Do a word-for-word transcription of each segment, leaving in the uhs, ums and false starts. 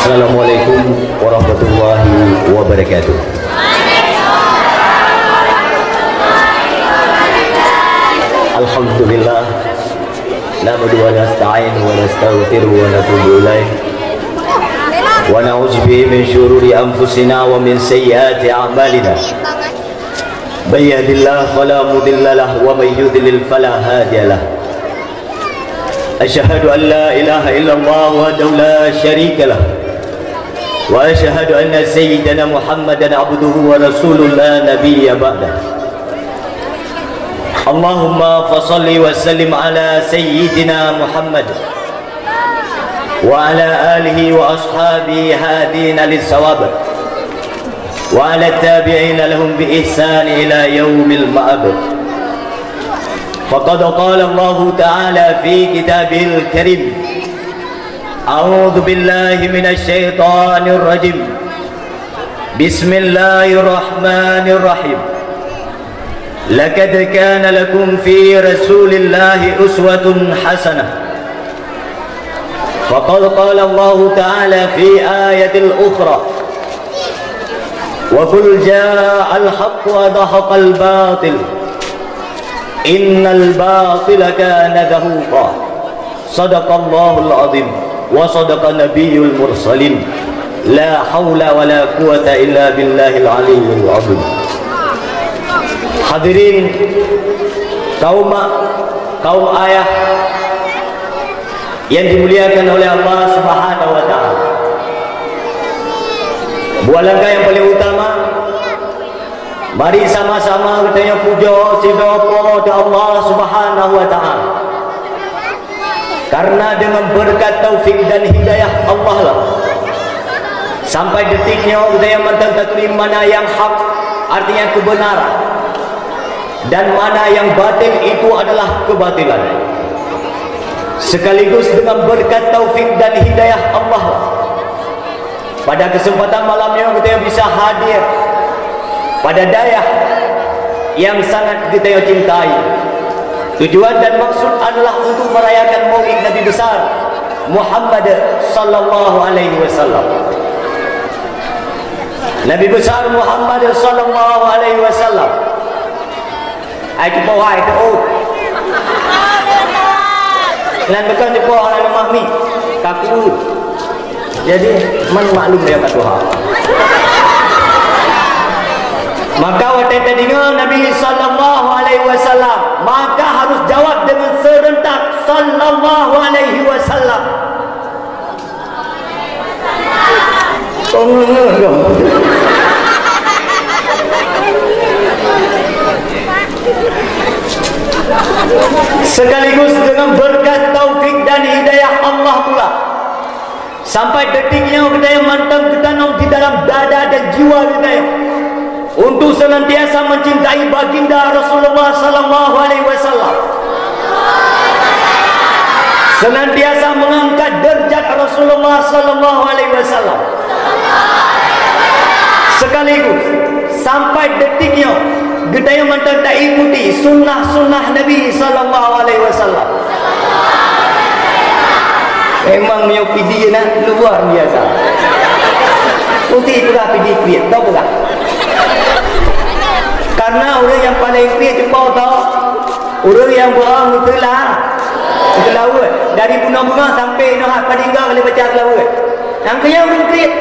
Assalamualaikum warahmatullahi wabarakatuh. Alhamdulillah. Nahmaduhu wa nasta'inuhu wa nastaghfiruhu wa natubu ilaih. Wa na'udzu bihi min syururi anfusina wa min sayyiati a'malina. May yahdihillahu fala mudilla lahu wa may yudlil fala hadiya lahu. Asyhadu an la ilaha illallah wahdahu la syarika lah. Wa asyhadu anna sayyidana Muhammadan abduhu wa rasuluh la nabiyya ba'dah. Allahumma fasalli wa sallim ala sayyidina Muhammad wa ala alihi wa ashabihi hadina lissawab wa ala tabi'ina lahum bi ihsan ila yaumil ma'ad. Faqad qala Allahu ta'ala fi kitabihil karim, a'udzu billahi minasy syaithanir rajim. Bismillahirrahmanirrahim. Laqad kana lakum fi Rasulillahi uswatun hasanah. Faqad qala Allahu ta'ala fi ayatil ukhra, wa qul ja'al haqqu wa zahaqal batil, innal batila kana zahuqa. Sadaqallahul azim wa sadaqa nabiyul mursalin. La haula wa la quwwata illa billahil aliyyil azim. Hadirin kaum mak, kaum ayah yang dimuliakan oleh Allah Subhanahu wa taala. Buah langkah yang paling utama, mari sama-sama geutanyoe pujoe sidroe Po teu Allah Subhanahu wa taala. Karena dengan berkat taufik dan hidayah Allah lah, sampai detik nyoe geutanyoe mantong taturi mana yang hak, artinya kebenaran, dan mana yang batil, itu adalah kebatilan. Sekaligus dengan berkat taufik dan hidayah Allah, pada kesempatan malam nyoe geutanyoe bisa hadir pada dayah yang sangat geutanyoe cintai. Tujuan dan maksud adalah untuk merayakan Maulid Nabi Besar Muhammad sallallahu alaihi wasallam. Nabi Besar Muhammad sallallahu alaihi wasallam. Ai cupo hai teuôt. Nan bukan cupo hai leumah mi. Kaku. Jadi, man maklum dia ka tuha. Maka watée tadeungoe Nabi sallallahu alaihi wasallam, maka harus jawab dengan serentak, "Sallallahu alaihi wasallam." Sekaligus dengan berkat taufik dan hidayah Allah pula, sampai detik nyoe geutanyoe mantong geutanom di dalam dada dan jiwa geutanyoe untuk senantiasa mencintai baginda Rasulullah sallallahu alaihi wasallam, senantiasa mengangkat derajat Rasulullah sallallahu alaihi wasallam, sekaligus sampai detik nyoe geutanyoe mantong taikuti sunnah-sunnah Nabi sallallahu alaihi wasallam. Memang meunyoe pidi na luar biasa. Putih peugah pidi kriet, tahu peugah. Karena ureuëng nyang paleng kriet cupo tau, ureuëng nyang beuong teula, teulaweuet. Dari bunoe beungoh sampai inoe hat padingga kali baca teulaweuet. Nyang keu nyan ureuëng kriet.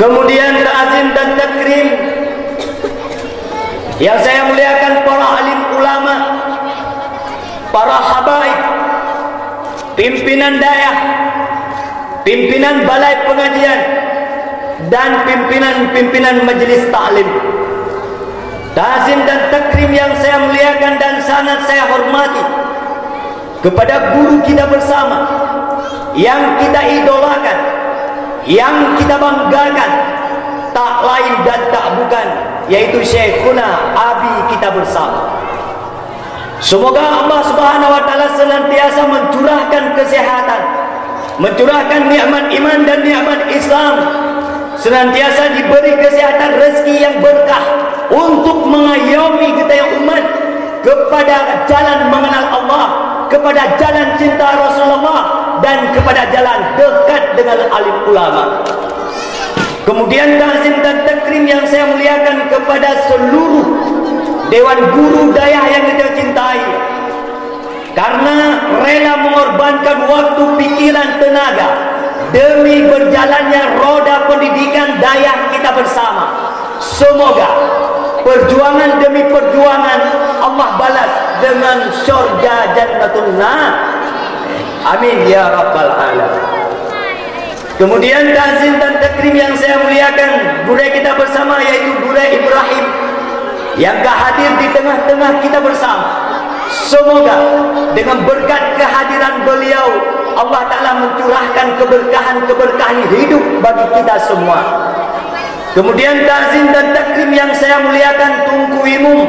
Kemudian ta'zim dan takrim yang saya muliakan, para alim ulama, para habaib, pimpinan dayah, pimpinan balai pengajian, dan pimpinan-pimpinan majelis taklim. Ta'zim dan takrim yang saya muliakan dan sangat saya hormati kepada guru kita bersama, yang kita idolakan, yang kita banggakan, tak lain dan tak bukan, yaitu Syekhuna Abi kita bersama. Semoga Allah Subhanahu wa Taala senantiasa mencurahkan kesehatan, mencurahkan nikmat iman dan nikmat Islam, senantiasa diberi kesehatan, rezeki yang berkah untuk mengayomi geutanyoe umat kepada jalan mengenal Allah, kepada jalan cinta Rasulullah, kepada jalan dekat dengan alim ulama. Kemudian takzim dan takrim yang saya muliakan kepada seluruh dewan guru dayah yang kita cintai, karena rela mengorbankan waktu, pikiran, tenaga demi berjalannya roda pendidikan dayah kita bersama. Semoga perjuangan demi perjuangan Allah balas dengan syurga Jannatun Na'im. Amin ya rabbal alamin. Kemudian takzim dan takrim yang saya muliakan gurée kita bersama, yaitu gurée Ibrahim yang ka hadir di tengah-tengah kita bersama. Semoga dengan berkat kehadiran beliau, Allah Ta'ala mencurahkan keberkahan-keberkahan hidup bagi kita semua. Kemudian takzim dan takrim yang saya muliakan Teungku Imum,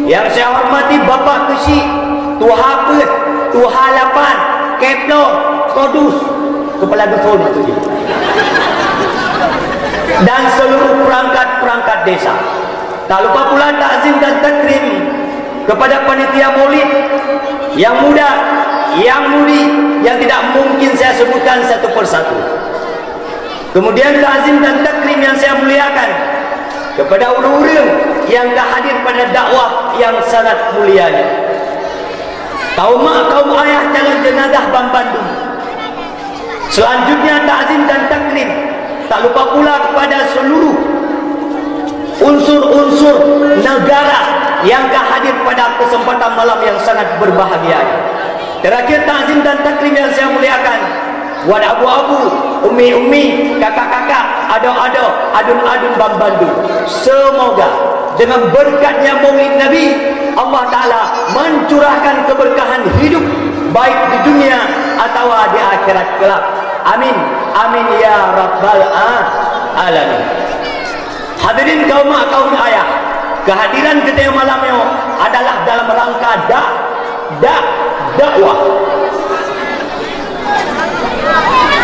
yang saya hormati Bapak Keuchik, Tuha Peuet, Tuha Lapan, Keplor, Kodus, kepala dusun itu dia. Dan seluruh perangkat-perangkat desa. Tak lupa pula takzim dan takrim kepada panitia maulid yang muda, yang mudi, yang tidak mungkin saya sebutkan satu persatu. Kemudian takzim dan takrim yang saya muliakan kepada ureuëng-ureuëng yang ka hadir pada dakwah yang sangat mulia nyoe. Kaum mak, kaum ayah calon jenazah banmandum. Selanjutnya takzim dan takrim tak lupa pula kepada seluruh unsur-unsur negara yang ka hadir pada kesempatan malam yang sangat berbahagia ini. Terakhir, takzim dan takrim yang saya muliakan buat abu-abu, umi-umi, kakak-kakak, adoe-adoe, aduen-aduen banmandum. Semoga dengan berkatnya Maulid Nabi, Allah Ta'ala mencurahkan keberkahan hidup baik di dunia atawa di akhirat kelak. Amin. Amin ya rabbal a-, alamin. Hadirin kaum mak, kaum ayah, kehadiran geutanyoe malam nyoe adalah dalam rangka dak-, dak-, dakwah.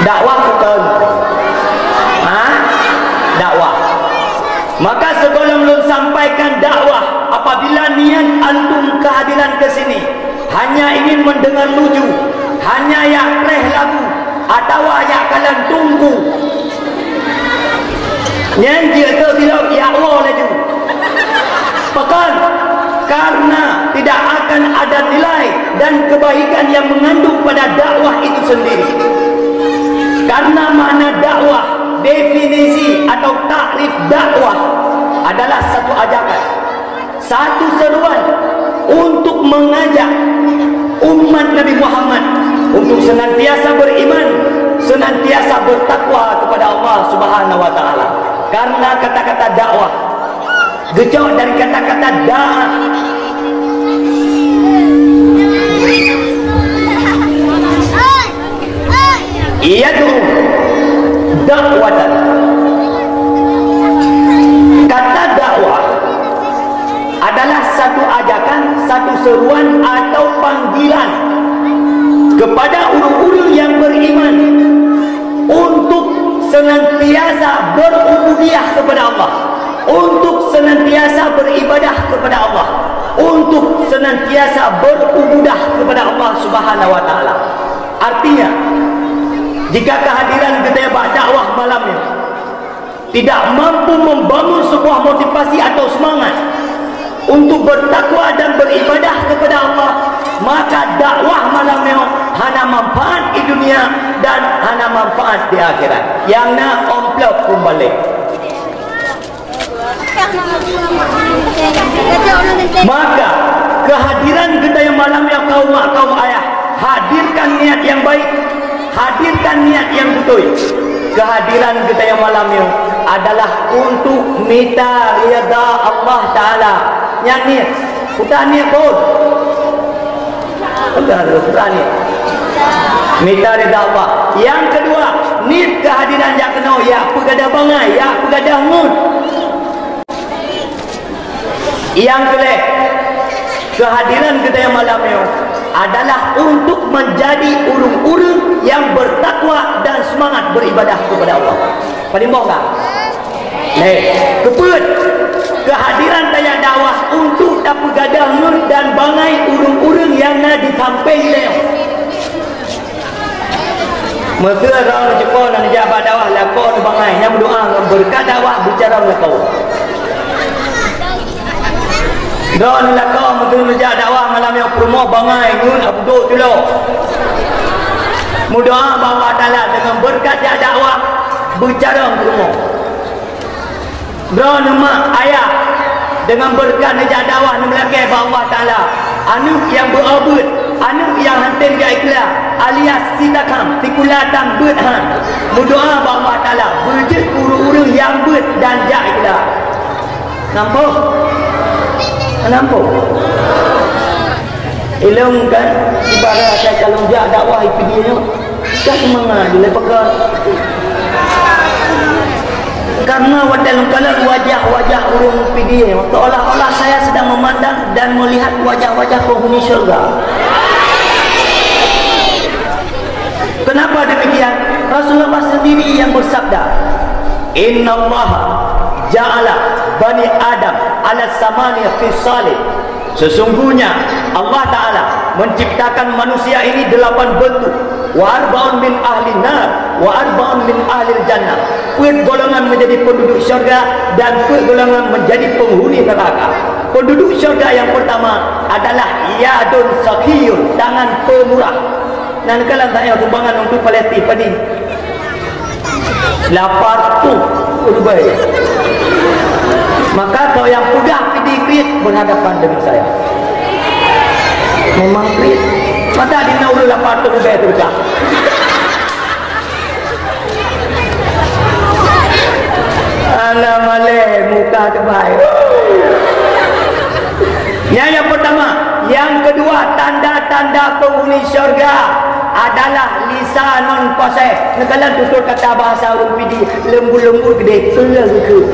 Dakwah bukan? Ha? Dakwah. Maka sebelum lôn sampaikan dakwah, apabila niat antum kehadiran ke sini hanya ingin mendengar lucu, hanya jak preh lagu, atawa jak kalon teungku, nyan jeuet keu bilong jak woe laju. Pakon? Karena tidak akan ada nilai dan kebaikan yang mengandung pada dakwah itu sendiri. Karena makna dakwah, definisi atau takrif dakwah adalah satu ajakan, satu seruan untuk mengajak umat Nabi Muhammad untuk senantiasa beriman, senantiasa bertakwa kepada Allah Subhanahu wa Ta'ala. Karena kata-kata dakwah geucok dari kata-kata da, yad'u da'watan. Kata dakwah adalah satu ajakan, satu seruan atau panggilan kepada ureuëng-ureuëng yang beriman untuk senantiasa berubudiyah kepada Allah, untuk senantiasa beribadah kepada Allah, untuk senantiasa berubudah kepada Allah Subhanahu wa Ta'ala. Artinya, jika kehadiran geutanyoe bak dakwah malam nyoe tidak mampu membangun sebuah motivasi atau semangat untuk bertakwa dan beribadah kepada Allah, maka dakwah malam nyoe hana manfaat di dunia dan hana manfaat di akhirat. Nyang na amplop peubalek. Maka, kehadiran geutanyoe malam nyoe, kaum mak, kaum ayah, hadirkan niat yang baik, hadirkan niat yang beutôi. Kehadiran geutanyoe malam nyoe adalah untuk mita ridha Allah Ta'ala. Nyan niet, utak niet pun. Udah, udah niet. Mita ridha Allah. Yang kedua, niet kehadiran jak keunoe, jak peugadah bangai, jak peugadah ngon. Nyang keulhèe, kehadiran geutanyoe malam nyoe adalah untuk menjadi ureuëng-ureuëng yang bertakwa dan semangat beribadah kepada Allah. Padum boh ka? Lhèe. Keupeuet, kehadiran tajak dakwah untuk tapeugadah ngon dan bangai ureuëng-ureuëng nyang na di sampéng geutanyoe. Meuseu droeneuh cukôp na neujak bak dakwah lakoe neubangai, nyan meudoa ngon beureukat dakwah beucarông lakoe. Droeneuh lakoe meuseu neujak dakwah malam nyoe peurumoh bangai ngon abudôk culo. Meudoa bak Allah Taala deungon beureukat jak dakwah beucarông peurumoh. Droeneuh mak ayah, deungon beureukat neujak dakwah neumeulakée bak Allah Taala, aneuk nyang beu-o beuet, aneuk nyang hántom jak ikla, alias si takam, sikula tan beuet han. Meudoa bak Allah Taala beujeuet keu ureuëng-ureuëng nyang beuet dan jak ikla. Nampak? Nampak? Ilong kan ibarat asai kalon jak dakwah ipidie nyoe. Ka seumangat je lé peugah. Karena watée lôn kalon wajah-wajah ureuëng pidie, seolah-olah saya sedang memandang dan melihat wajah-wajah penghuni syurga. Kenapa demikian? Rasulullah sendiri yang bersabda, "Innallaha ja'ala bani Adam ala samani khisalin." Sesungguhnya Allah Ta'ala menciptakan manusia ini delapan bentuk. Wa arba'un min ahli nar, wa arba'un min ahli jannah. Peuet golongan menjadi penduduk syurga dan peuet golongan menjadi penghuni neraka. Penduduk syurga yang pertama adalah yadun sakhiyun, tangan pemurah. Nan kalam saya sumbangan untuk Palestin, Palestin. Lapan ratus ribèe. Maka kau yang peugah pidie kriet berhadapan dengan saya. Memang kriet. Mata di na ureuëng lapan ratus ribèe teuka. Alah malèe muka tebai. Nyan nyang pertama. Nyang keudua, tanda-tanda penghuni syurga adalah lisanun fasih. Neukalon tutur kata bahasa ureuëng pidie, leumbut-leumbut keudéh, peue geukheun.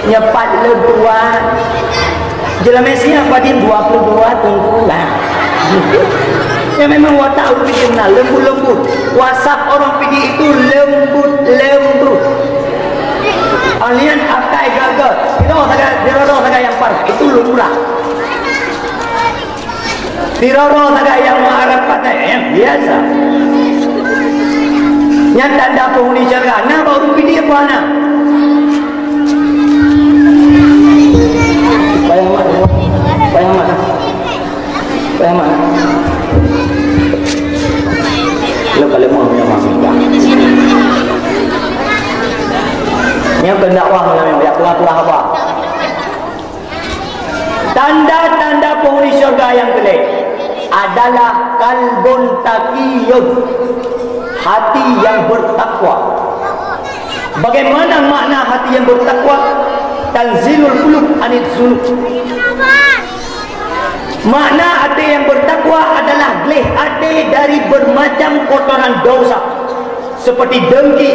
Nyoe pat leutuan. Jeulamé siang padum dua puluh dua teungku lah. Ya memang watak ureuëng pidie na leumbut-leumbut. Wasaf orang pidie itu lembut-lembut. Alian akai gagal. Sidroe sagai, sidroe sagai nyang parah. Itu lumrah. Sidroe sagai nyang meuharap patai, eh, biasa. Nyan tanda penghuni syurga. Na bak ureuëng pidie apa na? Payah mat, payah mat. Payah mat. Lo kalau mau punya masih dah. Nyang keuneuk wah malam nyoe, jak tuha-tuha haba. Tanda-tanda penghuni syurga nyang keulhèe adalah kalbun taqiyun, hati yang bertakwa. Bagaimana makna hati yang bertakwa? Tanzihul qulub anidz dzunub. Makna até nyang bertakwa adalah gleh até dari bermacam kotoran dosa. Seperti dengki,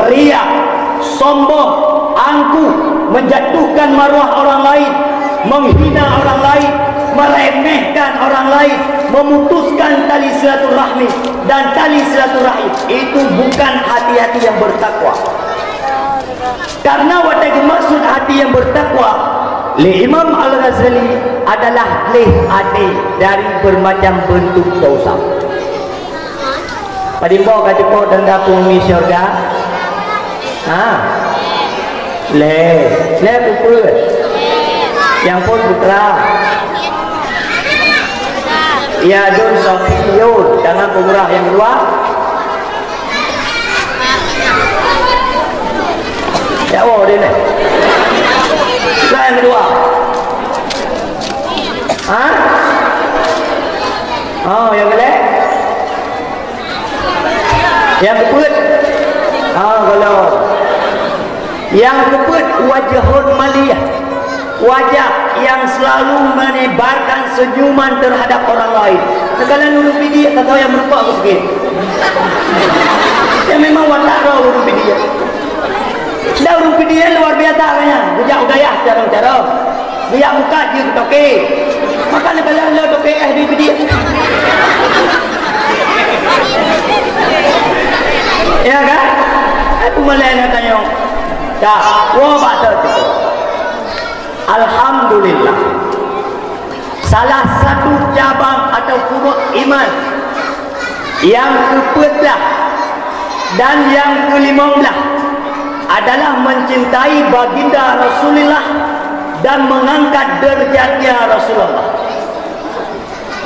riya, sombong, angkuh, menjatuhkan maruah orang lain, menghina orang lain, meremehkan orang lain, memutuskan tali silaturahmi dan tali silaturahim. Itu bukan hati-hati yang bertakwa. Karena watèe geumaksud hati yang bertakwa lé Imam Al-Ghazali adalah gleh até dari bermacam bentuk dosa. Padum boh ka teupeu tanda penghuni syurga? Ha? Lhèe. Lhèe peue-peue? Nyang phôn putra. Yadun sakhiyun, tangan pemurah nyang dua. Ya Allah, dia ni. Nyang kedua. Ha? Oh, yang kedua. Nyang keupeuet? Ha, gohlom. Nyang keupeuet, wajhun malih. Wajah yang selalu menebarkan senyuman terhadap orang lain. Neukalon ureueng pidie, ka tao nyang meurumpok sikit. Ya, memang watak droe ureueng pidie. Dan ureueng pidie luar biasa kan nyan. Geujak u dayah carông-carông. Geujak mukat jeuet keu toke. Maka neukalon lé toke eh di pidie. Ya kan? Aku mulai nak tanya. Dah, wo bak tu. Alhamdulillah. Salah satu cabang atau furu' iman Yang keupeuet blah dan yang keulimong blah adalah mencintai baginda Rasulullah dan mengangkat derajatnya Rasulullah.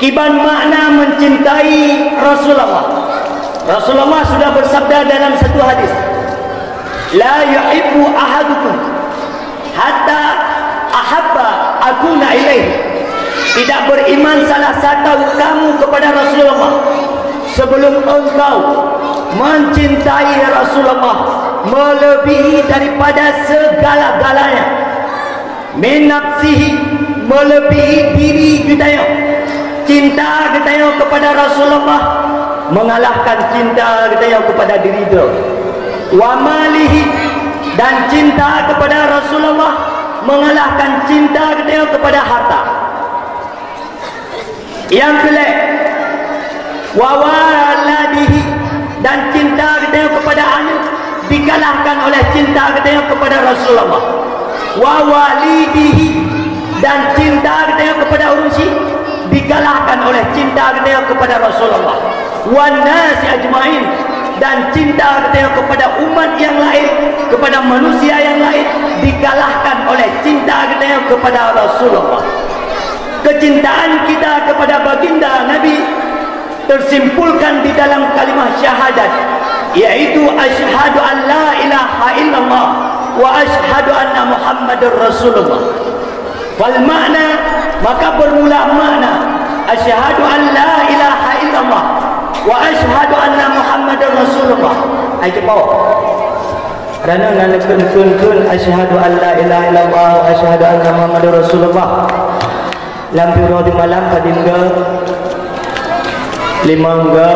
Kiban makna mencintai Rasulullah. Rasulullah sudah bersabda dalam satu hadis, "La yuhibbu ahadukum hatta ahabba akuna ilaihi." Tidak beriman salah satu kamu kepada Rasulullah sebelum engkau mencintai Rasulullah melebihi daripada segala-galanya. Min nafsihi, melebihi diri geutanyoe. Cinta geutanyoe kepada Rasulullah mengalahkan cinta geutanyoe kepada diri droe. Wa malihi, dan cinta kepada Rasulullah mengalahkan cinta geutanyoe kepada harta. Nyang keulhèe, wa waladihi, dan cinta geutanyoe kepada aneuk dikalahkan oleh cinta geutanyoe kepada Rasulullah. Wa walidihi, dan cinta geutanyoe kepada ureueng chik dikalahkan oleh cinta geutanyoe kepada Rasulullah. Wan nasi ajmain, dan cinta geutanyoe kepada umat nyang laén, kepada manusia nyang laén dikalahkan oleh cinta geutanyoe kepada Rasulullah. Kecintaan kita kepada baginda Nabi tersimpulkan di dalam kalimah syahadat, yaitu asyhadu an la ilaha illallah wa asyhadu anna Muhammadar Rasulullah. Fal makna, maka bermula makna asyhadu an la ilaha illallah wa asyhadu anna Muhammadar Rasulullah. Hai ceupok. Rana na neukheun-kheun asyhadu an la ilaha illallah wa asyhadu anna Muhammadar Rasulullah. Lam uroe di malam padum go? Limong go.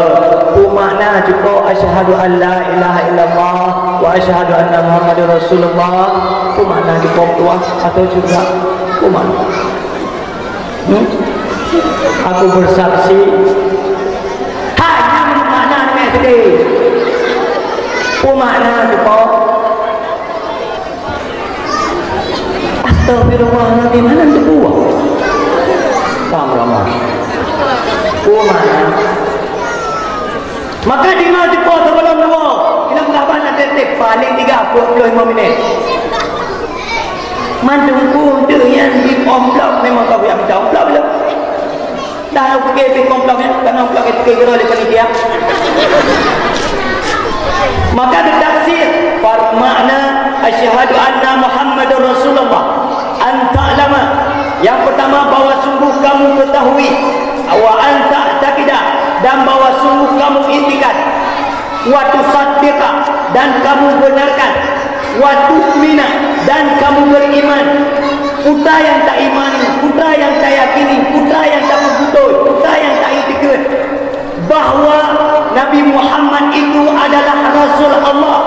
Peue makna cuko asyhadu an la ilaha illallah wa asyhadu anna Muhammadar Rasulullah? Peue makna cuko tuah atau juga? Peue makna? Hmm? Aku bersaksi. Hanya makna ni sedih. Peue makna cuko? Astagfirullahaladzim, hana teupeue. Paham ramah. Peue makna? Maka di ma teupeue sebelum dua, kena peugah bana detik, paling tiga puluh lima minit. Mandum ku untuk yang di omplok memang kau yang minta omplok belum? Dah, aku pikir pih komplong, ya, karena komplong itu kira oleh panitia. Maka ditafsir, bermakna, "Asyhadu anna Muhammadar Rasulullah." An ta'lama, yang pertama, bahwa sungguh kamu ketahui, wa an ta'taqida, dan bahwa sungguh kamu itikad. Wa tusaddiqa, dan kamu benarkan. Wa tu'mina, dan kamu beriman. Peue nyang taimani, peue nyang tayakini, peue nyang tapeubeutôi, peue nyang taitikeuet, bahwa Nabi Muhammad itu adalah Rasul Allah,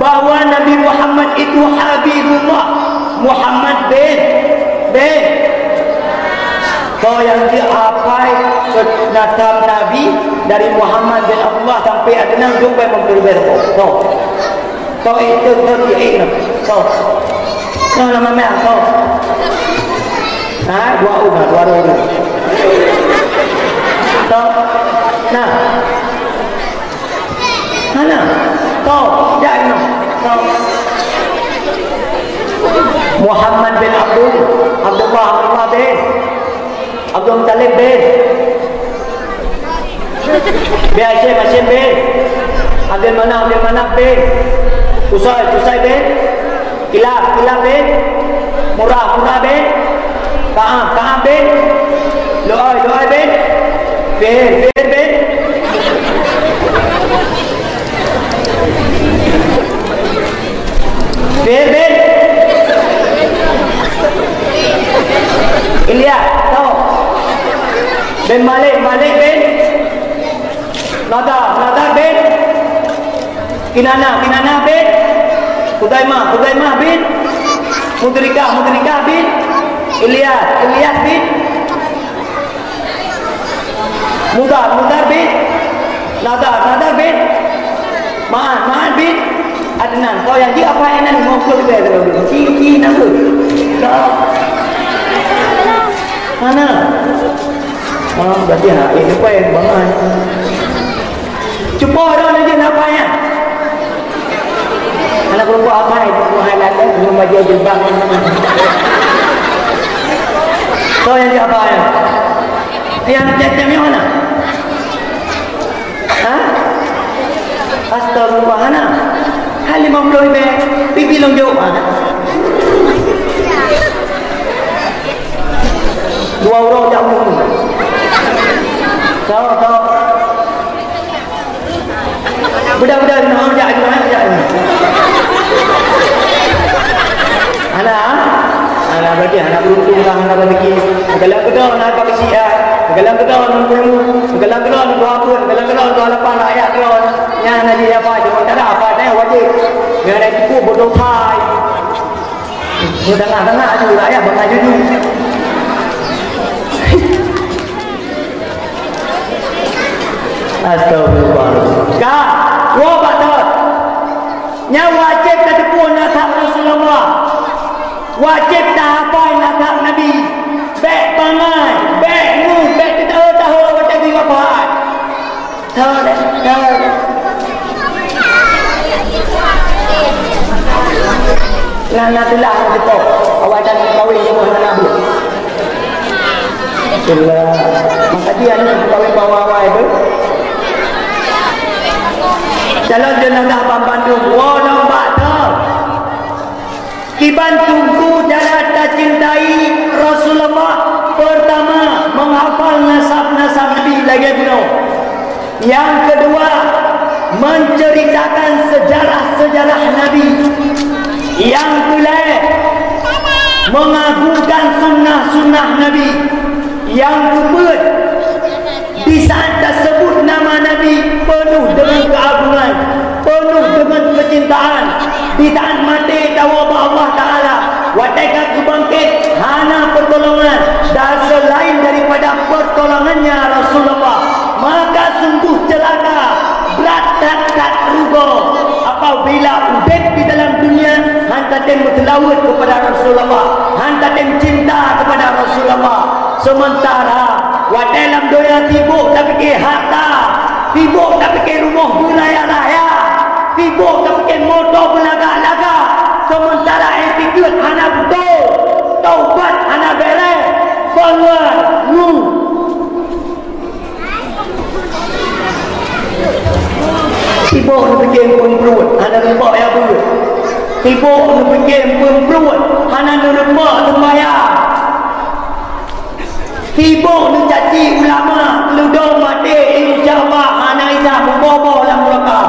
bahwa Nabi Muhammad itu Habibullah, Muhammad bin, bin. Soe nyang jeuet hafai nasab Nabi dari Muhammad bin Abdullah sampai Adnan, jumpa Imam Tirmidzi. Soe? Soe itu, soe itu, soe? Soe nama meh, soe? Ha, dua ureueng, dua ureueng. Soe? Nah. Hana. Soe? Jak nyoe. Soe? Muhammad bin Abdul, Abdullah, Abdullah bin Abdul Muttalib bin, bin Hasyim, Hasyim bin Abdul Manaf, Abdul Manaf bin Qusay, Qusay bin Kilab, Kilab bin Murrah, Murrah bin Ka'ab, Ka'ab bin Lu'ay, Lu'ay bin Fihr, Fihr bin Fihr bin Ilyas, tau. Bin Malik, Malik bin Nadar, Nadar bin Kinanah, Kinanah bin Khuzaimah, Khuzaimah bin Mudrikah, Mudrikah bin Ilyas, Ilyas bin Mudar, Mudar bin Nadar, Nadar bin Ma'ad, Ma'ad bin Adnan. Kau yang di apa yang nanti mau keluar dari rumah? Ci, ci, nama? Kau. Mana? Oh, berarti ha, ini apa yang bangai? Ada belum baju jilbab. Tahu yang siapa ya? Yang tiap-tiap yang mana? Ha? Astagfirullah, hana. Hai lima puluh ribu, pipi long jok. Ha? Dua orang jauh. Tahu, tahu. Budak-budak, nah, jak, jak, jak. Hana, hana berarti hana beruntung lah, hana rezeki. Galang keudroe na ka beusiat, galang keudroe na ilmu, galang keudroe na dua pun, galang keudroe na dua lapan rakyat keudroe. Nyan na jih apa je, cara apa teh wajib. Nyan na tipu bodoh thai. Nyoe tengah-tengah tu rakyat bangai juju. Astagfirullah. Ka, woe bak thon. Nyan wajéb tateupeue nasab Rasulullah. Wajéb tahafai nasab Nabi. Bék bangai, bék ngu, bék teuteue-teue watée bi wafat. Thon, thon. Nah, nah, tulah, nah, jepok. Awak jangan kawin, jepok, nah, nah, bu. Itulah. Maka dia ni kawin bawa awak itu. Calon jenazah Bang Bandung, woe nang bak thon. Kiban teungku cara tacintai Rasulullah, pertama, menghafal nasab-nasab Nabi lagée bunoe. Yang kedua, menceritakan sejarah-sejarah Nabi. Yang keulhée, mengagungkan sunnah-sunnah Nabi. Yang keupeuet, di saat tasebut nama Nabi, penuh dengan keagungan, penuh dengan kecintaan. Di saat maté tawoe bak Allah Taala, watée ka geubangkét, hana pertolongan dan selain daripada pertolongannya Rasulullah, maka sungguh celaka, brat that-that rugoe apabila udeb di dalam dunia han tatem meuseulaweuet kepada Rasulullah, han tatem cinta kepada Rasulullah. Sementara watée lam donya sibok tapike harta, sibok tapike rumoh beuraya-raya, sibok tapike moto beulagak-lagak, sementara étiket hana beutôi, taubat hana béreh, bangai ngu. Sibok neupike eumpeuen pruet, hana neupok ya buet. Sibok neupike eumpeuen pruet, hana neupok seumayang. Sibok neucaci ulama, leudong maté, insya Allah hana isa meuboh-boh lam neuraka.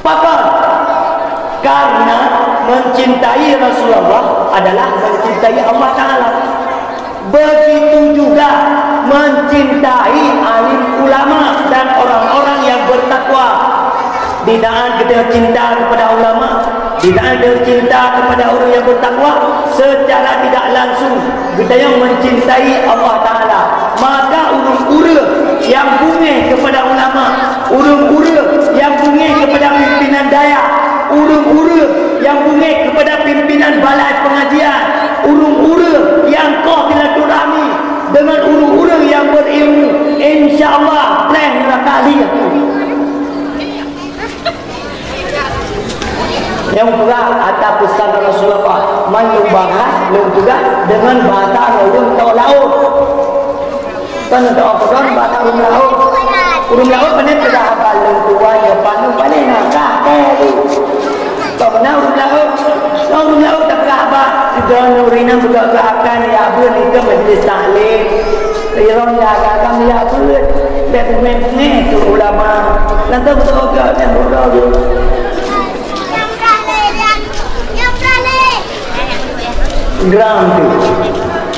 Pakon? Karena mencintai Rasulullah adalah mencintai Allah Taala. Begitu juga mencintai alim ulama dan orang-orang yang bertakwa. Di saat kita cinta kepada ulama, di saat kita cinta kepada orang yang bertakwa, secara tidak langsung geutanyoe mencintai Allah Taala. Maka ureuëng-ureuëng nyang beungéh kepada ulama, ureuëng-ureuëng nyang beungéh kepada pimpinan dayah, ureuëng-ureuëng nyang beungéh kepada pimpinan balai pengajian, ureuëng-ureuëng nyang koh silaturahmi dengan ureuëng-ureuëng nyang berilmu, insya Allah, pleh neuraka lé. Nyang peugah ata peusan Rasulullah, man lôn bahas, lôn peugah deungon bahasa ureuëng tok laôt. Kon tok peugah bahasa ureuëng laôt. Ureuëng laôt pane peugah haba lôn tuan, ya panu pane na kah, eh, tu. Kon na ureuëng laôt. Na ureuëng laôt tapeugah haba, sidroe nuri na peugah akan ya beuet ke majlis taklim. Irong ya agam ya beuet. Bèk peumeung-peungéh keu ulama. Nanggroe beutôi gak nyang beutôi. Gram tu.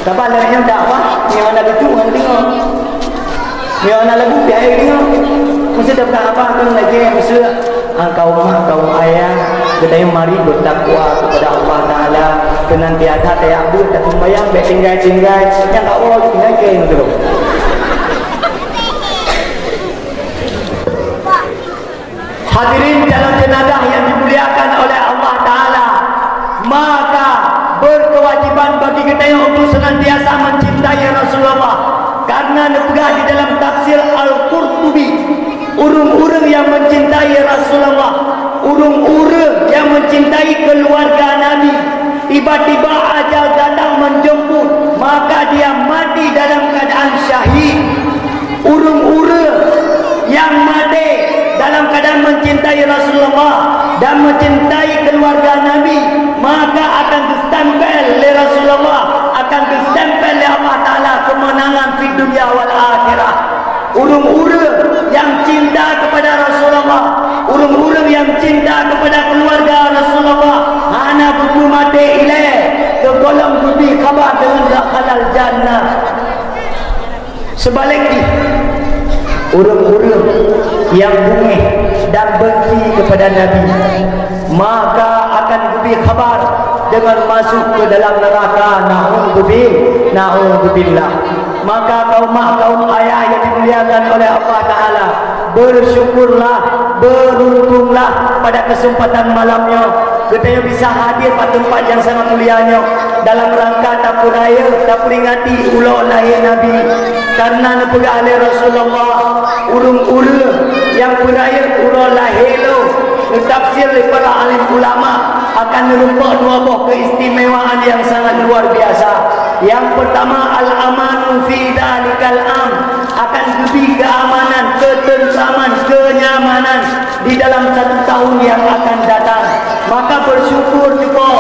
Saban lagèe nyoe dakwah, nyoe hana lucu ngon deungö. Nyoe hana lagu pih hai deungö. Mesti dapat apa tu lagi, mesti, ah, kaum mak, kaum ayah, geutanyoe mari bertakwa kepada Allah Taala, senantiasa tayak buet, tasumbayang, bèk tinggai-tinggai, nyang ka woe tinggai keu nanggroe. Hadirin calon jenazah yang dimuliakan oleh Allah Taala, maka berkewajiban bagi geutanyoe untuk senantiasa mencintai Rasulullah, karena neupeugah di dalam tafsir Al-Qurtubi, ureuëng-ureuëng yang mencintai Rasulullah, ureuëng-ureuëng yang mencintai mencintai Rasulullah dan mencintai keluarga Nabi, maka akan geustempel lé Rasulullah, akan geustempel lé Allah Taala kemenangan fid dunya wal akhirah. Ureuëng-ureuëng nyang cinta kepada Rasulullah, ureuëng-ureuëng nyang cinta kepada keluarga Rasulullah, hana geupeu maté ilée, teugohlom geubri khabar deungon dakhalal jannah. Seubalek jih, ureuëng-ureuëng nyang beungéh dan benci kepada Nabi, maka akan geubri khabar deungon masuk ke dalam neraka. Na'udzubil-, na'udzubillah. Maka kaum mak, kaum ayah yang dimuliakan oleh Allah Taala, bersyukurlah, beruntunglah pada kesempatan malam nyoe. Geutanyoe bisa hadir bak teumpat nyang sangat mulia nyoe dalam rangka tapeurayeuk, taperingati uroe lahé Nabi. Karena neupeugah lé Rasulullah, ureuëng-ureuëng nyang peurayeuk uroe lahé lôn, geutafsir lé para alim ulama, akan neurumpok dua boh keistimewaan nyang sangat luar biasa. Nyang peurtama, al-amanu fi dzalikal am, akan geubri keamanan, ketentraman, kenyamanan di dalam satu tahun yang akan datang. Maka bersyukur cuko,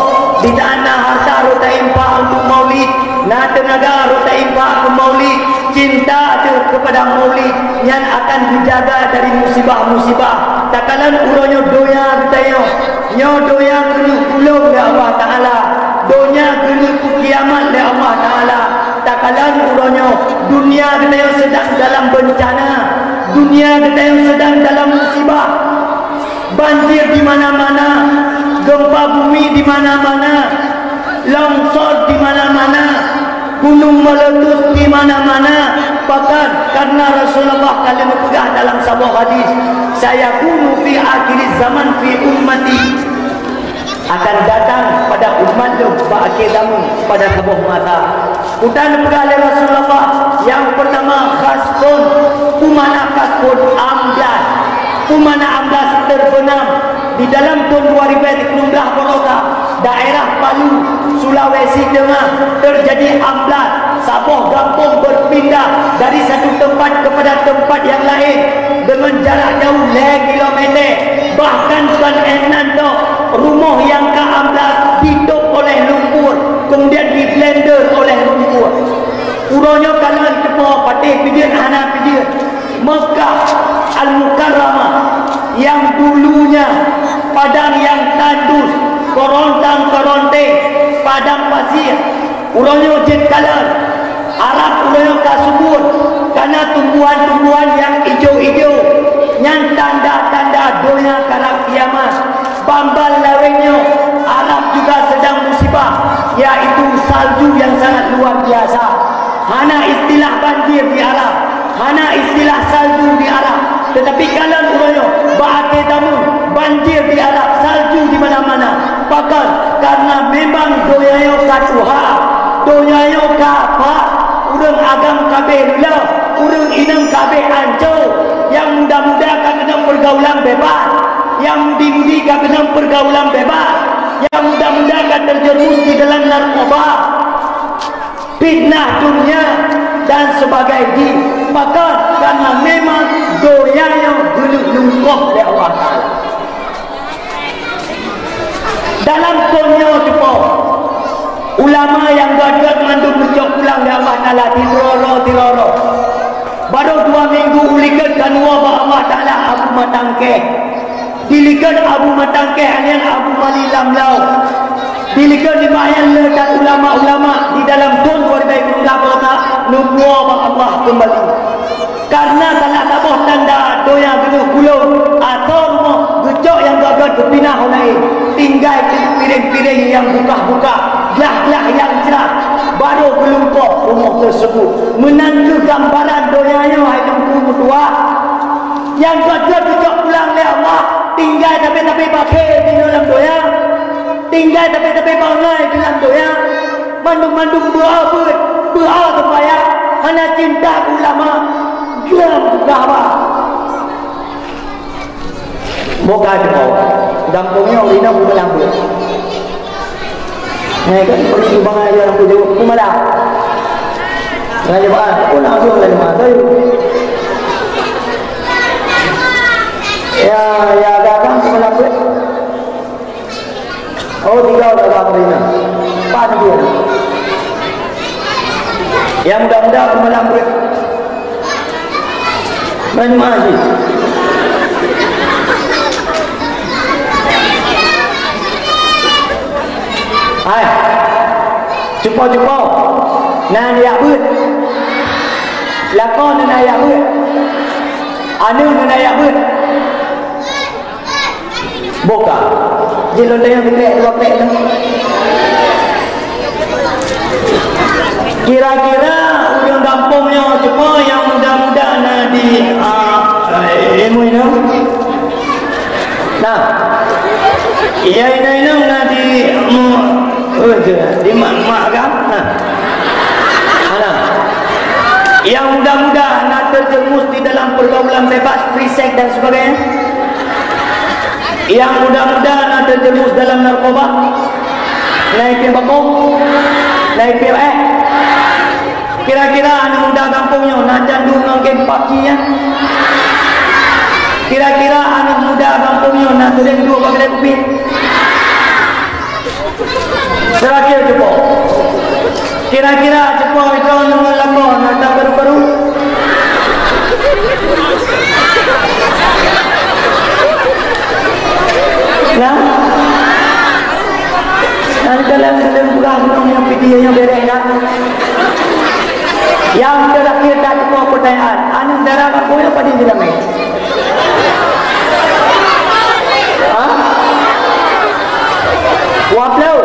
di sana harta rot tainfak untuk maulid, na teunaga rot tainfak keu maulid, cinta teuh kepada maulid, nyan akan dijaga dari musibah-musibah. Takalon uroe nyoe donya geutanyoe, nyoe donya keuneuk pulong lé Allah Taala, donya keuneuk kiamat lé Allah Taala. Takalon uroe nyoe, dunia geutanyoe sedang dalam bencana, dunia geutanyoe sedang dalam musibah. Banjir di mana-mana, gempa bumi di mana-mana, longsor di mana-mana, gunung meletus di mana-mana. Pakon? Karena Rasulullah ka lheueh geupeugah dalam saboh hadis, "Sayakunu fi akhiriz zaman fi ummati." Akan datang pada umat lôn bak akhé zaman pada saboh masa. Peue nyang neupeugah lé Rasulullah, nyang peurtama, khasfun. Peue makna khasfun? Amblas. Peue makna amblas? Terbenam. Di dalam thôn dua ribu tiga belas barokah, daerah Palu, Sulawesi Tengah, terjadi amblas. Saboh gampông berpindah dari satu tempat kepada tempat yang lain dengan jarak jauh lhèe kilometer. Bahkan kon 'oh nan tok, rumoh nyang ka amblas ditôp oleh lumpur, kemudian diblender oleh lumpur. Uroe nyoe ka lheueh teupeue patéh pijeuet hana pijeuet. Mekah Al-Mukarramah yang dulunya padang yang tandus, kerontang-keronteng, padang pasir, uroe nyoe jeuet kalon. Arab uroe nyoe ka subur, kana tumbuhan-tumbuhan nyang ijo-ijo, nyan tanda-tanda donya karab kiamat. Bak ban lawét nyoe, Arab juga sedang musibah, yaitu salju yang sangat luar biasa. Hana istilah banjir di Arab, hana istilah salju di Arab. Tetapi kalon uroe nyoe, bak akhé zaman, banjir di Arab, salju di mana-mana. Pakon? Karena memang donya nyoe ka tuha, donya nyoe ka pah, ureuëng agam ka abéh lula, ureuëng inong ka abéh ancô. Nyang muda-muda ka keunong pergaulan bebas, nyang mudi-mudi ka keunong pergaulan bebas, nyang muda-muda ka terjerumus di dalam narkoba, fitnah dunia, dan sebagainya. Pakon? Karena memang donya nyoe geuleuek lungkoh lé Allah Taala. Dalam thôn nyoe teupeue, ulama nyang gét-gét mandum geucok pulang lé Allah Taala sidroe-droe, sidroe-droe. Barô dua minggu u likot ka neuwoe bak Allah Taala Abu Matangkeh. Di likot Abu Matangkeh nyan Abu Mali Lamlau. Di likot nibak nyan le that ulama-ulama di dalam thôn dua ribu dua belas ka neuwoe bak Allah keumbali. Karena salah saboh tanda donya geuleuek pulong, atau rumoh geucok nyang gét-gét geupinah u laén, tinggai piréng-piréng nyang bukah-bukah, glah-glah nyang crah, barô geulungkoh rumoh teusebut. Meunan keuh gambaran donya nyoe, hai Teungku meutuah. Nyang gét-gét geucok pulang lé Allah, tinggai tapi-tapi bakée di dalam donya, tinggai tapi-tapi bangai di dalam donya. Mandum-mandum beuabeuet, beuageupaya, hana cinta keu ulama, glam keu haba. Boka jeuet, gampông nyoe inoe beumeulambeuet. Nyan kan, peue nyang bangai dia lam kujaweueb, peue malah. Raja Baat, peue langsung Raja Baat, oi. Ya, ya. Nyang muda-muda peumalam buet. Ban jeumaah jih. Hai. Cupo-cupo. Na neujak beuet. Lakoe na neujak beuet. Aneuk na neujak beuet. Boh ka. Jih lôn tanyong sikrek dua krek tu. Kira-kira ureueng gampông nyoe cupo nyang muda-muda na di, ah, ilmu inong? Nah. Iya, inong-inong na di mu-, oh, tu, di mak, mak kan? Nah. Alah. Yang muda-muda na terjerumus di dalam pergaulan bebas, free sex dan sebagainya. Yang muda-muda na terjerumus dalam narkoba, na ipiep bako, na ipiep éh. Kira-kira aneuk muda gampông nyoe na candu ngon game PUBG nyan? Kira-kira aneuk muda gampông nyoe na sering duek bak keudè kupi? Terakhir cupo. Kira-kira cupo droeneuh ngon lakoe na tabaru-baru? Nah. Nyan dalam-dalam peugah gunong nyang piti nyoe bereh kan? Nyang terakhir dak cupo pertanyaan, aneuk dara gampông nyoe padum jeulamé? Ha? Dua ploh.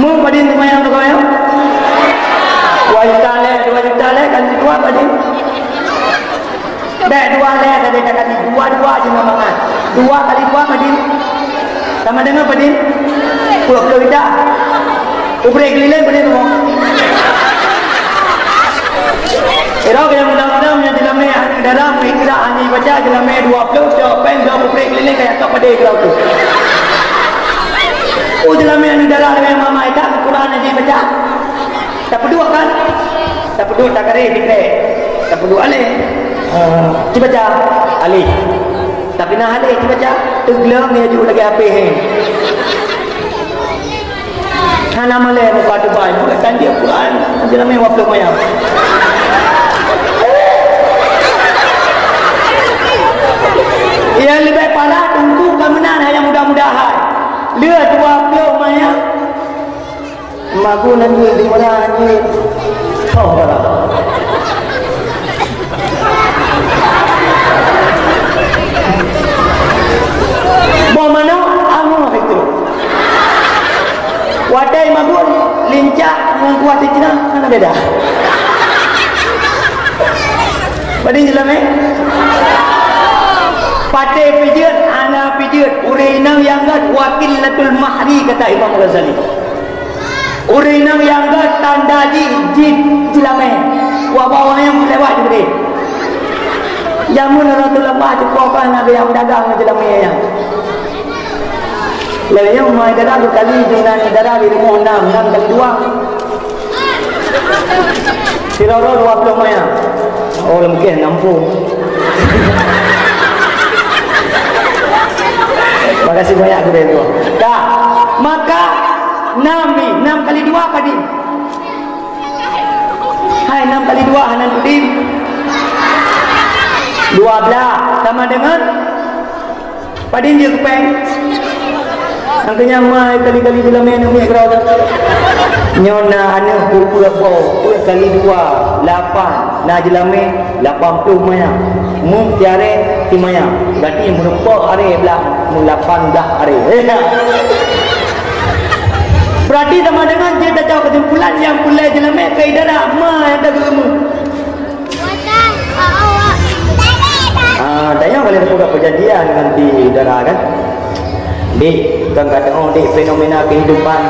Mu padum seumayang tu kau ya? Dua juta lé, dua juta lé, kali dua padum? Bèk dua lé, tadi dah kali dua, dua je mangat. Dua kali dua padum? Sama dengan padum? Dua ploh juta. Ubrek keliling boleh tu. Ira kaya mudah-mudahan meunyoe jeulamé aneuk dara meuikra hana jibaca, jeulamé dua ploh cok péng dua ubrek keliling kaya tok padé kira tu. Oh, jeulamé aneuk dara lagèe mama ita Quran hana jibaca. Tapeuduek kan? Tapeuduek takareh dikre. Tapeuduek aleh. Ah, jibaca aleh. Tapi na aleh jibaca, teugleng ya ju lagèe H P he. Hana malèe muka Dubai, bukan dia Quran, jeulamé dua ploh mayam. Yang lebih parah, teungku ka meunan hai nyang muda-muda hai. Lheueh dua ploh mayam. Magu nan jeuet di meunan jeuet. Oh, barang. Boh manok, angoh itu. Watèe magun, lincah, ngon kuah teucinang, hana beda. Padum jeulamé? Patéh pijeut, hana pijeut, ureueng inong nyang gèt, wa qillatul mahri, kata Imam Ghazali. Ureueng inong nyang gèt tanda jih, jih jeulamé. Wak bawang nyang lewat jih. Jameun Rasulullah cupo kan ada nyang dagang jeulamé nyan. Lagèe nyoe ma dara dua kali, dengan dara di rumoh enam, enam kali dua. Sidroe-droe dua ploh mayam. Oh, lom kèe enam ploh. Makasih banyak guru tuan. Dah. Maka enam ni, enam kali dua padum? Hai, enam kali dua hana padum? Dua belas. Sama dengan? Padum jeuet kupéng? Angkeu nyan mai kali-kali jeulamé aneuk miet keudroe. Nyoe na aneuk peuet boh, peuet kali dua, lapan. Na jeulamé lapan ploh mayam. Mum tiaré simayam. Berarti meureumpok aré blah, mum lapan blah aré. Berarti sama dengan jeuet tacok kesimpulan nyang peureulèe jeulamé keu idara ma nyang tageumu. Ah, tanyong kalian peugah perjanjian dengan di dara kan? Dek, kan kata oh dek, fenomena kehidupan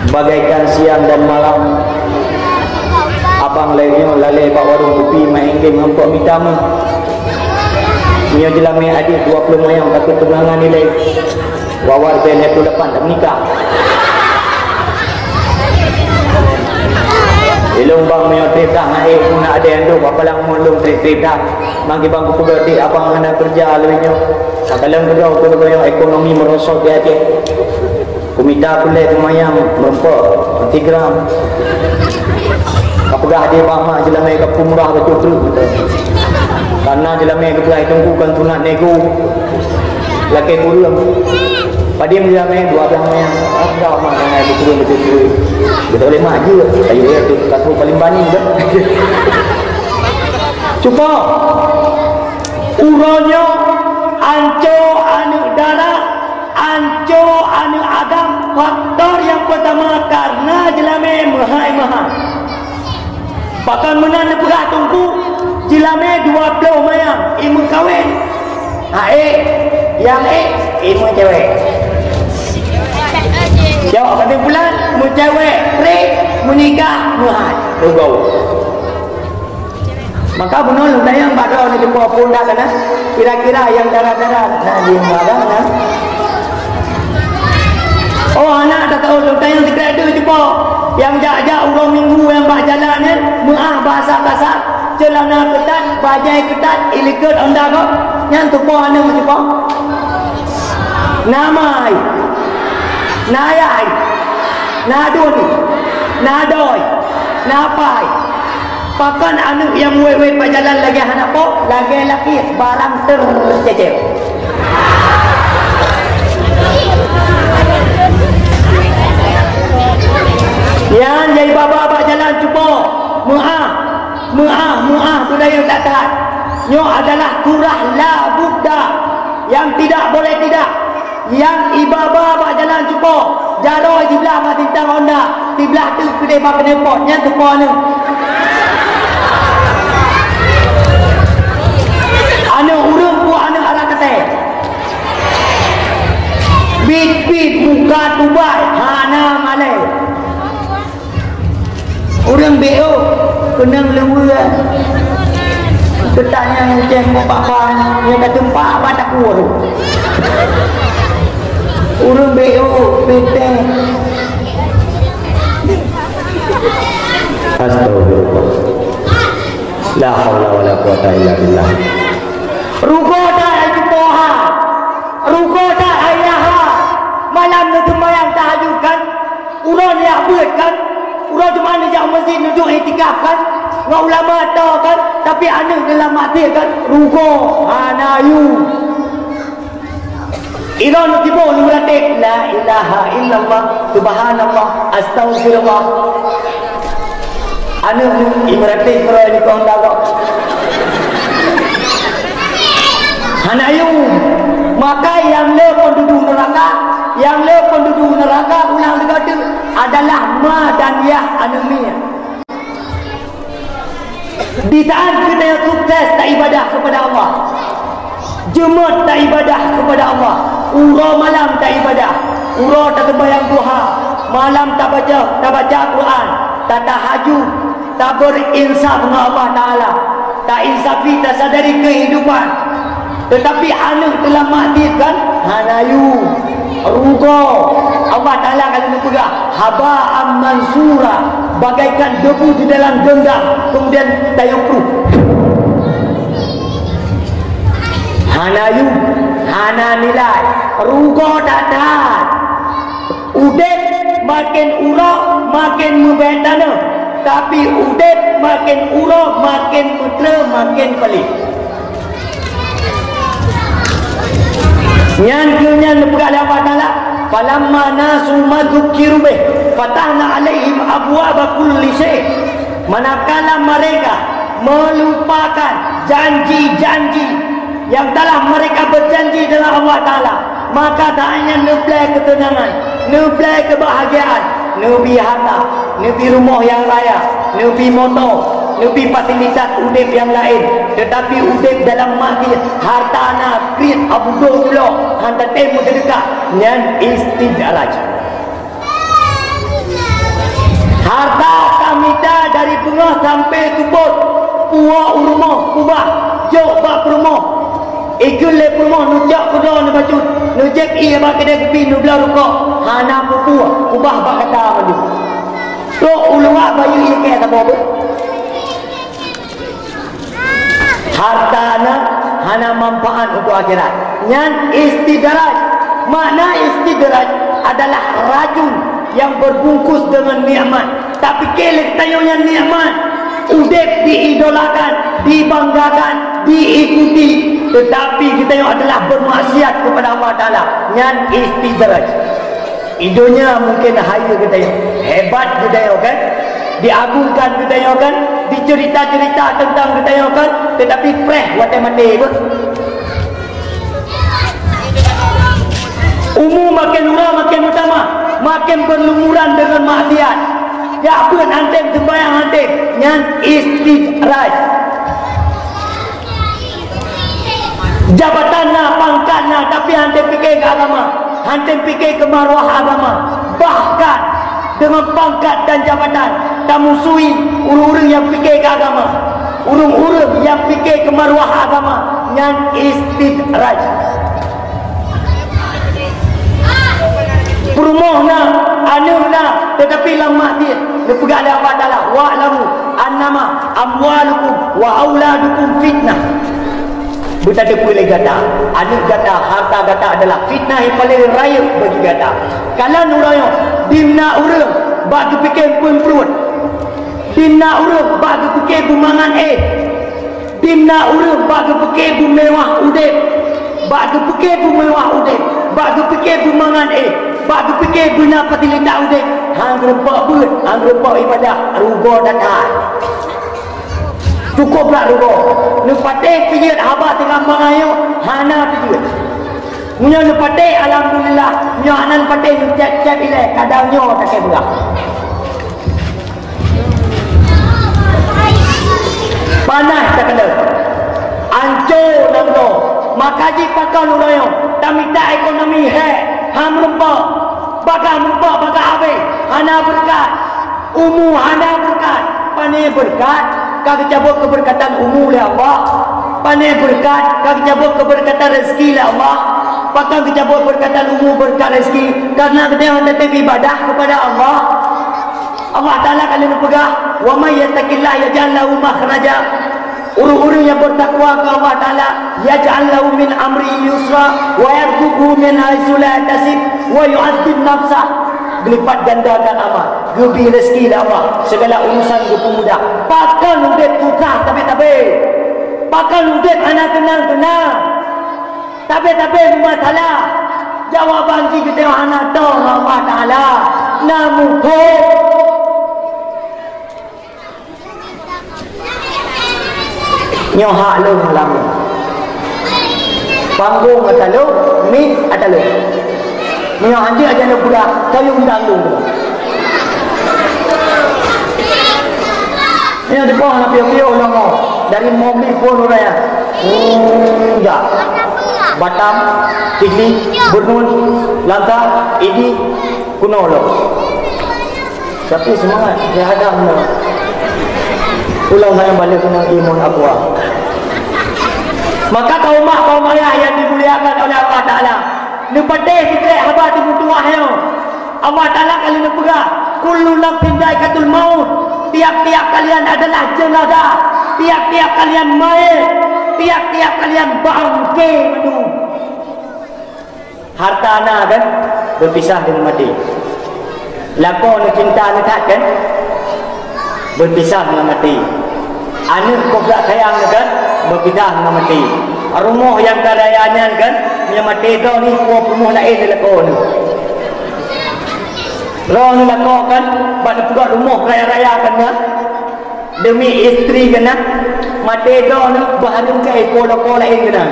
bagaikan siang dan malam. Abang lainnya lalai bak warung kopi main game hempok mita mu. Nyoe jeulamé adik dua puluh mayang takut tunangan nilai. Wawar ben lhèe ploh lapan dah menikah. Ilong bang meunyoe trép that na ék pun na adé andok, apalagi mon lôn trép-trép that. Mang kibang kupeugah dik abang hana keureuja lagée nyoe. Takalon keudroe keu lagée nyoe ekonomi meurosot di Aceh. Kumita kulét seumayang meureumpok tiga gram. Kapeugah di bak mak jeulamé ka peumurah bacut treuk beutôi. Karena jeulamé geupeugah teungku kon sunat nego. Lakée kureueng. Padum jeulamé dua blah manyang. Ah, dah mak jangan dikureueng beutôi-beutôi. Beutôi lé mak jeuet. Ayo ya tu katu paling bani dah. Cuba. Uroe nyoe anco aneuëk dara, anco aneuëk agam. Faktor nyang peurtama karena jeulamé meuhai-meuhai. Pakon meunan neupeugah teungku, jeulamé dua ploh manyang, imeukawen. Aék, nyang ék, imeucewek. Jaweueb keusimpulan, meucewek trép, meunikah meuhai. Rugau. Maka bunoe lôn tanyong bak droeneuh cupo phon dak kana? Kira-kira nyang dara-dara na di agam na? Oh, hana tateuôt, lôn tanyong sikrek deuh cupo. Nyang jak-jak uroe Minggu nyang bak jalan nyan, meuáh bahasa kasar, ceulana keutat, bajée keutat, ilikot honda gob. Nyan cupo aneuëk cupo? Na mai, na yai, na dun, na doi, na pai. Pakon aneuëk nyang wét-wét bak jalan lagée hana po, lagée lakée barang teucécép. Nyan jai baba bak jalan cupo, meuáh, meuáh, meuáh, budaya that-that. Nyoe adalah surah la budda, yang tidak boleh tidak. Nyang iba-ba bak jalan cupo, jaroe jiblah bak sintang honda, siblah teuk keudeh bak keuneupot, nyan cupo aneuëk. Aneuëk ureuëng buet aneuëk arah katé. Bit-bit muka tubai, hana malée. Ureuëng B O keunong leuweue. Teutanyong ceng bak bang, nyoe ka teumpak bak takue. Ureuëng B O, P T. Astagfirullah. La haula wala quwata illa billah. Rugoe that hai cupo ha. Rugoe that hai yah ha. Malam neuseumayang tahajud kan? Uroe neujak beuet kan? Uroe Jumat neujak meuseujid neuduek iktikaf kan? Ngon ulama toh kan? Tapi aneuëk dalam maté kan? Rugoe, hana yue. Ilôn tiboh lôn meuratéb, la ilaha illallah, subhanallah, astaghfirullah. Aneuëk nyoe imeuratéb keurôi nyoe kong dagoe. Hana yue. Maka nyang le peududuek neuraka, nyang le peududuek neuraka ulang leuga teuk adalah ma dan yah aneuëk miet. Di saat kita sukses taibadah kepada Allah, jeuet taibadah kepada Allah, uroe malam taibadah, uroe taseumbahyang duha, malam tabaca, tabaca Quran, tatahajud, taberinsaf ngon Allah Taala, tainsafi, tasadari kehidupan. Teutapi aneuëk teulah mat tieb kan? Hana yue. Rugoe. Allah Taala ka lheueh neupeugah, "Haba'an mansura," bagaikan debu di dalam genggam, kemudian tayue pruh. Hana yue, hana nilai. Rugoe that-that. Udeb maken uroe maken meubèe tanoh, tapi udeb maken uroe maken meutreu maken paleng. Nyan keuh nyan neupeugah lé Allah Taala, "Falamma nasu ma dzukkiru bih, fatahna 'alaihim abwaba kulli syai'." Manakala mereka melupakan janji-janji yang telah mereka berjanji dengan Allah Taala, maka saat nyan neublèe keuteunangan, neublèe keubahagiaan, neubi harta, neubi rumoh nyang raya, neubi moto, neubi fasilitas udeb nyang laén, teutapi udeb dalam maksiat, harta na, kriet, abudôh tuloe, han tatem meuseudeukah, nyan istidraj. Harta tamita dari beungoh sampoe seupôt, puwoe u rumoh, kubah, jok bak peurumoh. Ikheun lé peurumoh, neucok keudroe neubacut, neujieb ié bak keudè kupi, neubloe rukok, hana peue-peue, kubah bak gata mandum. Trok u luwa bayeue ié keu saboh beuh. Harta na hana manfaat untuk akhirat. Nyan istidraj. Makna istidraj adalah racun yang berbungkus dengan nikmat. Tapike lé geutanyoe nyan nikmat. Udeb diidolakan, dibanggakan, diikuti, tetapi geutanyoe adalah bermaksiat kepada Allah Taala. Nyan istidraj. Di donya mungkin hayeue geutanyoe, hebat geutanyoe kan, diagungkan geutanyoe kan, dicerita-cerita tentang geutanyoe kan, tetapi preh watée maté beuh. Umu makin lama makin meutamah, makin berlumuran dengan maksiat. Jak beuet hana tem, sembahyang hana tem, nyan istidraj. Jabatan na, pangkat na, tapi hana tem pike keu agama, hana tem pike keu maruah agama. Bahkan dengan pangkat dan jabatan tamusuhi ureuëng-ureuëng nyang pike keu agama, ureuëng-ureuëng nyang pike keu maruah agama, nyan istidraj. Peurumoh na, aneuëk na, tetapi lam maksiat. Neupeugah lé Allah Taala, "Wa'lamu annama amwalukum wa auladukum fitnah." Beutateupeue lé gata, aneuëk gata, harta gata adalah fitnah nyang paleng rayeuk bagi gata. Kalon uroe nyoe, dimna ureuëng bak geupike peuen pruet, dimna ureuëng bak geupike beumangat éh, dimna ureuëng bak geupike beumewah udeb, bak geupike beumewah udeb, bak geupike beumangat éh, bak geupike beuna fasilitas udeb, han geurumpok beuet, han geurumpok ibadah, rugoe that-that. Cukôp that rugoe. Neupatéh pijeuet haba teungoh mangayoe, hana pijeuet. Meunyoe neupatéh, alhamdulillah. Meunyoe hana neupatéh, neucép-cép ilée, kadang nyoe takée beurah. Panas takalon. Anco nan nyoe. Maka jih pakon uroe nyoe tamita ekonomi hék, han meurumpok. Bagaih meurumpok, bagaih habéh, hana beureukat. Umu hana beureukat. Pane beureukat? Ka geucabot keubeureukat umu lé Allah. Pane beureukat? Ka geucabot keubeureukat rezeki lé Allah. Pakon geucabot beureukat umu, beureukat rezeki? Karena geutanyoe hana tem ibadah kepada Allah. Allah Taala ka lheueh neupeugah, "Wa may yattaqillaha yaj'al lahu makhraja." Ureuëng-ureuëng nyang beutakwa keu Allah Taala, "Yaj'al lahu min amrihi yusra, wa yarzuqhu min haitsu la yahtasib, wa yu'adhdhib nafsah." Geulipat gandakan amal, geubri rezeki lé Allah, segala urusan geupeumudah. Pakon udeb susah tabe-tabe? Pakon udeb hana teunang-teunang? Tabe-tabe meumasalah. Jawaban jih geutanyoe hana tô ngon Allah Taala. Na muphom. Nyoe hak lôn lam. Panggong ata lôn, mik ata lôn. Nyoe hanjeuet aja lôn peugah, kayém undang lôn. Nyoe dipoh na piôh-piôh lom, dari Mobi pun uraya. Hmm, ya. Batam, Sigli, Bernul, Langsa, Idi, kuno lom. Tapi seumangat, ya ada meunan. Ulang saya balik kena imun Aqua. Maka kaum mak, kaum ayah yang dimuliakan oleh Allah Taala, neupatéh sikrek haba teumeutuwah nyoe. Allah Taala ka lheueh neupeugah, "Kullu nafsin dzaiqatul maut." Tiap-tiap kalian adalah jenazah. Tiap-tiap kalian mayét. Tiap-tiap kalian bangke mandum. Harta na kan, beupisah deungon maté. Lakoe neucinta neuthat kan, beupisah ngon maté. Aneuëk kobrak sayang neu kan, beupisah ngon maté. Rumoh nyang ka raya nyan kan, meunyoe maté droe ni, puwoe peurumoh laén lakoe neu. Droe neu lakoe kan, bak neupeugah rumoh raya-raya kan nyan. Demi istri keunan, maté droe neu beuhareuem keu ipo lakoe laén keunan.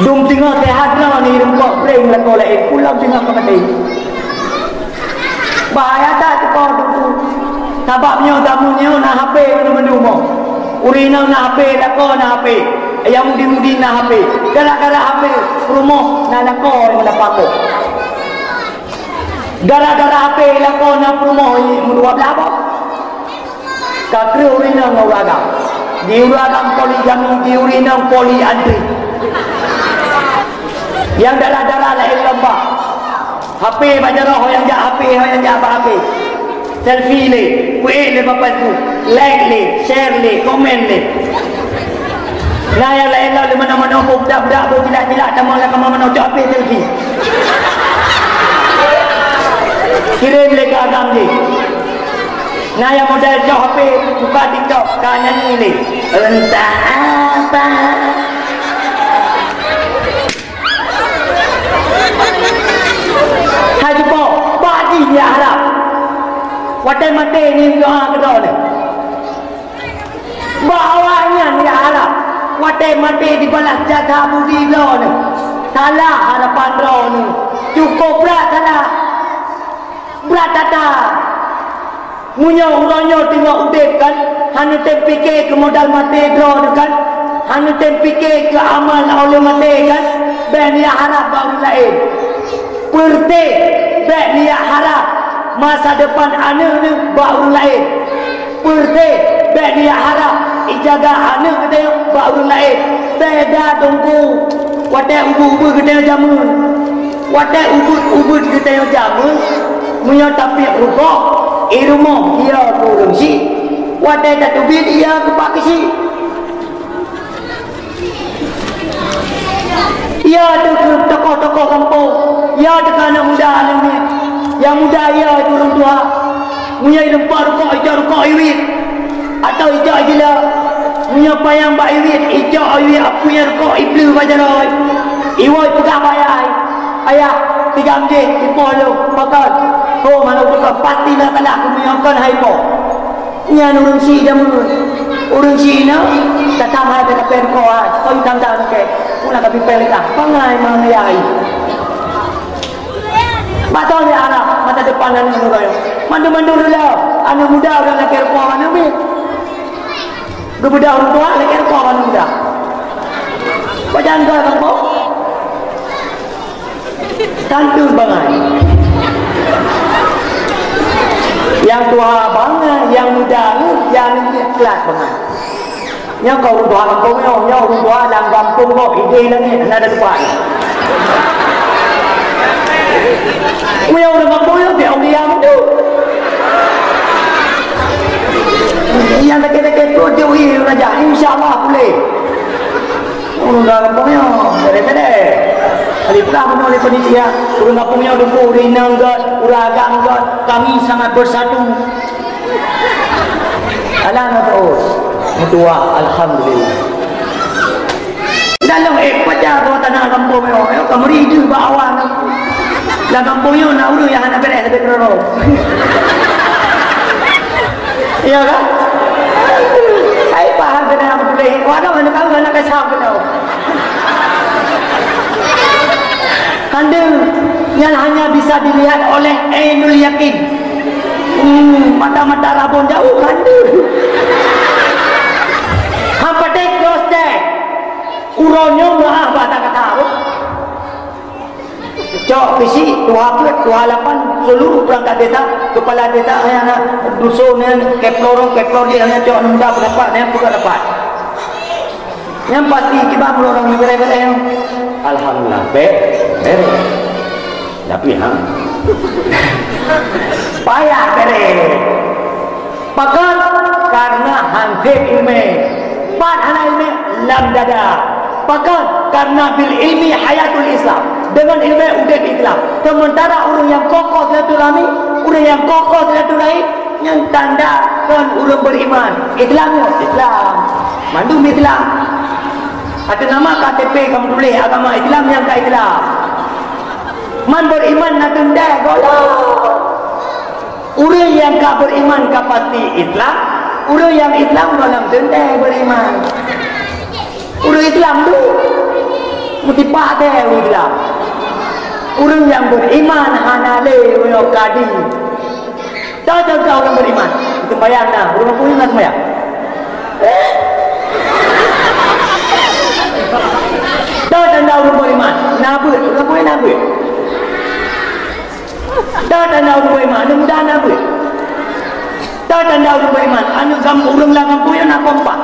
Dum teungoh sehat droe ni rumpok preng lakoe laén, pulang teungoh ka maté. Bahaya that teuko tu. Sabab nyoe tamu nyoe na H P mandum-mandum mo. Ureueng inong na H P, lakoe na H P. Ayah mudi-mudi na H P. Gara-gara H P, rumoh na lakoe nyang na pakoh. Gara-gara H P lakoe na peurumoh i meudua blaih boh. Ka kreueh ureueng inong ngon ureueng agam. Di ureueng agam poligami, di ureueng inong poliandri. Nyang dara-dara laén lom bah. H P bak jaroe, ho nyang jak H P, ho nyang jak bak H P. Selfie lé, peuék lé bak Facebook, like lé, share lé, komen lé. Na nyang laén lom di manoe-manoe, beudak-beudak, beucilak-cilak, tamong lam kama manoe, cok H P selfie. Kirém lé keu agam jih. Na nyang model cok H P, buka TikTok, ka nyanyi lé. Entah apa. Hai cupo, bak jih ya harab. Watèe maté ngieng doa keu droeneuh. Bak awaknyan ya harab. Watèe maté dibalah jasa budi droeneuh. Salah harapan droeneuh. Cukôp brat salah. Brat that-that. Meunyoe uroe nyoe teungoh udép kan, hana tem pike keu modal maté droe kan, hana tem pike keu amal óh lheueh maté kan, bèk neuharab bak ureueng laén. Peureuté, bèk neuharab masa depan aneuk neuh bak ureueng laén. Peureuté, bèk neuharab ijadah aneuk geutanyoe bak ureueng laén. Beda teungku, watèe ubeut-ubeut geutanyoe jameun. Watèe ubeut-ubeut geutanyoe jameun, meunyoe tapiep rukok, i rumoh ia keu ureueng syiek, watèe tateubiet ia keu pak keuchik. Ia teuh keu tokoh-tokoh gampông, ia teuh keu aneuk muda, aneuk miet. Nyang muda ia keu ureueng tuha. Meunyoe i rumpok rukok, icok rukok iwit. Atawa icok jila. Meunyoe panyang bak iwit, icok iwit apui rukok ibleue bak jaroe. Iwoe peugah bak ayah, "Ayah, tigam jih ipoh lôn, pakon?" "Ho, manök pakon, pasti na salah keu meunyoe kon hai poh." Nyan ureueng syiek jameun. Ureueng syiek inoe, tatam hai ka tapèe rukok hai, kon tam-tam keu. Pula ka pipèe leuka, bangai mangat ayah. Mata ni anak, mata depan aneuk muda nyoe. Mandum-mandum rila, aneuk muda udah lakèe rukok aneuk miet. Geubeudôh ureueng tuha lakèe rukok aneuk muda. Pajan goi kampung. Tantun bangai. Nyang tuha bangai, nyang muda, nyang aneuk miet kelas bangai. Nyoe keu ureueng tuha gampông nyoe, nyoe ureueng tuha lam gampông gob idéh langét, hana ada teumpat. Meunyoe ureueng gampông nyoe, bèk aulia meutu. Nyang sakét-sakét pruet jih raja, insya Allah puléh. Ureueng gampông nyoe, bèk-bèk. Kali peugah bunoe lé panitia, ureueng gampông nyoe dukung, ureueng inong göt, ureueng agam göt, kami sangat bersatu. Alah na terus. Meutuah, alhamdulillah. Dalam, eh, pajar dua tanah gampông nyoe, nyoe ka meuri deuh bak awan. Lam gampông nyoe na ureueng nyang hana bèrèh leubeh keudroe. Iya kan? Hai paham keunan beutôi. Wah, na mana tahu anak kesam keunan. Hana, nyan hanya bisa dilihat oleh ainul yakin. Hmm, mata-mata rabon jauh hana. Han patéh cross teh. Uroe nyoe meu'ah bak kata-kata. Cok bisi, tuha peuet, tuha lapan, seluruh perangkat desa, kepala desa, hanya dusun, keplor, keplor, dia hanya cok nunda pendapat, hanya bukan dapat. Nyang pasti kiban meurorong bèrèh-bèrèh. Alhamdulillah, bèk, bèrèh. Tapi, ha. Payah bèrèh. Pakon? Karena han sép ileumèe. Pat hana ileumèe? Lam dada. Pakon? Karena bil ilmi hayatul Islam. Deungon ileumèe udép Islam. Sementara ureueng nyang kokoh silaturahmi, ureueng nyang kokoh silaturahim, nyan tanda kon ureueng beriman. Islam nyoe, Islam. Mandum Islam. Ateueh nama K T P kamoe tuléh agama Islam nyang ka Islam. Man beriman na teuntèe gohlom. Ureueng nyang ka beriman ka pasti Islam, ureueng nyang Islam gohlom teuntèe beriman. Ureueng Islam tu meusipat teuh ureueng Islam. Ureueng nyang beriman hana lé uroe kadi. Tahu contoh ureueng beriman? Sembahyang na, ureueng kampung na sembahyang. Eh? Tahu tanda ureueng beriman? Na beuet, ureueng kampung na beuet. Tahu tanda ureueng beriman? Aneuk muda na beuet. Tahu tanda ureueng beriman? Aneuk gam-, ureueng lam kampung nyan na kompak.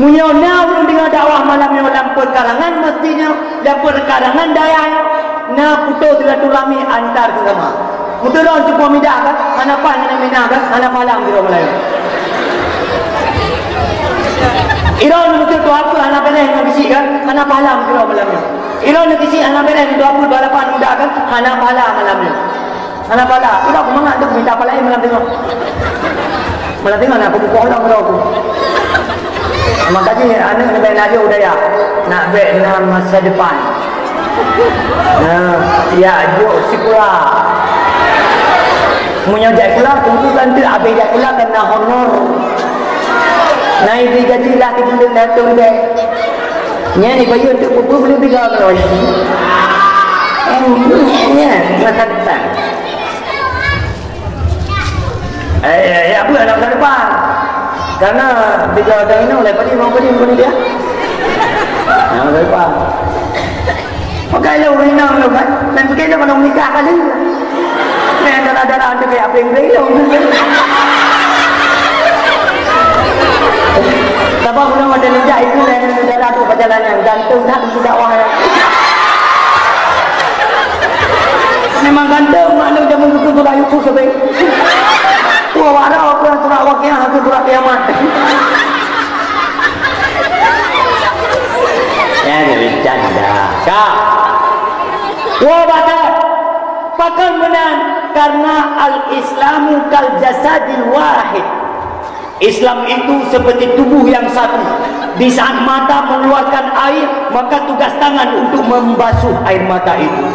Meunyoe na ureuëng deungoe dakwah malam nyoe lam peukarangan meuseujid nyoe, lam peukarangan dayah nyoe, na putôh silaturahmi antar seugama. Meuteurong cuba midah kan, hana paih hana minah kan, hana pahala meuteurong malam nyoe. Iroe meuteurong tuha peuet hana paih hana bisi kan, hana pahala meuteurong malam nyoe. Iroe neukisi hana bereh, dua puluh dua lapan muda kan, hana pahala malam nyoe. Hana pahala. Udah aku mangat tu minta pahala malam tengok. Malam tengok nak aku buka ulang udah aku. Makanya anak ni baik nak jauh daya. Nak baik dalam masa depan. Nah, ya jok sikula. Meunyoe jak sikula, tunggu kan tu habis jak sikula kena honor. Nah, ibu jadi lah di bulan Natal deh. Nyan ibayeue teuk peue-peue boleh tiga kali. Nyan, nyan, masa depan. Eh, eh, eh, apa anak masa depan? Karena tiga orang ini oleh padi mau padi mau dia. Anak masa depan. Pakai lo rinang lo kan. Dan pakai lo kalau menikah kali. Nah, darah-darah tu kayak apa yang beri lo. Sabab ulang ada lejak itu dan negara tu perjalanan gantung dah untuk dakwah. Memang gantung maklum zaman dulu tu bayu tu sampai. Wah, wara aku surat wakiah aku surat kiamat. Ya, jadi canda. Kak. Wah, batal. Pakon meunan karena al-Islamu kal jasadil wahid. Islam itu seperti tubuh yang satu. Di saat mata mengeluarkan air, maka tugas tangan untuk membasuh air mata itu.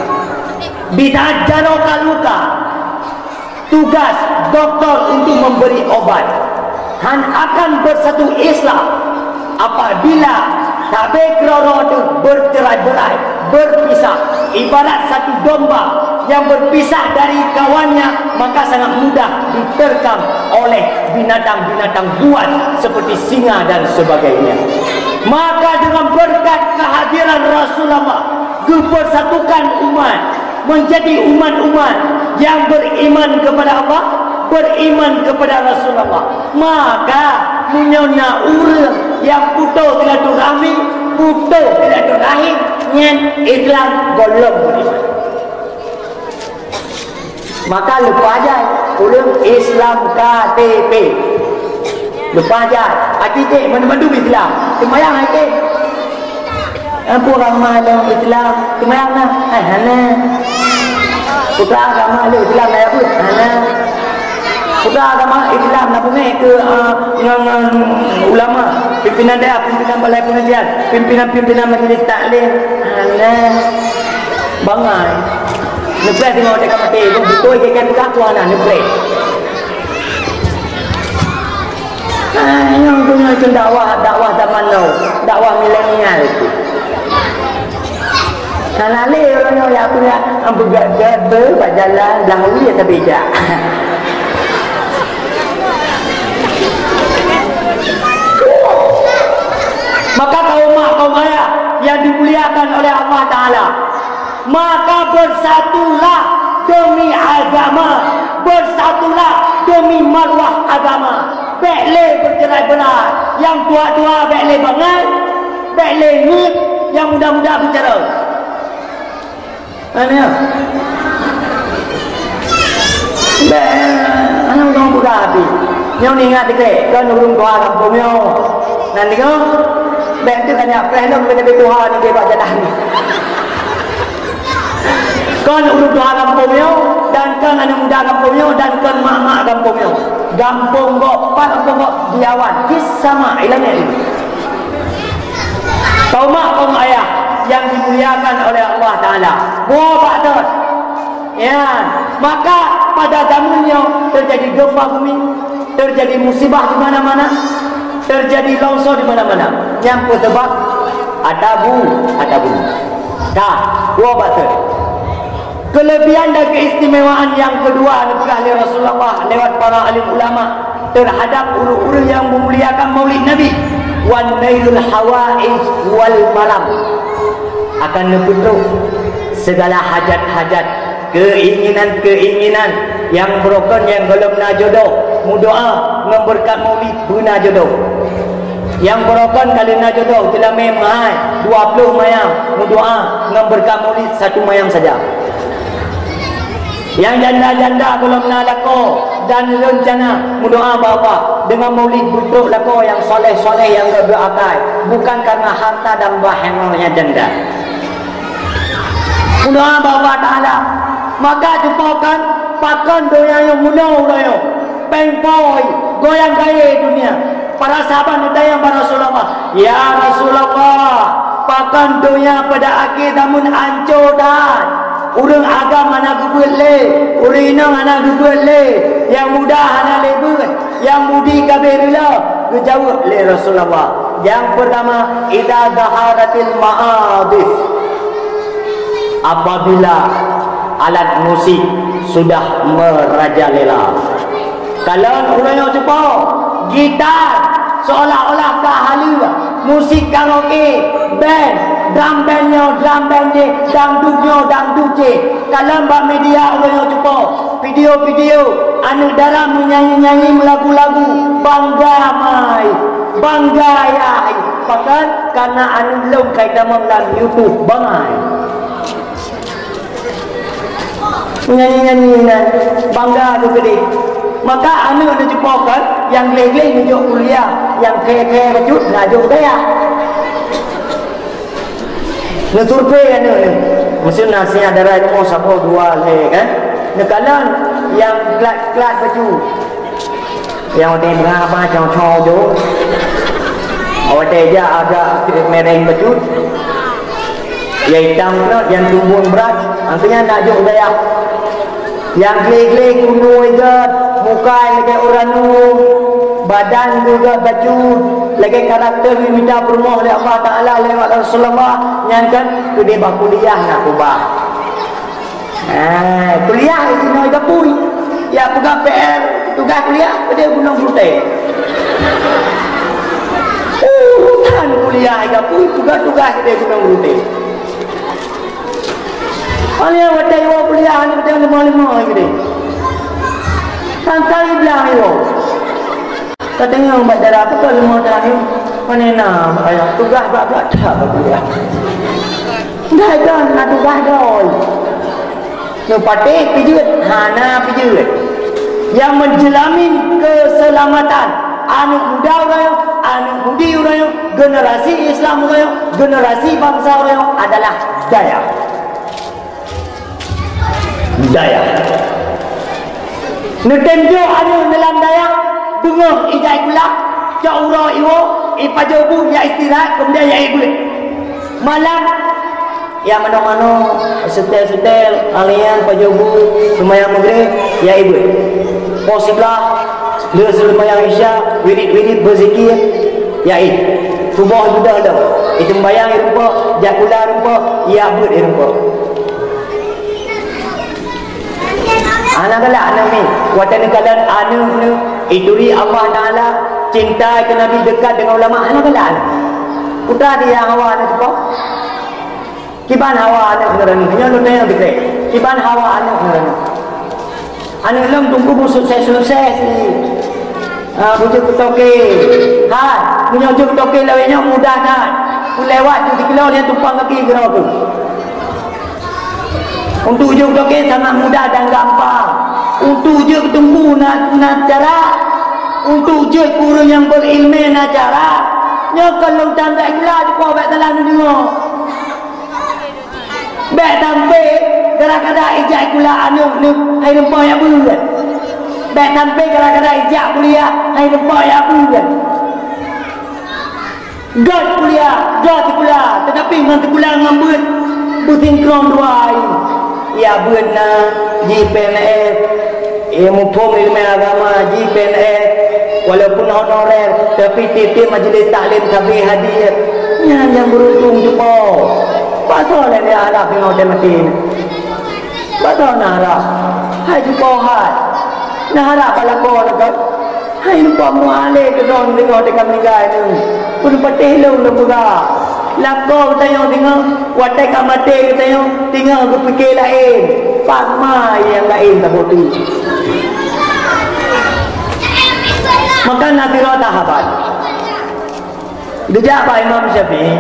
Di saat jaroe ka luka, tugas doktor untuk memberi obat. Han akan bersatu Islam apabila tabe keudroe-droe teuh bercerai-berai, berpisah. Ibarat satu domba yang berpisah dari kawannya, maka sangat mudah diterkam oleh binatang-binatang buas seperti singa dan sebagainya. Maka dengan berkat kehadiran Rasulullah, geupersatukan umat menjadi umat-umat yang beriman kepada Allah, beriman kepada Rasulullah. Maka meunyoe na ureuëng nyang putôh silaturahmi, putôh silaturahim, nyan Islam gohlom beriman. Maka lupa aja ulun Islam K T P. Lupa aja, hati cek mana-mana Islam. Sembahyang hati. Apa agama dalam Islam? Sembahyang nah. Hai hana. Putra agama dalam Islam dah apa? Hana. Putra agama Islam nak pungai ke uh, ngon, ngon ulama, pimpinan daerah, pimpinan balai pengajian, pimpinan-pimpinan majlis taklim. Hana. Bangai. Neupreh tengok dekat mati. Betul je kan pegang kuah nah neupreh. Ah, nyang tu nyang tu dakwah, dakwah zaman now, dakwah milenial tu. Nah, lé orang nyang ya punya ambegat-gat bak jalan dah uli ya tabijak. Maka kaum mak kaum ayah yang dimuliakan oleh Allah Taala, maka bersatulah demi agama, bersatulah demi maruah agama. Bék lé bercerai belah, nyang tua-tua bék lé bangai, bék lé ngiet, nyang muda-muda bicara. Mana? Bék, anak ureuëng muda api. Nyoe ingat dikit, kan ureuëng tua kampung nyoe. Nan dengar, bék tu kan nyak preh lom kena tuha ni bak jalan. Kon ureuëng tuha gampông nyoe, dan kon aneuk muda gampông nyoe, dan kon mak-mak gampông nyoe. Gampông gob, pat gampông gob, di awan, di sama, i langét. Kaum mak, kaum ayah yang dimuliakan oleh Allah Taala. Boh bak thon. Ya, maka pada zaman nyoe terjadi gempa bumi, terjadi musibah di mana-mana, terjadi longsor di mana-mana. Nyang peusabab atabu, atabu. Dah, dua batu. Kelebihan dan keistimewaan yang kedua dipeugah lé Rasulullah lewat para alim ulama terhadap ureuëng-ureuëng yang memuliakan Maulid Nabi, wan nailul hawaij wal maram, akan neupeutrok segala hajat-hajat, keinginan-keinginan nyang beurokon nyang gohlom na jodoh, meudoa ngon beureukat Maulid beuna jodoh. Nyang beurukon ka lheueh na jodoh, teulamé meuhai, dua ploh mayang, meudoa ngon beureukat Maulid satu mayang saja. Nyang janda-janda gohlom na lakoe dan reuncana, meudoa bak Allah deungon Maulid, beutrok lakoe nyang saleh-saleh nyang geuh-geuh akai, bukan karena harta dan bah nyang janda. Meudoa bak Allah Taala. Maka cuba kan, pakon donya nyoe meunoe uroe nyoe. Péng poi, goyang gayée dunia. Para sahabat neutanyong bak Rasulullah, "Ya Rasulullah, pakon donya pada akhé zaman ancô that? Ureuëng agam hana geubeuet lé, ureuëng inong hana geubeuet lé, nyang muda hana lé beuet, nyang budi ka abéh reuloh." Geujaweueb lé Rasulullah, "Nyang peurtama, idza zaharatil ma'adif, apabila alat musik sudah merajalela." Kalon ureuëng nyoe cupo, gitar seolah-olah ka haleue, musik karaoke, band, drum band nyoe, drum band jih, dangdut nyoe, dangdut jih. Kalon bak media ureuëng nyoe cupo, video-video aneuëk dara meunyanyi-nyanyi meulagu-lagu, bangga mai, bangga yai. Pakon? Karena aneuëk lôn ka itamong lam YouTube, bangai. Nyanyi-nyanyi nan bangga tu keudeh. Maka aneuëk neucupo kan, nyang gleh-gleh neujok kuliah, nyang khe-khe bacut neujok dayah. Neusurvei aneuëk neu. Meusti na siat dara rumoh saboh dua lhée kan. Neukalon nyang klat-klat bacut. Nyang watée beurangkat cong-cong ujoe, watée jak agak mereng bacut, ya itam keunoe, nyang tumbon brat, artinya nak jok dayah. Nyang gleh-gleh keunoe gét, muka lagée ureuëng ranum, badan geuh gét bacut, lagée karakter mita peurumoh lé Allah Taala lewat Rasulullah, nyan kan keudeh bak kuliah na keubah. Ah, kuliah inoe gapui. Ya peugah P R, tugaih kuliah, keudeh gunong putih. Urusan kuliah gapui, tugaih-tugaih keudeh gunong putih. Paléng watée iwoe kuliah, aneuk watée lima-lima keudeh. Tangkai blang iwoe. Ka deungoe bak dara, "Pakon leumo teuh?" "Pane na, Mak Ayah, tugaih brat-brat that bak kuliah." "Dai kon na tugaih doi." Neupatéh pijeuet, hana pijeuet. Yang menjamin keselamatan aneuk muda uroe nyoe, aneuk mudi uroe nyoe, generasi Islam uroe nyoe, generasi bansa uroe nyoe adalah dayah. Dayah. Neutem jok aneuk neulam dayah, beungoh ijak sikula, cok uroe iwoe, ipajoh bu, ya istirahat, kemudian ya ibeuet. Malam, ya manoe-manoe, seutée-seutée, alian pajoh bu, seumayang Maghrib, ya ibeuet. Poh siblaih, lheueh seumayang Isya, wirit-wirit beuzikir, ya i. Suboh judeuh lom, iseumbayang i rumpok, jak sikula rumpok, ya beuet i rumpok. Hana galak aneuk nyoe, watée neukalon aneuk nyoe, ituri Allah Taala, cinta keu Nabi, dekat deungon ulama, hana galak aneuk. Putra dia hawa aneuk seupôt. Kiban hawa aneuk ngon raneuh, nyoe lôn tanyong teukrek. Kiban hawa aneuk ngon raneuh. Aneuk lôn teungku beusukses-sukses ni. Ah, beujeuet keu toke. Hai, meunyoe jeuet keu toke lawét nyoe mudah that. Peulewat jeuet sikilo nyan tumpang kaki keudroe tu. Untuk jeuet keu toke sangat mudah dan gampang. Untuk jeuet keu teungku na, na cara. Untuk jeuet keu ureuëng nyang berileumé na cara. Nyoe kon lôn tambah sikula, cuba bék salah neudeungoe. Bék sampai gara-gara ijak sikula aneuk nyoe hai rumpok jak beuet. Bék sampai gara-gara ijak kuliah hai rumpok jak beuet. Gét kuliah, gét sikula, teutapi ngon sikula ngon beuet beusinkron dua ai. Ya beuet na ji P N S, ya muphom ileumé agama ji P N S, walaupun honorer, tapi tiep-tiep majlis taklim sabe hadir. Nyan nyang beuruntung cupo. Pasoe lé harab singoh teuh maté. Pasoe na harab. Hai cupo hai. Na harab bak lakoe na kon. Hai lupa mualé keudroe singoh teuh ka meuninggai nyoe. Peupatéh lôn lôn peugah. Lakoe geutanyoe singoh, watée ka maté geutanyoe, singoh geupike laén. Pat ma nyang laén saboh teuk. Maka na sidroe sahabat. Geujak bak Imam Syafi'i,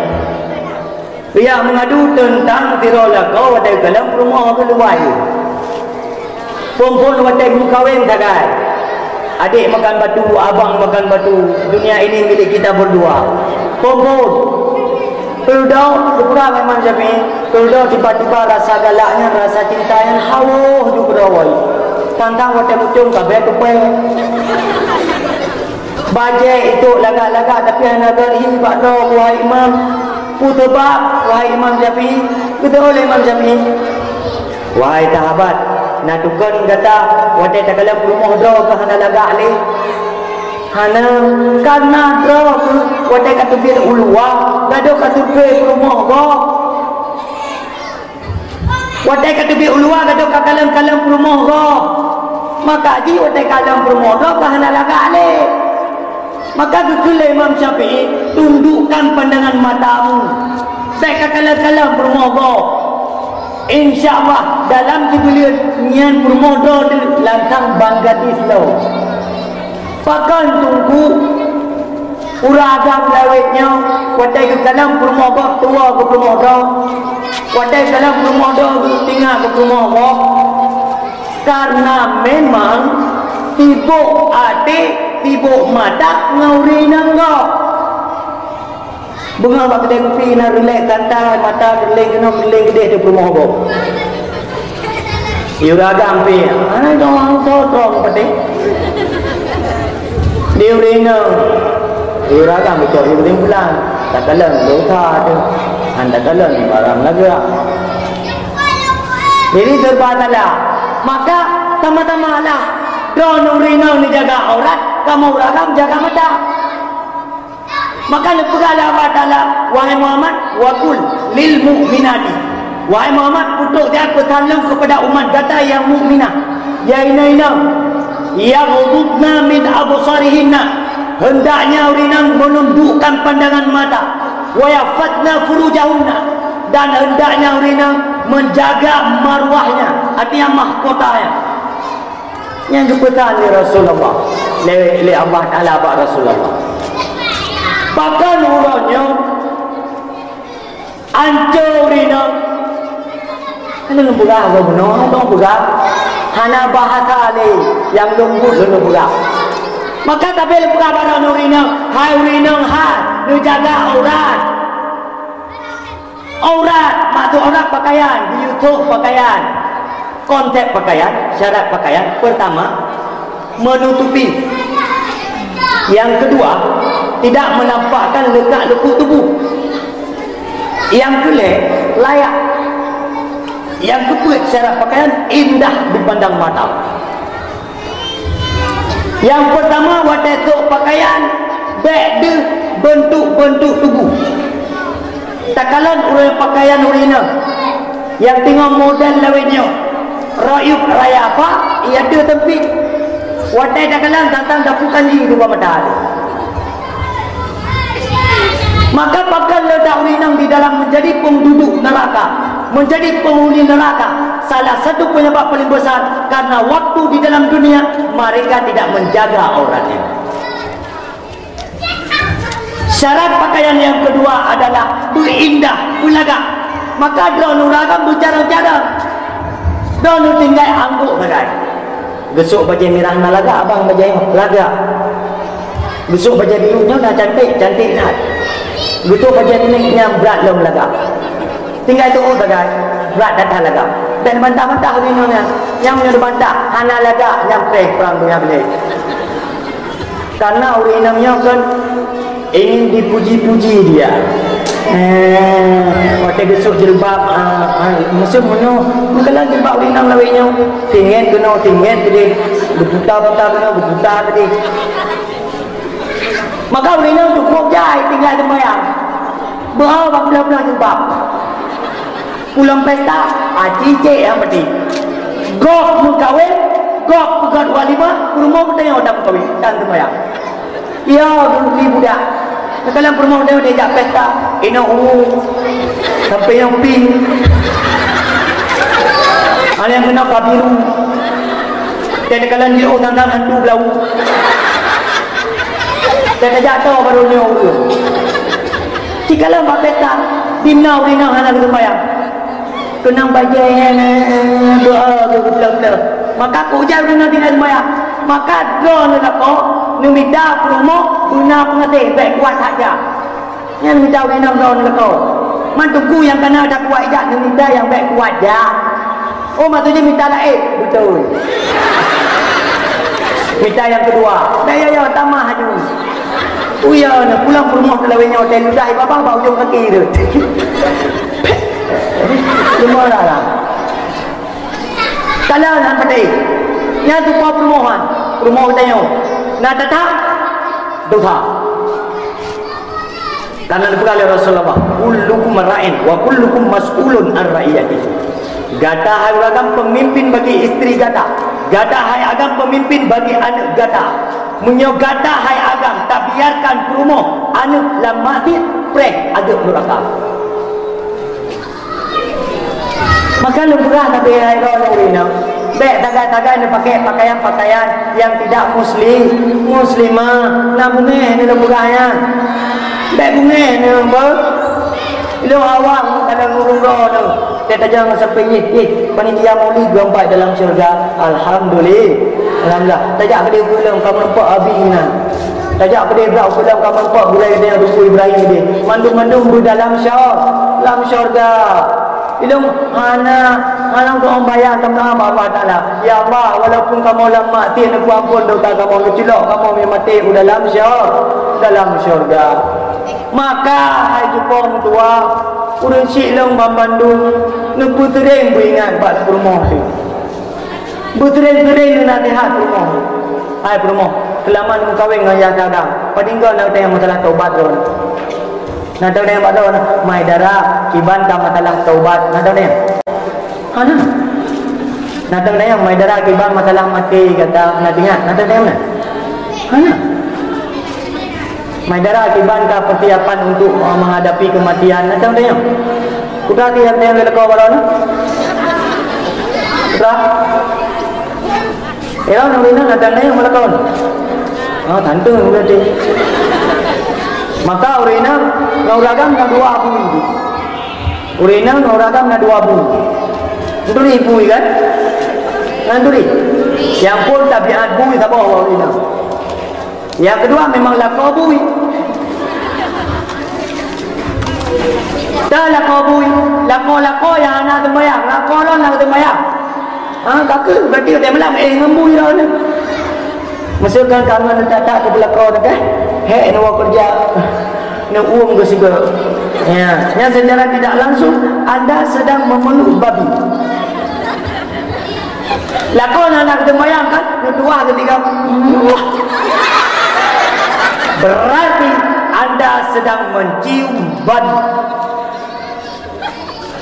geujak meungadu teuntang sidroe lakoe watée geukalon peurumoh geuh luwai. Phon-phon watée geumeukawen sagai. Adék makan batu, abang makan batu, dunia ini milik kita berdua. Phon-phon. Keududoe, geupeugah lé Imam Syafi'i, keududoe tiba-tiba rasa galak nyan, rasa cinta nyan hawôh ju keudroe. Tantang watée mucom ka bèe teupée. Bajée itôk lagak-lagak, tapi hana geuh hi bak droe, wahai Imam. Peue sabab, wahai Imam Syafi'i? Geutanyong lé Imam Syafi'i, "Wahai sahabat, na tukon gata watée takalon peurumoh droe geuh hana lagak lé?" "Hana, kareuna droe geuh watée ka teubiet u luwa, gadôh ka teubiet peurumoh gob." Watée ka teubiet u luwa, gadôh ka kalon-kalon peurumoh gob. Maka jih watée kalon peurumoh gob ka hana lagak lé. Maka geukheun lé Imam Syafi'i, "Tundukkan pandangan matamu. Bèk kakalon-kalon peurumoh gob. Insya Allah, dalam sibuleuen nyan peurumoh droe lantang bang gadis lom." Pakon Teungku? Ureueng agam lawét nyoe, watée geukalon peurumoh gob tuwoe keu peurumoh droe, watée geukalon peurumoh droe geutinga keu peurumoh gob. Kareuna memang sibok até, sibok mata ngon ureueng inong gob. Beungoh bak keudée kupi na reulek santai, mata geuleng keunoe geuleng keudeh di peurumoh gob. Yue ragam pih, hana dong soe dong padé. Di ureueng inong, yue ragam icok yue bulan-bulan, takalon dosa teuh, han takalon barang lagak. Jadi serba salah. Maka sama-sama lah. Droeneuh ureueng inong neujaga aurat, kamoe ureueng agam jaga mata. Maka neupeugah lé Allah Taala, "Wahai Muhammad, wa qul lil mu'minati." Wahai Muhammad, peutrok siat peusan lôn keupada umat gata nyang mukminah, ya inong-inong, "yaghdudna min absarihinna," hendaknya ureueng inong menundukkan pandangan mata, "wa yahfazna furujahunna," dan hendaknya ureueng inong menjaga marwahnya, artinya mahkotanya. Nyang geupeusan lé Rasulullah, lé, lé Allah Taala bak Rasulullah. Pakon uroe nyoe ancô ureueng inong. Hana lôn peugah, hana lôn peugah. Hana bahasa lé nyang leumbot lôn peugah. Maka sabe lôn peugah bak droeneuh ureueng inong, hai ureueng inong hai, neujaga aurat. Aurat, maksud aurat pakaian, geuyue sôk pakaian. Konsep pakaian, syarat pakaian, pertama, menutupi. Yang kedua, tidak menampakkan letak lekuk tubuh. Yang keulhèe, layak. Yang keupeuet, syarat pakaian indah dipandang mata. Nyang peurtama, watèe sôk pakaian, bèk deuh beuntuk-beuntuk tuboh. Takalon ureueng pakaian ureueng inong nyang teungoh modern lawét nyoe, rayueb raya apa, iya deuh teumpit. Watèe takalon, tantang tapukan jih di bawah mata. Maka pakon letak ureueng inong di dalam menjadi penduduk neraka, menjadi penghuni neraka? Salah satu penyebab paling besar karena waktu di dalam dunia mereka tidak menjaga auratnya. Syarat pakaian yang kedua adalah beuindah, beulagak. Maka droeneuh ureueng agam beucarông-carông. Droeneuh tinggai anggôk sagai. Geusôk bajèe mirah na lagak, abang bajèe lagak. Geusôk bajèe biru nyoe na cantik, cantik that. Geusôk bajèe kunéng nyang brat lom lagak. Tinggai tu'oh sagai, brat that-that lagak. Dan bantah-bantah ureueng inong nyan. Nyang meunyoe bantah, hana lagak, nyang preh prang donya biléh. Karena ureueng inong nyoe kan ingin dipuji-puji dia. Eh, watèe geusôk jilbab, ah, ah, maksud meunyoe, meukeulong jilbab ureueng inong lawét nyoe, tinggai keunoe, tinggai keudeh, beuputa-puta keunoe, beuputa keudeh. Maka ureueng inong cukup jai tinggai seumayang. Beuhôi bak blah-blah jilbab. Pulang pesta, aci cek nyang penting. Gob meukawen, gob peugöt walimah, peurumoh geutanyoe dan meukawen, dan seumayang. Ya, geurugi budak. Takalon peurumoh geutanyoe jak pesta, inong ungu, sampai inong pink. Ada nyang keunoe ka biru. Dan takalon jiôh tantang hantu beulawu. Dan tajak toe baroe nyoe ureueng. Sikalon bak pesta, di na ureueng inong hana geuseumayang. Keunong bajèe, doa geupeuleuh-peuleuh. Maka keu ujai ureueng inong tinggai seumayang. Maka droeneuh lakoe neumita peurumoh beuna peungaséh, bèk kuat that jak. Nyan mita ureueng inong droeneuh lakoe. Man teungku nyang kana that kuat jak neumita nyang bèk kuat jak. Oh, maksudnya mita laén. Beutôi. Mita nyang keudua. Dah ya, ya, tamah aju. Oh ya, na pulang peurumoh teulawé nyoe, teuh ludah babah bak ujong kaki tu. Cuma lah lah. Salah nan pati. Nyan tupo peurumoh, ha. Peurumoh geutanyoe. Na tatap dosa. Karena dipeugah lé Rasulullah, "Kullukum ra'in wa kullukum mas'ulun an ra'iyatihi." Gata hai ureueng agam pemimpin bagi istri gata. Gata hai agam pemimpin bagi aneuk gata. Meunyoe gata hai agam tabiarkan peurumoh aneuk lam maksiat, preh aneuk nuraka. Maka lôn peugah sabe hai droeneuh ureueng inong, bèk sagai-sagai neupakèk pakaian-pakaian nyang tidak muslim, muslimah. Na beungèh neuh lôn peugah nyan. Bèk beungèh neuh, beuh. Ilôn awak meukalang ureueng droeneuh. Teuh tajak ngon sampéng jih, "Ih, panitia maulid geuampat dalam syeuruga." Alhamdulillah. Alhamdulillah. Tajak keudéh beuleung ka meurumpok abi inan. Tajak keudéh brak beuleung ka meurumpok gulai geutanyoe Teungku Ibrahim keudéh. Mandum-mandum beudalam syur-, lam syeuruga. Ilôn hana, hana geuom bayang tameudoa bak Allah Taala. "Ya Allah, walaupun kamoe lam maksiat, neupeuampon dosa kamoe, neucilok kamoe meumaté u dalam syur-, dalam syeuruga." Maka hai cupo meutuah, ureueng syiek lôn banmandum neupeuseuréng beuingat bak peurumoh teuh. Beuseuréng-seuréng neunasihat peurumoh. Hai peurumoh, seulama neumeukawen ngon yah si agam, padinggoe na teuh nyang masalah taubat droeneuh? Na teuh nyang bak droeneuh, mai dara kiban ka masalah taubat, na teuh nyang? Hana. Na teuh nyang mai dara kiban masalah maté gata, na teuh nyang? Na teuh nyang na? Hana. Mai dara kiban ka persiapan untuk, eh, menghadapi kematian, na teuh nyang? Putra tiang-tiang lé lakoe baroe na? Putra? Ira na ureueng inong na teuh nyang meulakon. Ah, tantu berarti. Maka ureueng inong ngon ureueng agam na dua bui. Ureueng inong ngon ureueng agam na dua bui. Neuturi bui kan? Neuturi. Nyang phôn tabiat bui saboh ureueng inong. Nyang keudua memang lakoe bui. Dah lakoe bui, lakoe-lakoe nyang hana seumayang, lakoe lôn hana seumayang. Ha, ka keuh, berarti watèe malam, eh, ngon bui lôn. Miseue kan kamoe neutak-tak keu beulakoe teuh, hèk neuwoe keureuja, neuuem geusigoe. Ya, nyan secara tidak langsung anda sedang memeluk babi. Lakoe na, na geuseumayang kan, neutuah geutinggai. Berarti anda sedang mencium babi.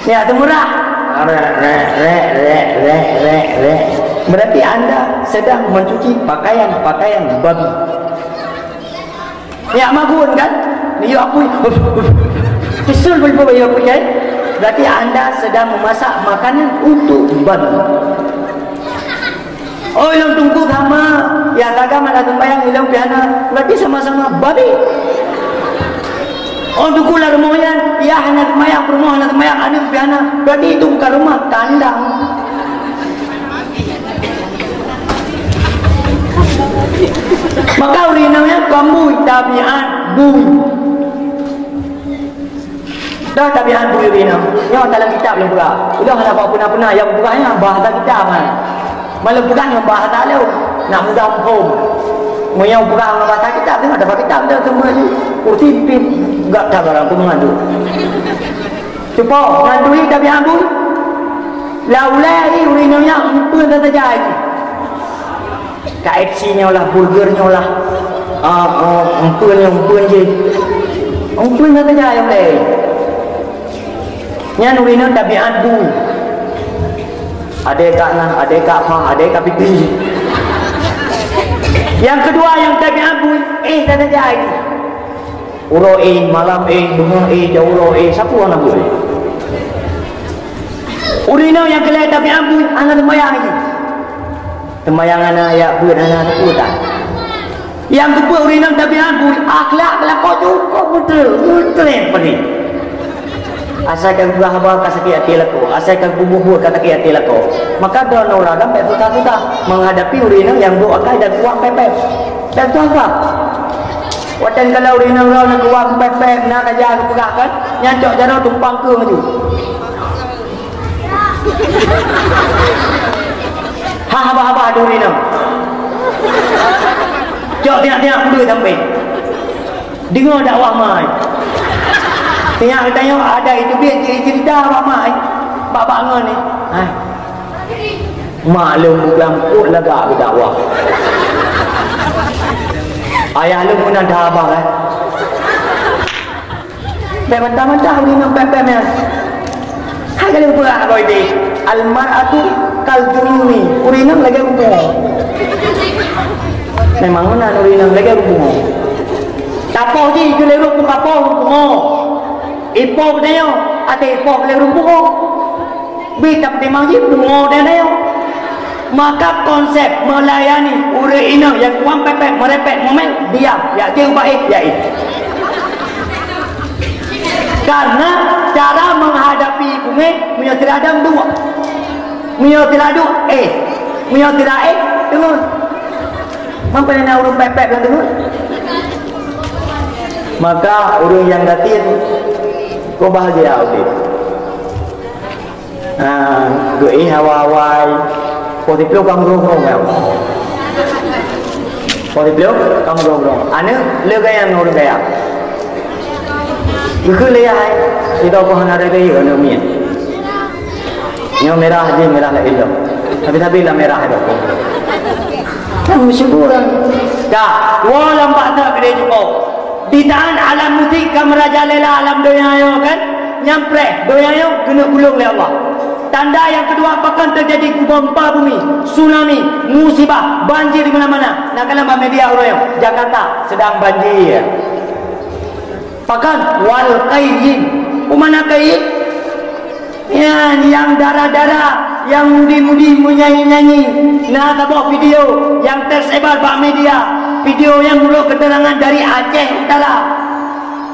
Ya, teumurah. Rek, rek, rek, rek, rek, rek, rek. Berarti anda sedang mencuci pakaian-pakaian babi. Nyak magun kan? Niyok apui. Tisul pun pun niyok apui kan? Berarti anda sedang memasak makanan untuk babi. Oh, ilôn teungku sama. Ya, agam hana seumayang, ilôn pih hana. Berarti sama-sama babi. Oh, teungku lam rumoh nyan, ya hana seumayang, peurumoh hana seumayang, aneuk pih hana. Berarti itu bukan rumah, kandang. Maka ureueng inong nyan kon bui, tabiat bui. Dah tabiat bui ureueng inong. Nyoe dalam kitab lôn peugah. Ulôn hana bawa peuna-peuna, nyang peugah nyan bahasa kitab kan. Malah peugah ngon bahasa lôn. Nak mudah muphom. Meunyoe peugah ngon bahasa kitab, tengok dapat kitab dah semua tu. Kursi pin gak dah barang tu mengandung. Cuba, nyan turi tabiat bui. Lau lé ureueng inong nyan, empeuen saja jih. K F C nyoe lah, burger nyoe lah. Ah, ah, empeuen nyoe, empeuen jih. Empeuen saja jih lau lé. Nyan ureueng inong tabiat bui. Adé ka nah, adé ka pha, adé ka pipi. Nyang keudua nyang tabiat bui, eh, saja jih. Uroe éh, malam éh, beungoh éh, jaweuroe éh, sapeue hana beuet. Ureueng inong nyang keu lhèe tabiat bui, hana seumayang lagi. Seumayang hana, jak beuet hana, sapeue tan. Nyang keupeu ureueng inong tabiat bui, akhlak lakoe cukôp beutôi, beutôi peurih. Asai ka geupeugah haba ka sakét até lakoe, asai ka geupeubeuet ka sakét até lakoe. Maka droeneuh ureueng agam bèk susah-susah menghadapi ureueng inong nyang brôk akai dan kuat pèpèt. Bèk susah-susah. Watèe kalau ureueng inong droeneuh kuat pèpèt, na saja geupeugah kan, nyan cok jaroe tumpang keu laju. Ha, haba-haba duri nang. Cok tiak-tiak peue sampai. Deungoe dakwah mai. Tiak geutanyoe ada itu biet cerita bak mai. Bak-bak ngon ni. Hai. Mak lôn bukan kok lagak geudakwah. Ayah lôn pun ada abang, eh. Bèk mantah-mantah ureueng inong pèm-pèm nyan. Hai ka lheueh peugah lagèe nyan. Al-mar'atu kal jununi. Ureueng inong lagèe rumoh. Memang meunan ureueng inong lagèe rumoh. Tapoh jih keu lé rumoh, tapoh rumoh. Ipoh geutanyoe, até ipoh lé rumoh. Bit tapeutimang jih pungo dan ayong. Maka konsep melayani ureueng inong nyang kuat pèpèt, meurepèt momén, diam, jak jeuet ubak éh, jak éh. Karena cara menghadapi bungéh, meunyoe sira dam dua. Meunyoe sira dua, éh. Meunyoe sira éh, teungeut. Mampu na ureueng pèpèt lam teungeut. Maka ureueng nyang gasien, kok bahagia udép. Ha, geuéh awai-awai. Poh siplôh ka meugrong-grong ya. Poh siplôh ka meugrong-grong. Aneuk le gaya ngon ureueng gaya. Geukheun le yah hai. Sidroe poh hana raya aneuk miet. Nyoe mirah jih mirah laén lom. Tapi-tapi lah mirah dah. Kan meusyukur kan. Dah, dua lam bak tak gede cukup. Ditaan alam musik ka meurajalela alam donya nyoe kan? Nyang preh, donya nyoe keuneuk gulong lé Allah. Tanda nyang keudua, pakon teujadi gempa bumi, tsunami, musibah, banjir di mana-mana. Nah, kalon bak media uroe nyoe, Jakarta sedang banjir. Pakon? Wal kayyin. Peue makna kayyin? Nyan nyang dara-dara, nyang mudi-mudi meunyanyi-nyanyi. Na saboh video nyang tersebar bak media. Video nyan meunurot keterangan dari Aceh Utara.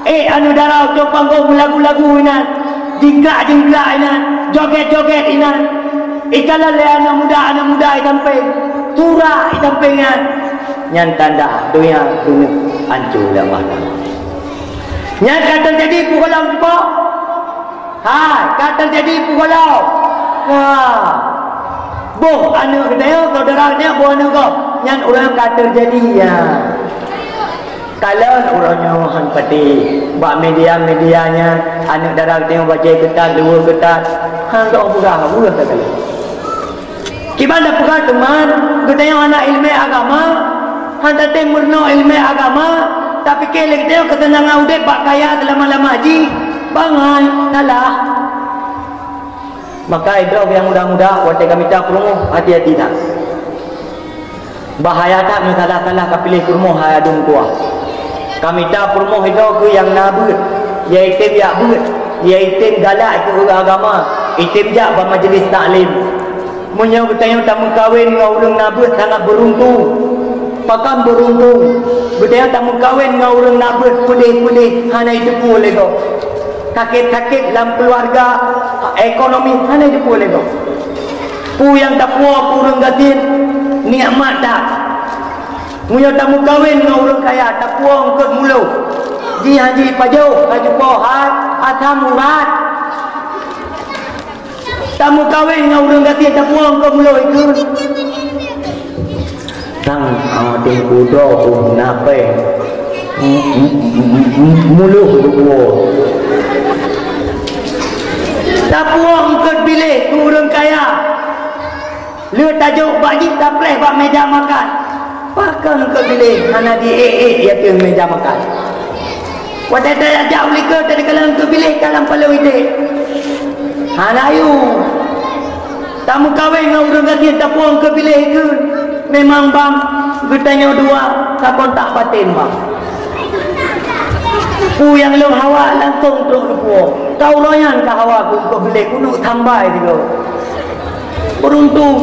Eh, aneuk dara cok panggong meulagu-lagu inan, jingkrak-jingkrak inan, joget-joget inan. Ikalon lé aneuk muda, aneuk muda i sampéng, surak i sampéng nyan. Nyan tanda donya keuneuk ancô lé Allah Taala. Nyan ka teujadi peue gohlom cuba? Hai, ka teujadi peue gohlom? Ka. Boh aneuk geutanyoe, saudara geutanyoe, boh aneuk gob. Nyan ureueng ka teujadi, ya. Kalon uroe nyoe han patéh. Bak media-media nyan, aneuk dara geutanyoe bajèe keutat, luweue keutat. Han teupeugah, ureueng ka kalon. Kiban tapeugah teuma, geutanyoe hana ileumèe agama, han tatem meurunoe ileumèe agama, tapike lé geutanyoe keuteunangan udép bak kaya seulama-lama jih, bangai, salah. Maka, droe nyang muda-muda, watèe ka mita peurumoh, hati-hati that. Bahaya that, meusalah-salah ka piléh peurumoh hai aduen tuha. Ka mita peurumoh droe keu nyang na beuet, ya item jak beuet, ya item galak keu ureueng agama, item jak bak majlis taklim. Meunyoe geutanyoe tameukawen ngon ureueng na beuet sangat beuruntung. Pakon beuruntung? Geutanyoe tameukawen ngon ureueng na beuet peudeh-peudeh hana jiteupeue lé gob. Sakét-sakét lam keuluwarga, ekonomi hana jiteupeue lé gob. Peue nyang tapuwoe keu ureueng gasien, nikmat that. Meunyoe tameukawen ngon ureueng kaya, tapuwoe eungkôt mulo. Jih han jipajoh, ka jipo hat, asam urat. Tameukawen ngon ureueng gasien tapuwoe eungkôt mulo ikeu. Sang até budoe pun na péng. Muloh budoe. Tapuwoe eungkôt biléh keu ureueng kaya. Lheueh tajok bak jih tapreh bak meja makan. Pakon keu biléh hana di ék-ék ateueh meja makan. Watèe tajak u likôt tadi kalon keu biléh ka lam palong idéh. Hana yue. Tameukawen ngon ureueng gasien tapuwoe keu biléh keu. Memang bang geutanyoe dua ka kontak baten bang. Peue nyang lôn hawa langsong trok neupuwoe. Ka uroe nyan ka hawa keu biléh keuneuk tambai sigoe. Beuruntung.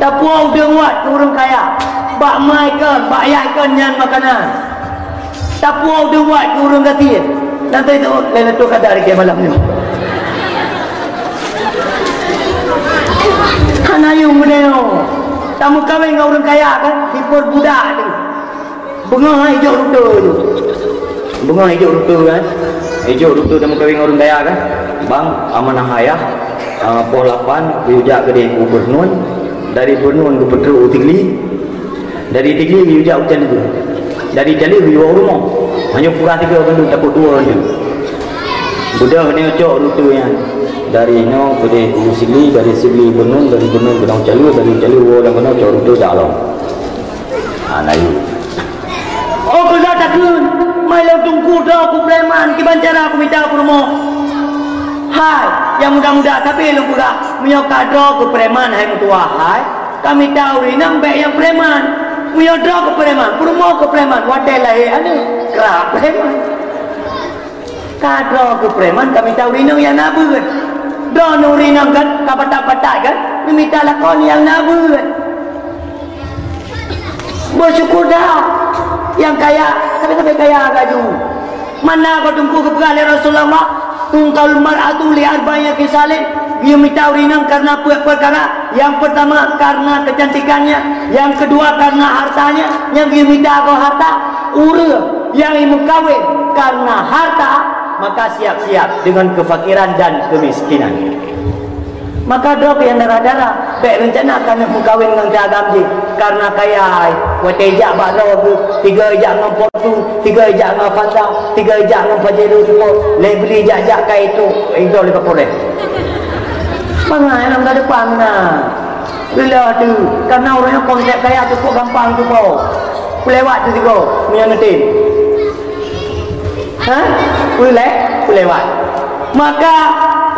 Tapuwoe udeueng wat keu ureueng kaya, bak ma ikon, bak yah ikon nyan makanan. Tapuwoe udeueng wat keu ureueng gasien. Nanti tu lain tu kada rikée malam nyoe. Hana yum meunyoe. Tameukawen ngon ureueng kaya kan, diperbudak tu. Beungoh hai ijok rute tu. Beungoh ijok rute kan. Ijok rute tameukawen ngon ureueng kaya kan. Bang, amanah ayah, ah, poh lapan, geuyue jak keudeh gubernur. Dari gubernur geupeutrok u Tigli. Dari Tigli geuyue jak u Cali. Dari Cali geuyue u rumoh. Hanya pura tiga bandum takot dua bandum. Beudôh nyoe cok rute nyan. Dari nyoe keudeh u Sigli, dari Sigli gubernur, dari gubernur keudeh u Cali, dari Cali woe lam keunoe cok rute jak lom. Ha, na yum. Oh, keu lôn takheun, mai lôn teungku droe keu preman, kiban cara kumita peurumoh. Hai, nyang muda-muda sabe lôn peugah, meunyoe ka droe keu preman hai meutuwah hai, kamita ureueng inong bèk nyang preman. Meunyoe droe keu preman, peurumoh keu preman, watèe lahé aneuk, krak preman. Ka droe keu preman ka mita ureueng inong nyang na beuet. Droeneuh ureueng inong kan ka patat-patat kan, neumita lakoe nyang na beuet. Beusyukur dah nyang kaya, sabe-sabe kaya laju. Mana goe teungku geupeugah lé Rasulullah, "Tunkalul mar'atu li arba'in khisalin." Geuyue mita ureueng inong karena peuet peukara. Nyang peurtama karena keucantikannya, nyang keudua karena hartanya. Nyang geuyue mita goe harta, ureueng nyang meukawen karena harta, maka siap-siap dengan kefakiran dan kemiskinan. Maka droe nyang dara-dara, bèk reuncana keuneuk meukawen ngon si agam jih, karena kaya ai. Watèe ijak bak droe geuh, tiga ijak ngon Portu, tiga ijak ngon Fanta, tiga ijak ngon Pajero Sport, lhèe bri jak-jak ka itu, itu lé Kapolres. Mangat lam ka depan na. Bila tu, karena ureueng nyoe konsep kaya cukup gampang tu po. Peulewat tu sigoe, meunyoe neutem. Ha? Peulé-, peulewat. Maka,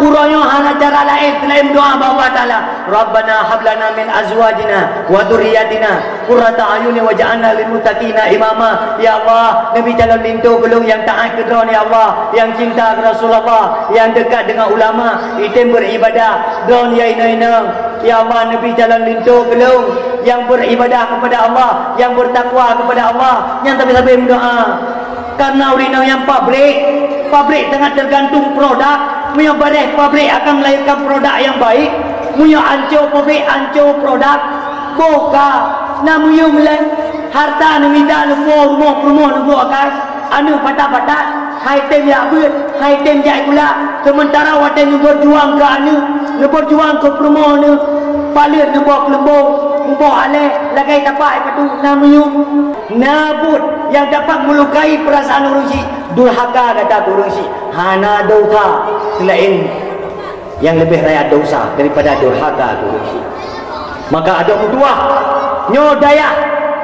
uroe nyoe hana cara laén seulaén meudoa bak Allah Taala, "Rabbana hab lana min azwajina wa dzurriyyatina qurrata a'yunin waj'alna lil muttaqina imama." Ya Allah, neubi calon linto keu lôn nyang taát keu Droeneuh, ya Allah, nyang cinta keu Rasulullah, nyang dekat deungon ulama, item beuribadah, droeneuh ya inong-inong. Ya Allah, neubi calon linto keu lôn nyang beuribadah keupada Allah, nyang beutakwa keupada Allah, nyang sabe-sabe meudoa. Karena ureueng inong nyan pabrik, pabrik sangat teugantung produk. Meunyoe bareh pabrik akan melahirkan produk nyang baik, meunyoe anco pabrik, anco produk. Boh ka na meuyuem lé, harta neumita neupo rumoh, peurumoh neuboh akai, aneuk patat-patat, hai tem jak beuet, hai tem jak sikula, seumeuntara watèe neubeujuang keu aneuk, neubeujuang keu peurumoh neuh, paleuet neuboh keuleumbo, muboh alèh, lagèe tapak ipatu na meuyuem. Na buet nyang dapat meulukai peurasaan ureueng chik, durhaka gata keu ureueng chik. Hana desya seulaén nyang leubeh raya desya daripada durhaka keu ureueng chik. Maka adoe meutuwah, nyoe dayah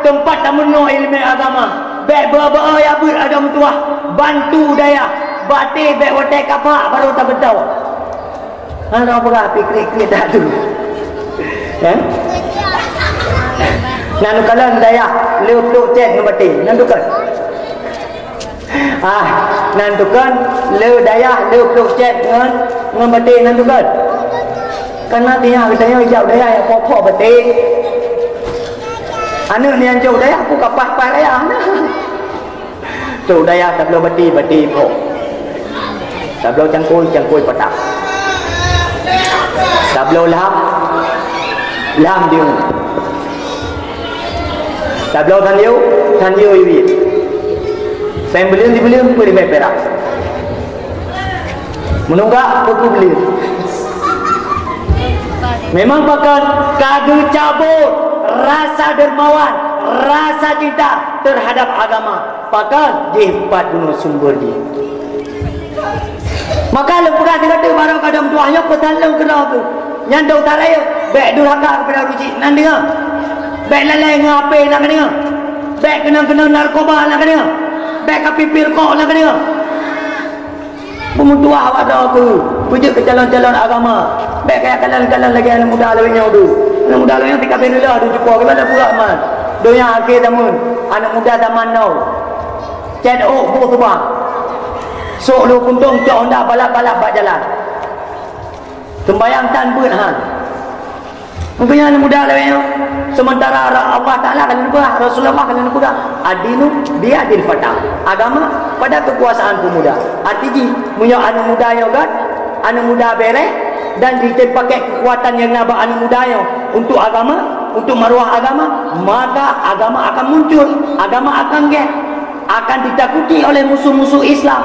teumpat tameurunoe ileumèe agama. Bèk beu-beu ya beuet adoe meutuwah, bantu dayah. Batèe bèk watèe kabak barô tabeudôh. Hana peugah pi kriet-kriet dak tu. Eh? Nan kalon dayah lhèe plôh cèt ngon batèe. Nan tukon. Ah, nan tukon lhèe dayah lhèe plôh cèt ngon, ngon batèe nan tukon. Karena tiap geutanyoe jak dayah nyang pokok batèe. Aneuk nyan jak dayah pun ka paih-paih dayah. Trôk dayah tabloe batèe, batèe ipoh. Tabloe cangkôi, cangkôi patah. Tabloe lham, lham diueng. Tabloe tanyeu, tanyeu iwiet. Péng beuleuen dibeuleuen peuet ribèe pirak. Meununggak buku beli. Memang pakon ka geucabot rasa dermawan, rasa cinta terhadap agama. Pakon jih pat bunoe sumber jih. Maka lôn peugah sigoe teuk barô kadang tuah nyoe peusan lôn keudroe tu. Nyan dong tarayeuh, bèk durhaka keupada ureueng chik nan deungoe. Bèk lalai ngon H P nan deungoe. Bèk keunong-keunong narkoba nan deungoe. Bèk ka pipi rukok nan deungoe. Peumeutuah awak droe keuh, peujeuet keu calon-calon agama. Bèk kaya kalon-kalon lagèe aneuk muda lawét nyoe deuh. Aneuk muda lawét nyoe tika bèe leulah deuh cupo, gimana pula man? Donya akhé tameuet, aneuk muda zaman now. Cét ôk boh tubang. Sok lheueh kuntông cok honda balap-balap bak jalan. Seumbayang tan beuet han. Makanya aneuk muda lawét nyoe, sementara Allah Taala ka lheueh neupeugah, Rasulullah ka lheueh neupeugah, "Ad-dinu biyadil fata." Agama pada kekuasaan pemuda. Arti jih, meunyoe aneuk muda nyoe göt, aneuk muda bèrèh, dan jitém pakai kekuatan nyang na bak aneuk muda nyoe untuk agama, untuk maruah agama, maka agama akan muncul, agama akan gét, akan ditakuti oleh musuh-musuh Islam.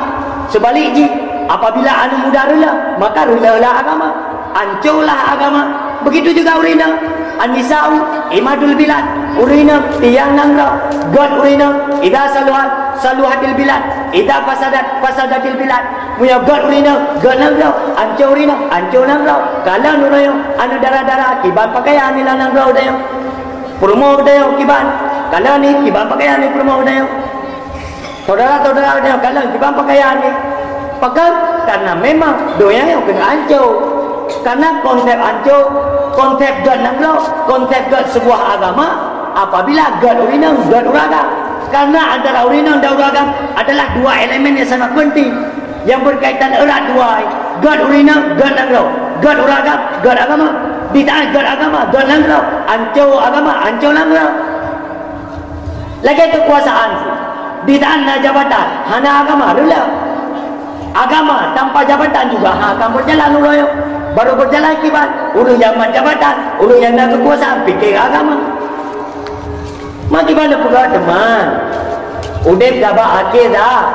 Seubalik jih, apabila aneuk muda reuloh, maka reulohlah agama, ancolah agama. Begitu juga ureueng inong, an-nisa'u imadul bilad, ureueng inong tiang nanggroe, göt ureueng inong, idza saluhat, saluhatil bilad, idza fasadat, fasadatil bilad. Meunyoe göt ureueng inong, göt nanggroe, anco ureueng inong, anco nanggroe. Kalon ureueng inong, aneuk dara-dara, kiban pakaian nibak nanggroe geutanyoe. Peurumoh geutanyoe kiban, kalon nyan kiban pakaian nibak peurumoh geutanyoe. Saudara-saudara geutanyoe kalon kiban pakaian nyan. Pakon? Karena memang donya nyoe keuneuk anco. Karena konsep anco, konsep göt nanggroe, konsep göt sebuah agama, apabila göt ureueng inong, göt ureueng agam. Karena antara ureueng inong dan ureueng agam adalah dua elemen yang sangat penting, yang berkaitan erat dua, göt ureueng inong, göt nanggroe, göt ureueng agam, göt agama. Di saat göt agama, göt nanggroe, anco agama, anco nanggroe. Lagèe kekuasaan, di saat na jabatan, hana agama, reuloh. Agama tanpa jabatan juga hana akan berjalan uroe nyoe. Baru berjalan kiban ureueng nyang mat jabatan, ureueng nyang na kekuasaan, pike agama. Maka kiban neupeugah teuma, udép gabak akhé za-,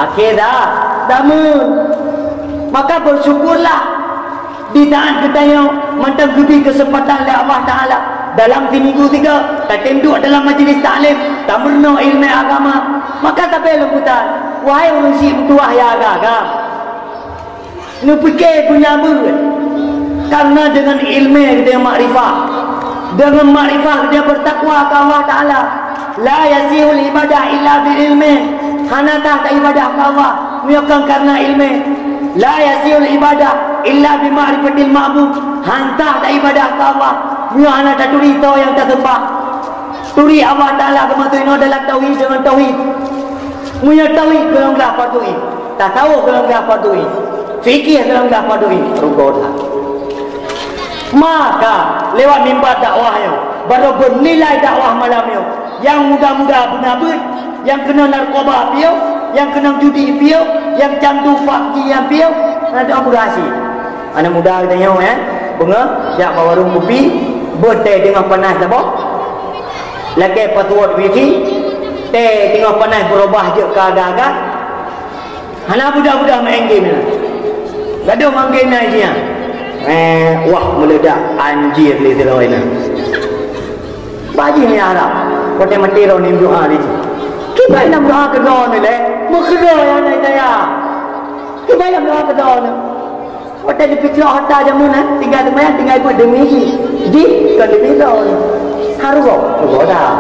akhé za-, zaman. Maka bersyukurlah di saat geutanyoe mantong geubri keuseumpatan lé Allah Taala dalam siminggu sigoe tatém duek dalam majlis taklim, tameurunoe ileumèe agama. Maka sabé lôn peugah, wahai ureueng syiek meutuwah nyang agam-agam, neupike donya beuet, karena deungon ileumèe geutanyoe makrifah, deungon makrifah geutanyoe beutakwa keu Allah Taala. La yasihul ibadah illa bil ilmi. Hana sah taibadah keu Allah meunyoe kon karena ileumèe. La yasihul ibadah illa bi ma'rifatil ma'bud. Hana sah taibadah keu Allah meunyoe hana taturi soe nyang taseumah. Turi Allah Taala keumasoe inoe dalam tauhid deungon tauhid. Meunyoe tauhid golom glah fardu ain, tasawuf golom glah fardu ain, fikih golom glah fardu ain, rugoe that. Maka lewat mimbar dakwah nyoe, baroe beunilai dakwah malam nyoe. Nyang muda-muda beuna beuet, nyang keunong narkoba piôh, nyang keunong judi piôh, nyang candu PUBG nyang piôh, na dong beurasi. Aneuk muda geutanyoe, eh, beungoh jak bak warong kupi, beuet teh teungoh panas saboh. Lakèe password wifi, teh teungoh panas beurubah jeuet keu agak-agak. Hana budak-budak main game nyan. Gadoh main game nyan isinya. Eh, wah, meuledak anjir lé sidroe nyan. Bak jih nyan harab. Watèe maté droeneuh doa lé jih. Kiban nyang doa keu droeneuh lé? Meukeudroe aneuk saya. Kiban nyang doa keu droeneuh? Watèe jipitrok harta jameun, eh, tinggai seumayang, tinggai beuet demi jih. Jih kon demi droeneuh. Hareuga, hareuga dah.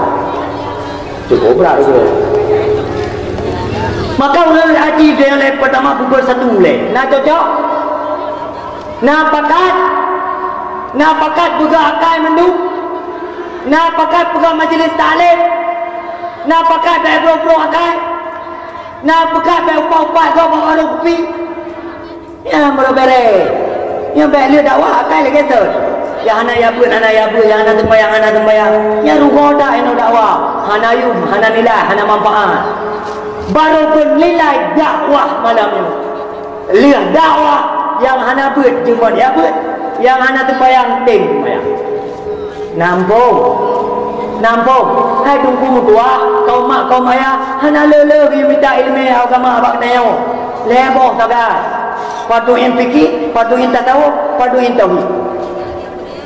Cukup brat tu. Maka ulôn aji dia lé pertama pukul satu lé. Na cocok? Na pakat? Na pakat peugah akai mandum? Na pakat peugah majlis taklim? Na pakat bèk brok-brok akai? Na pakat bèk upat-upat gob bak warong kupi? Nyan baru bèrèh. Nyan bèk lé dakwah akai lagèe tu. Nyang hana ya beuet, hana ya beuet, nyang hana sembayang, hana sembayang. Nyan rugoe that inoe dakwah. Hana yum, hana nilai, hana manfaat. Baru beunilai dakwah malam nyoe. Lheueh dakwah nyang hana beuet, jeuet ya beuet. Nyang hana sembayang, tem sembayang. Nampông. Nampông. Hai teungku meutuah, kaum mak, kaum ayah, hana le-le geumita ileumèe agama bak geutanyoe. Lhèe boh sagai. Fardu ain fikih, fardu ain tasawuf, fardu ain tauhid.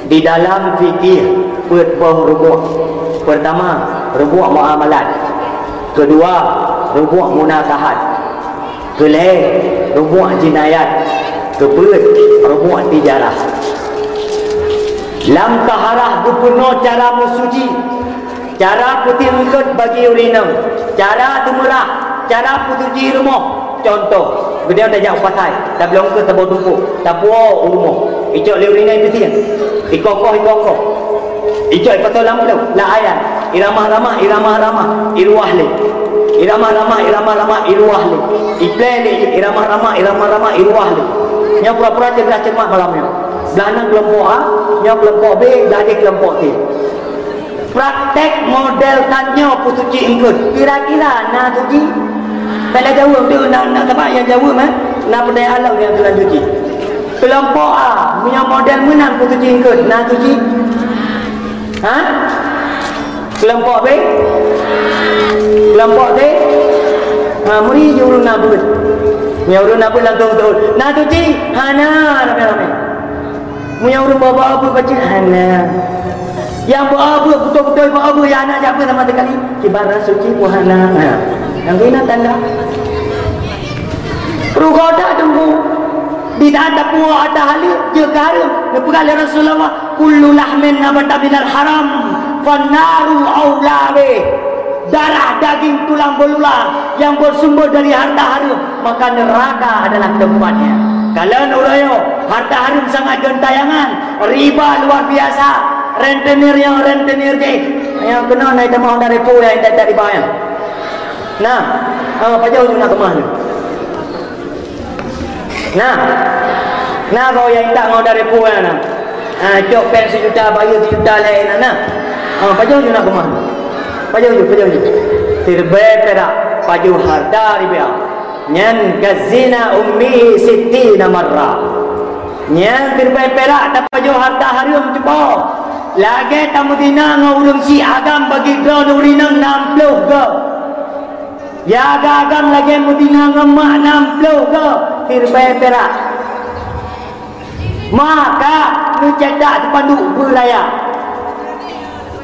Di dalam fikih, peuet boh rubu'uk. Pertama, rubu'uk muamalat. Kedua, rubu'uk munasahat. Keulhèe, rubu'uk jinayat. Keupeuet, rubu'uk tijarah. Lam taharah geupeurunoe cara meusuci, cara peutingkeut bagi ureueng inong, cara teumeurah, cara peusuci rumoh. Contoh, geutanyoe tajak u pasai, tablong keu saboh tumpôk, tapuwoe u rumoh. Icok lé ureueng inong ipeusieng. Ikoh-koh, ikoh-koh. Icok ipasoe lam plueng, lam ayan. Iramah-ramah, iramah-ramah, iruwah lé. Iramah-ramah, iramah-ramah, iruwah lé. Iplè lé, iramah-ramah, iramah-ramah, iruwah lé. Nyoe pura-pura teubilang ceumah malam nyoe. Blah na keulompok A, nyoe keulompok B, gadeh keulompok C. Praktek model tan nyoe peusuci eungkôt. Kira-kira na suci? Kalau jaweueb tu, na, na teuma nyang jaweueb, eh? Na peudaya alam nyang teulanjut jih. Keulompok A, meunyoe model meunan peusuci eungkôt, na suci? Ha? Keulompok B? Keulompok C? Ha, meuri jih ureueng na beuet. Nyang ureueng na beuet langsung teuôt. Na suci? Hana, ramé-ramé. Meunyoe ureueng bawa-bawa beuet bacut, hana. Nyang bawa beuet, beutôi-beutôi bawa beuet, nyang hana jak beuet sama sekali. Kiban rasa suci pun hana. Ha. Nyang keunan tanda. Rugoe that teungku. Di saat tapuwoe ata haleue, jeuet keu hareuem. Neupeugah lé Rasulullah, "Kullu lahmin nabata minal haram, fannaru aula bih." Darah, daging, tulang beululang yang bersumber dari harta haram, maka neraka adalah tempatnya. Kalon uroe nyoe, harta haram sangat gentayangan, riba luar biasa, rentenir nyang rentenir jih. Nyang keunoe na tamah dari pu nyang tak riba nyan. Nah, ah, pajoh ju na keumah nyoe. Nah. Nah, bak nyang intat ngon dari pu na. Ah, cok péng sijuta, bayeue sijuta lé na, nah. Ah, pajoh ju na keumah. Pajoh ju, pajoh ju. Siribée pirak, pajoh harta ribée. Nyan kazina ummihi sittina marra. Nyan siribée pirak tapajoh harta hareuem cupo. Lagée tameuzina ngon ureueng syik agam bagi droe ureueng inong nam ploh goe. Ya, agam-agam lagée meudina ngon mak nam ploh goe siribée pirak. Maka neucetak spanduk beuraya,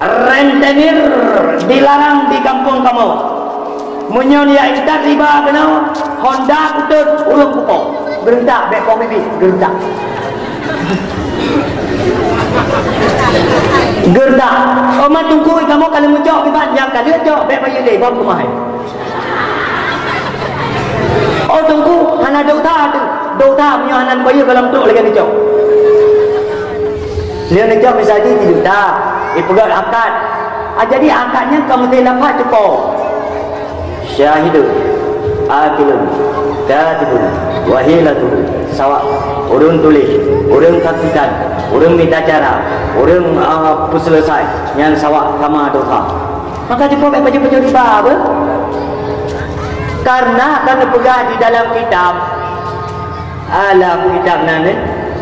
"Rentenir dilarang di kampung kamoe." Meunyoe jak intat riba keunoe, honda kutot ureueng kupo. Geureuntak bék po bibi, geureuntak. Geureuntak. Oma tungkui kamoe ka lheueh meucok kiban nyang ka lheueh cok bék bayeue lé bom keumah. Oh, teungku, hana dosa tu. Dosa meunyoe hana neubayeue gohlom trok lagée neucok. Lheueh neucok misal jih sijuta, ipeugét akad. Ah, jadi akad nyan ka meusti lafaz cupo. Syahidun, akilun, katibun, wahilatu, sawak, ureueng tuléh, ureueng saksikan, ureueng mita cara, ureueng, ah, peuseuleusoe, nyan sawak sama dosa. Maka cupo bék pajoh-pajoh riba, apa? Karena ka neupeugah di dalam kitab, alah kitab nan, eh?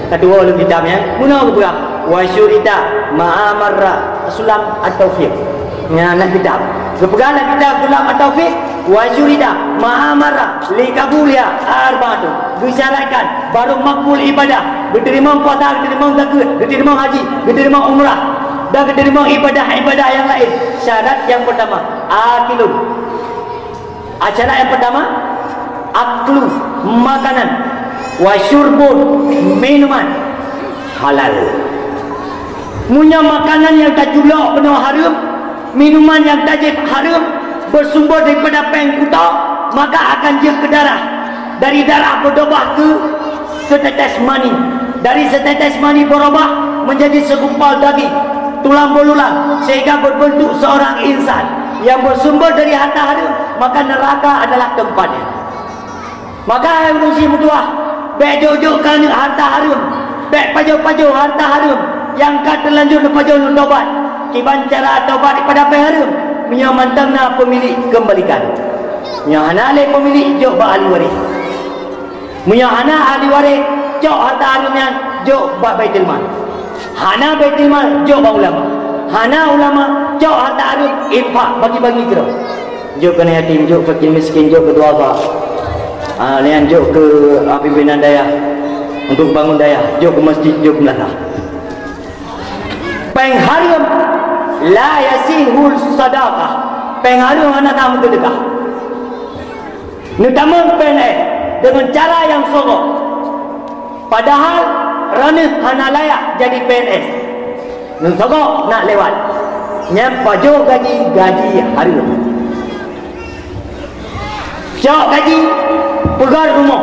Ka tuwoe lom kitab nyan. Meunoe geupeugah, "Wa syurita ma'a marra sulam at-taufiq." Nyan na kitab. Geupeugah lam kitab sulam at-taufiq, "Wa syurita ma'a marra li qabuliha arba'atun." Geusyaratkan barô makbul ibadah, geuteurimong puasa, geuteurimong zakeuet, geuteurimong haji, geuteurimong umrah, dan geuteurimong ibadah-ibadah nyang laén. Syarat nyang peurtama, akilun. Syarat nyang peurtama, aklu, makanan, wa syurbun, minuman, halal. Meunyoe makanan nyang tacok bunoe hareuem, minuman nyang tajieb hareuem, beusumber daripada péng kuto, maka akan jeuet keu darah. Dari darah beudobah keu setetes mani. Dari setetes mani berubah menjadi segumpal daging, tulang belulang, sehingga berbentuk seorang insan yang bersumber dari harta haram, maka neraka adalah tempatnya. Maka hai ureueng syiek meutuah, bék jok-jok keu aneuk harta haram, bék pajoh-pajoh harta haram nyang ka teulanjur neupajoh neutobat. Kiban cara tobat daripada péng haram, meunyoe mantong na peumilék kembalikan. Meunyoe hana lé peumilék, jok bak ahli waréh. Meunyoe hana ahli waréh, cok harta haram nyan jok bak Baitul Mal. Hana Baitul Mal, jok bak ulama. Hana ulama, cok harta haram, infak, bagi-bagi keudroe. Jok keu aneuk yatim, jok fakir miskin, jok keu duafa. Ah, nyan jok keu, ah, pimpinan dayah untuk bangun dayah, jok keu masjid, jok keu madrasah. Péng haram la yasihul sadaqah. Péng haram hana ka meuseudeukah. Neutamong P N S deungon cara nyang sogok. Padahal droeneuh hana layak jadi P N S. Neusogok nak lewat. Nyan pajoh gaji, gaji haram. Cok gaji, peugöt rumoh.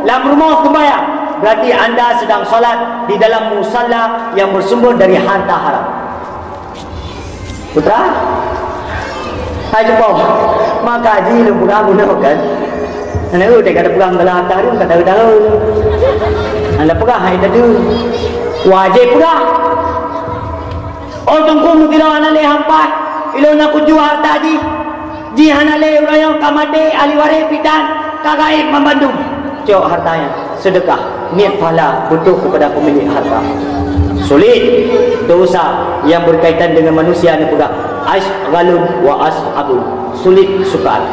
Lam rumoh seumbahyang, berarti anda sedang salat di dalam musalla yang bersumber dari harta haram. Putra? Hai cupo, maka ji lôn peugah bunoe kan. Aneuk udah kada peugah dalam harta haram, kada tahu. Anda peugah hai tadi. Wajéb peugah. Oh Teungku, meusidroe hana lé hampat, ilôn na kujuah hareuta jih. Jih hana lé, uroe nyoe ka maté, ahli waréh pih tan, ka gaéb banmandum. Cok hareuta nyan, seudeukah, niet pahala beutôi keupada peumilék hareuta. Sulet, dosa nyang beukaitan deungon manusia neupeugah, asyghalun wa ashabun, sulet sukar.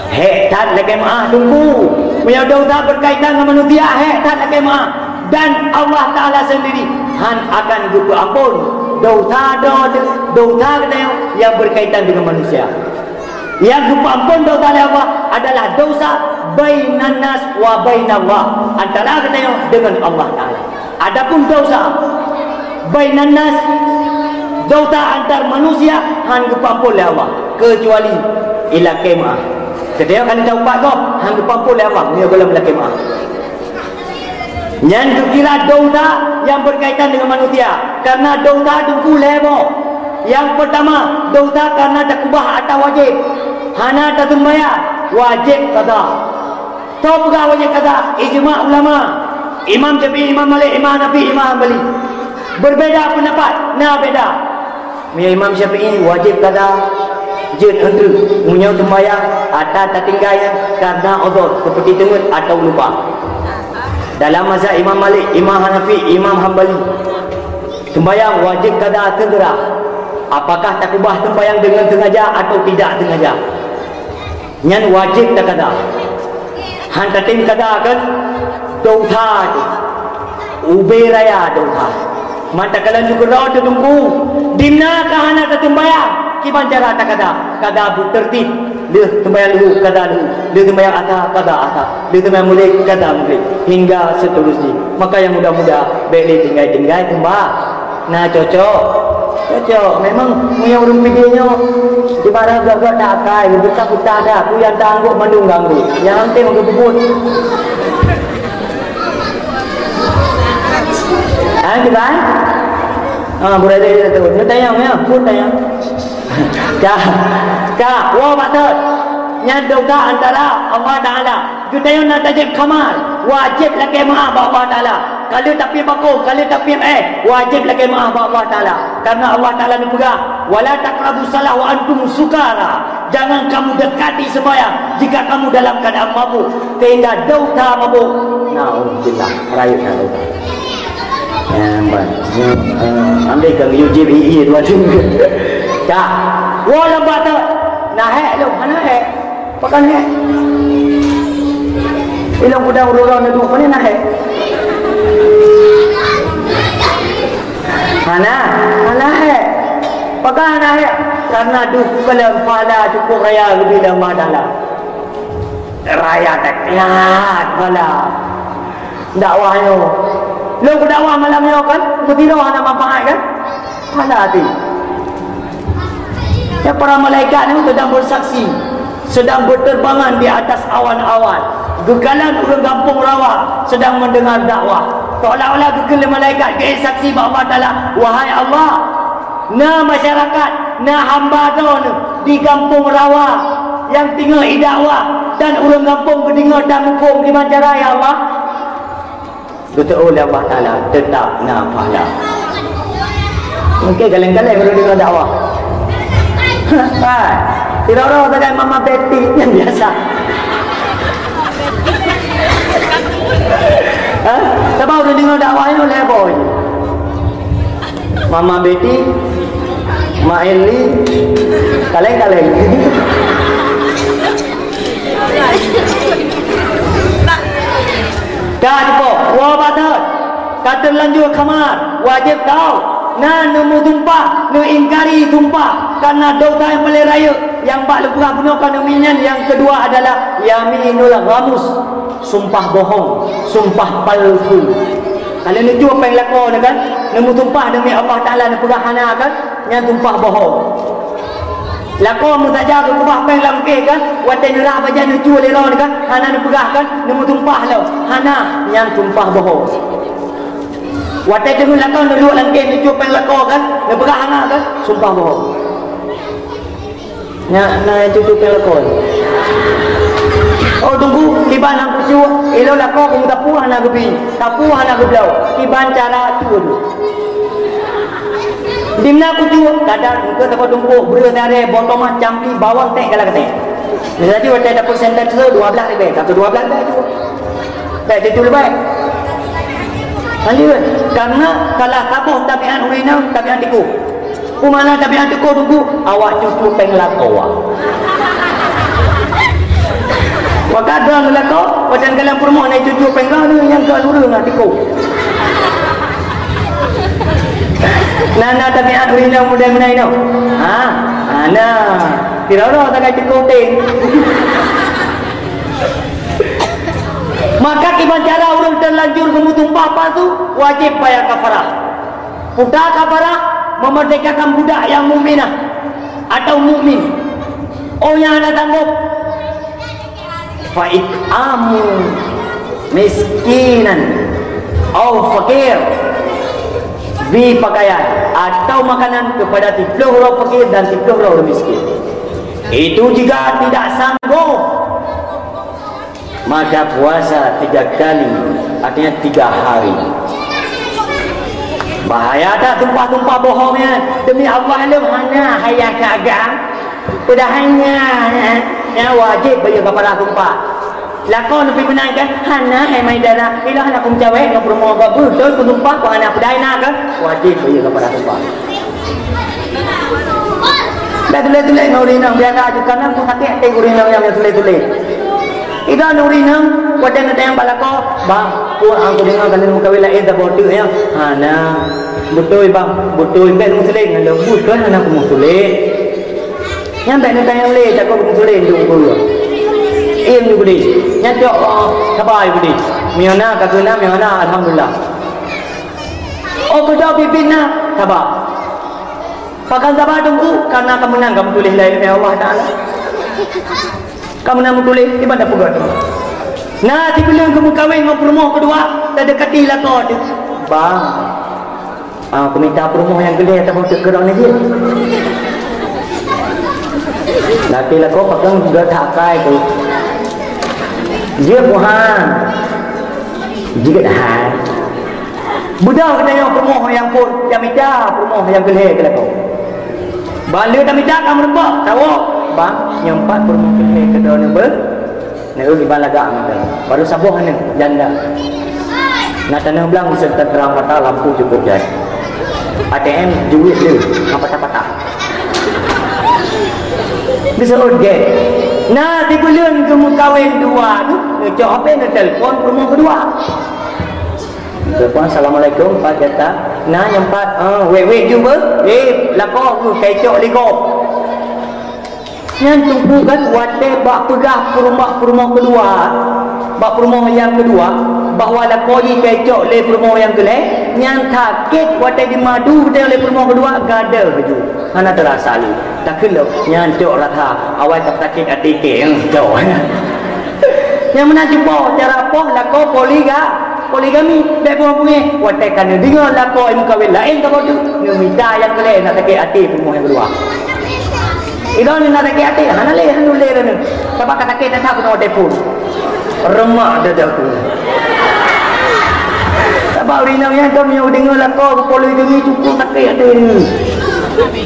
Hék that lakée meuáh Teungku. Meunyoe dosa beukaitan ngon manusia, hék that lakée meuáh. Dan Allah Taala sendiri han akan geupeuamphon dosa, do-, dosa geutanyoe nyang beukaitan deungon manusia. Nyang geupeuamphon dosa lé Allah adalah dosa bainan nas wa bainallah, antara geutanyoe deungon Allah Taala. Adapun dosa bainan nas, dosa antar manusia, han geupeuamphon lé Allah, keucuali ilakée meuáh. Keudeh ka lheueh taubat gob, han geupeuamphon lé Allah meunyoe gohlom lakée meuáh. Nyan geukira dosa nyang beukaitan deungon manusia, kareuna dosa Teungku lhée boh. Nyang peurtama, dosa kareuna takeubah atra wajéb, hana taseumbahyang, wajéb qadha. Soe peugah wajéb qadha? Ijma ulama. Imam Syafi'i, Imam Malik, Imam Hanafi, Imam Hambali. Berbeda pendapat, na beda. Meunyoe Imam Syafi'i wajéb qadha, jeuet eunteuk. Meunyoe seumbahyang atra tatinggai nyan kareuna uzur, seperti teungeut atau lupa. Dalam mazhab Imam Malik, Imam Hanafi, Imam Hambali, seumbahyang wajéb qadha segera. Apakah takeubah seumbahyang deungon sengaja atau tidak sengaja? Nyan wajéb taqadha. Han tatem qadha kan? Dosa tu. Ubé raya dosa. Man takalon ju keudroe teuh Teungku, dimna ka hana taseumbahyang, kiban cara taqadha? Qadha beuteurtib. Lheueh seumbahyang luhur, qadha luhur. Lheueh seumbahyang asa, qadha asa. Lheueh seumbahyang mulod, qadha mulod. Hingga seterusnya. Maka nyang muda-muda, bék lé tinggai-tinggai seumba-, Na cocok. Cocok. Memang meunyoe ureuëng Pidie nyoe, ibarat gagak dak akai, buta-buta dak, kuyang tanggok mandum ganggu. Nyang tem geububut. Ha, kiban? Ha, beuraya tu. Nyoe tanyong ya, pun tanyong. Ka, ka, woe bak thot. Nyan dosa antara Allah Taala. Geutanyoe na tajép khamar, wajéb lakée meuáh bak Allah Taala. Ka lheueh tapiep bakong, ka lheueh tapiep éh, wajéb lakée meuáh bak Allah Taala. Karena Allah Taala neupeugah, "Wala taqrabus shalah wa antum sukara." Jangan kamu dekati sembahyang jika kamu dalam keadaan mabuk, sehingga dosa mabuk. Naudzubillah, rayeuk na dosa. Nyan ban. Nyan, eh, ambil ka geuyue jieb ié dua jeuem. Ka. Woe lam bak thot. Na hék lom, hana hék. Pakon hék? Ilong kuda ureuëng neuduek, pane na hék? Hana, hana hék. Pakon hana hék? Karena duek keuleueng pahala cukup raya leubeh lam Allah Taala. Raya that, that pahala. Dakwah nyoe. Lôn keu dakwah malam nyoe kan, meusidroe hana manfaat kan? Hana hati. Ya, para malaikat nyoe sedang bersaksi, sedang berterbangan di atas awan-awan. Geukalon ureuëng gampông rawa sedang mendengar dakwah. Seolah-olah geukheun lé malaikat geuék saksi bak Allah Taala, "Wahai Allah, na masyarakat, na hamba Droeneueh di gampông rawa nyang teungoh idakwah, dan ureuëng gampông geudeungoe dan muphom, kiban cara, ya Allah?" Geuteuôt lé Allah Taala, "Teutap na pahala." Mungken galeng-galeng ureuëng deungoe dakwah. Hai, sidroe-droe sagai Mama Betty nyang biasa. Ha? Sabab ureuëng deungoe dakwah nyoe lhée boh. Mama Betty, Mak Enli, kaleng-kaleng. Ka teupok, woe bak thot. Ka teulanjur khamar, wajéb tau. Na neumeusumpah, neuingkari sumpah. Karena dosa nyang paleng rayeuk, nyang bak leupeugah bunoe ka neumiet nyan, nyang keudua adalah yaminul ghamus, sumpah bohong, sumpah palsu. Ka lheueh neucue péng lakoe nyan kan, neumeusumpah deumi Allah Taala neupeugah hana kan, nyan sumpah bohong. Lakoe meusaja geukeubah péng lam keh kan, watée neurah bajée neucue lé droe nyan kan, hana neupeugah kan, neumeusumpah lom, hana, nyan sumpah bohong. Watée teungoh lakoe neuduek lam keh neucue péng lakoe kan, neupeugah hana kan, sumpah bohong. Nyan na cucu pelakon. Oh, teungku, kiban han kucok, ilôn lakoe keu meusapeue hana geubi, sapeue hana geubloe, kiban cara cok. Dimna kucok, kadang keu saboh tumpôk breueh dareh, boh tomat, campli, bawang, teh, galak teh. Jadi watèe dapur senter tu dua belas ribèe, satu dua belas ribèe tu. Bèk situ leubèh. Lanjut, karena salah saboh tabiat ureueng inong, tabiat tikus. Peue makna tabiat tikus, teungku? Awak cucok péng lakoe. Maka droeneuh lakoe, watèe galak peurumoh na cucok péng droeneuh nyang keu ureueng ngon tikus. Na, na tabiat ureueng inong model meunan inoe. Ha? Ha, na. Sidroe-droe sagai tikus tén. Maka kiban cara ureueng teulanjur geumeusumpah palsu, wajéb bayar kafarah. Peue kafarah? Memerdekakan budak nyang mukminah atau mukmin. Oh, nyang hana sanggob, fa it'amu miskinan au fakir, beri pakaian atau makanan kepada siploh uroe fakir dan siploh uroe miskin. Itu jika tidak sanggup, maka puasa tiga kali, artinya tiga hari. Bahaya that sumpah-sumpah bohong nyan. Demi Allah lôn hana, hai nyang agam. Padahai nyan, nyan wajéb bayeue kafarah sumpah. Lakoe neupeue meunan kan? Hana, hai Maidara. Ilôn hana kumeucawét ngon peurumoh gob. Beutôi kusumpah ku hana, padahai na kan? Wajéb bayeue kafarah sumpah. Dah tuléh-tuléh ngon ureueng inong, biasa aju, karena ku sakét até ureueng inong nyang tuléh-tuléh. Ida ureueng inong, watèe neutanyong bak lakoe, "Bang, peue nyang kudeungö kalian meukawen laén saboh teuk nyan?" "Hana." "Beutôi, Bang?" "Beutôi." "Bèk neumeusulet ngon lôn." "Beutôi hana kumeusulet." Nyan bèk neutanyong lé, takot kumeusulet duek peue. Iem ju beudé. Nyan cok, oh, saba ju beudé. Meunyoe na ka keunan, meunyoe hana, alhamdulillah. Oh, keudroe biet-biet na, saba. Pakon saba, Teungku? Karena ka meunan ka meutuléh lé Allah Taala. Ka meunan meutuléh, ibadah peugah tu. Na, sibuleuen geumeukawen ngon peurumoh keudua, tadekati lakoe teuh. Bang, ah, kumita peurumoh nyang keu lhèe atawa teuh keudroe nyoe jih. Laki lakoe pakon geutak akai tu. Jeuet Tuhan. Jeuet hai. Beudôh geutanyoe peurumoh nyang phôn, nyang mita peurumoh nyang keu lhèe keu lakoe. Ban lheueh tamita ka meurumpok, tawök. Bang, nyoe pat peurumoh keu lhèe keu droeneuh beuh. Neu iban lagak mata. Baru saboh aneuk janda. Na tanoh blang bisa terang mata lampu cukup jai. A T M duit le, ha patah-patah. Disebut gèt. Na sibuleuen geumeukawen dua tu, neucok H P neutelepon peurumoh keudua. Telepon, "Assalamualaikum, Pak Gata." "Na nyang pat?" "Ah, wèk-wèk ju beuh." "Eh, lakoe keuh kacok lé gob." Nyan teungku kan watèe bak peugah peurumoh, peurumoh keudua, bak peurumoh nyang keudua, bahwa lakoe jih kacok lé peurumoh nyang keu lhèe, nyan sakét watèe jimadu geutanyoe lé peurumoh keudua, gadoh ju. Hana teurasa lé. Takheun lom, nyan cok rasa, awai ka sakét até kèe, eh, cok. Nyang meunan cuba cara poh lakoe poliga-, poligami, bèk boh beungèh. Watèe ka neudeungö lakoe meukawen laén saboh teuk, neumita nyang keu lhèe, na sakét até peurumoh nyang keudua. Ilôn na sakét até, hana lé, hana lé lôn. Sabab ka sakét that-that keunoe telepon. Remak dada ku. Sabab ureueng inong nyan ka meunyoe deungoe lakoe geupoligami cukup sakét até ni.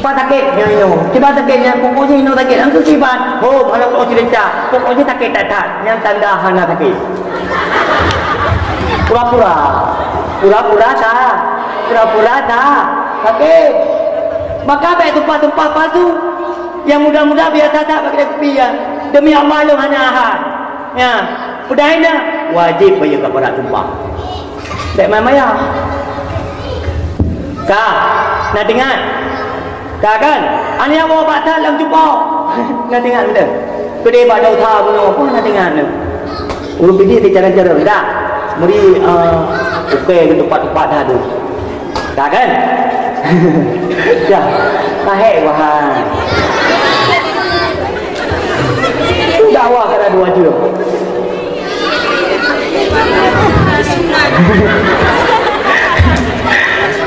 Pat sakét nyan inoe. Kiban sakét nyan, pokoknya inoe sakét. Langsung kiban. Ho, malam kau cerita. Pokoknya sakét that-that. Nyan tanda hana sakét. Pura-pura. Pura-pura sa. Pura-pura sa. Sakét. Maka bèk tumpah-tumpah palsu. Nyang muda-muda biasa that bak keudè kupi nyan. Demi Allah lôn hana hai. Nyan, peudahai na, wajéb bayeue kafarat tumpah. Bèk maya-maya. Ka, na teuingat. Ka kan? Aneuk woe bak that lam cupo. Na teuingat beude. Keudè bak dosa bunoe pun na teuingat nyoe. Ureueng pijit di cara-cara dah. Meuri, eh, ukèe keu tupat-tupat dah tu. Ka kan? Dah. Ka hék wahai. Dakwah kada dua jeuem.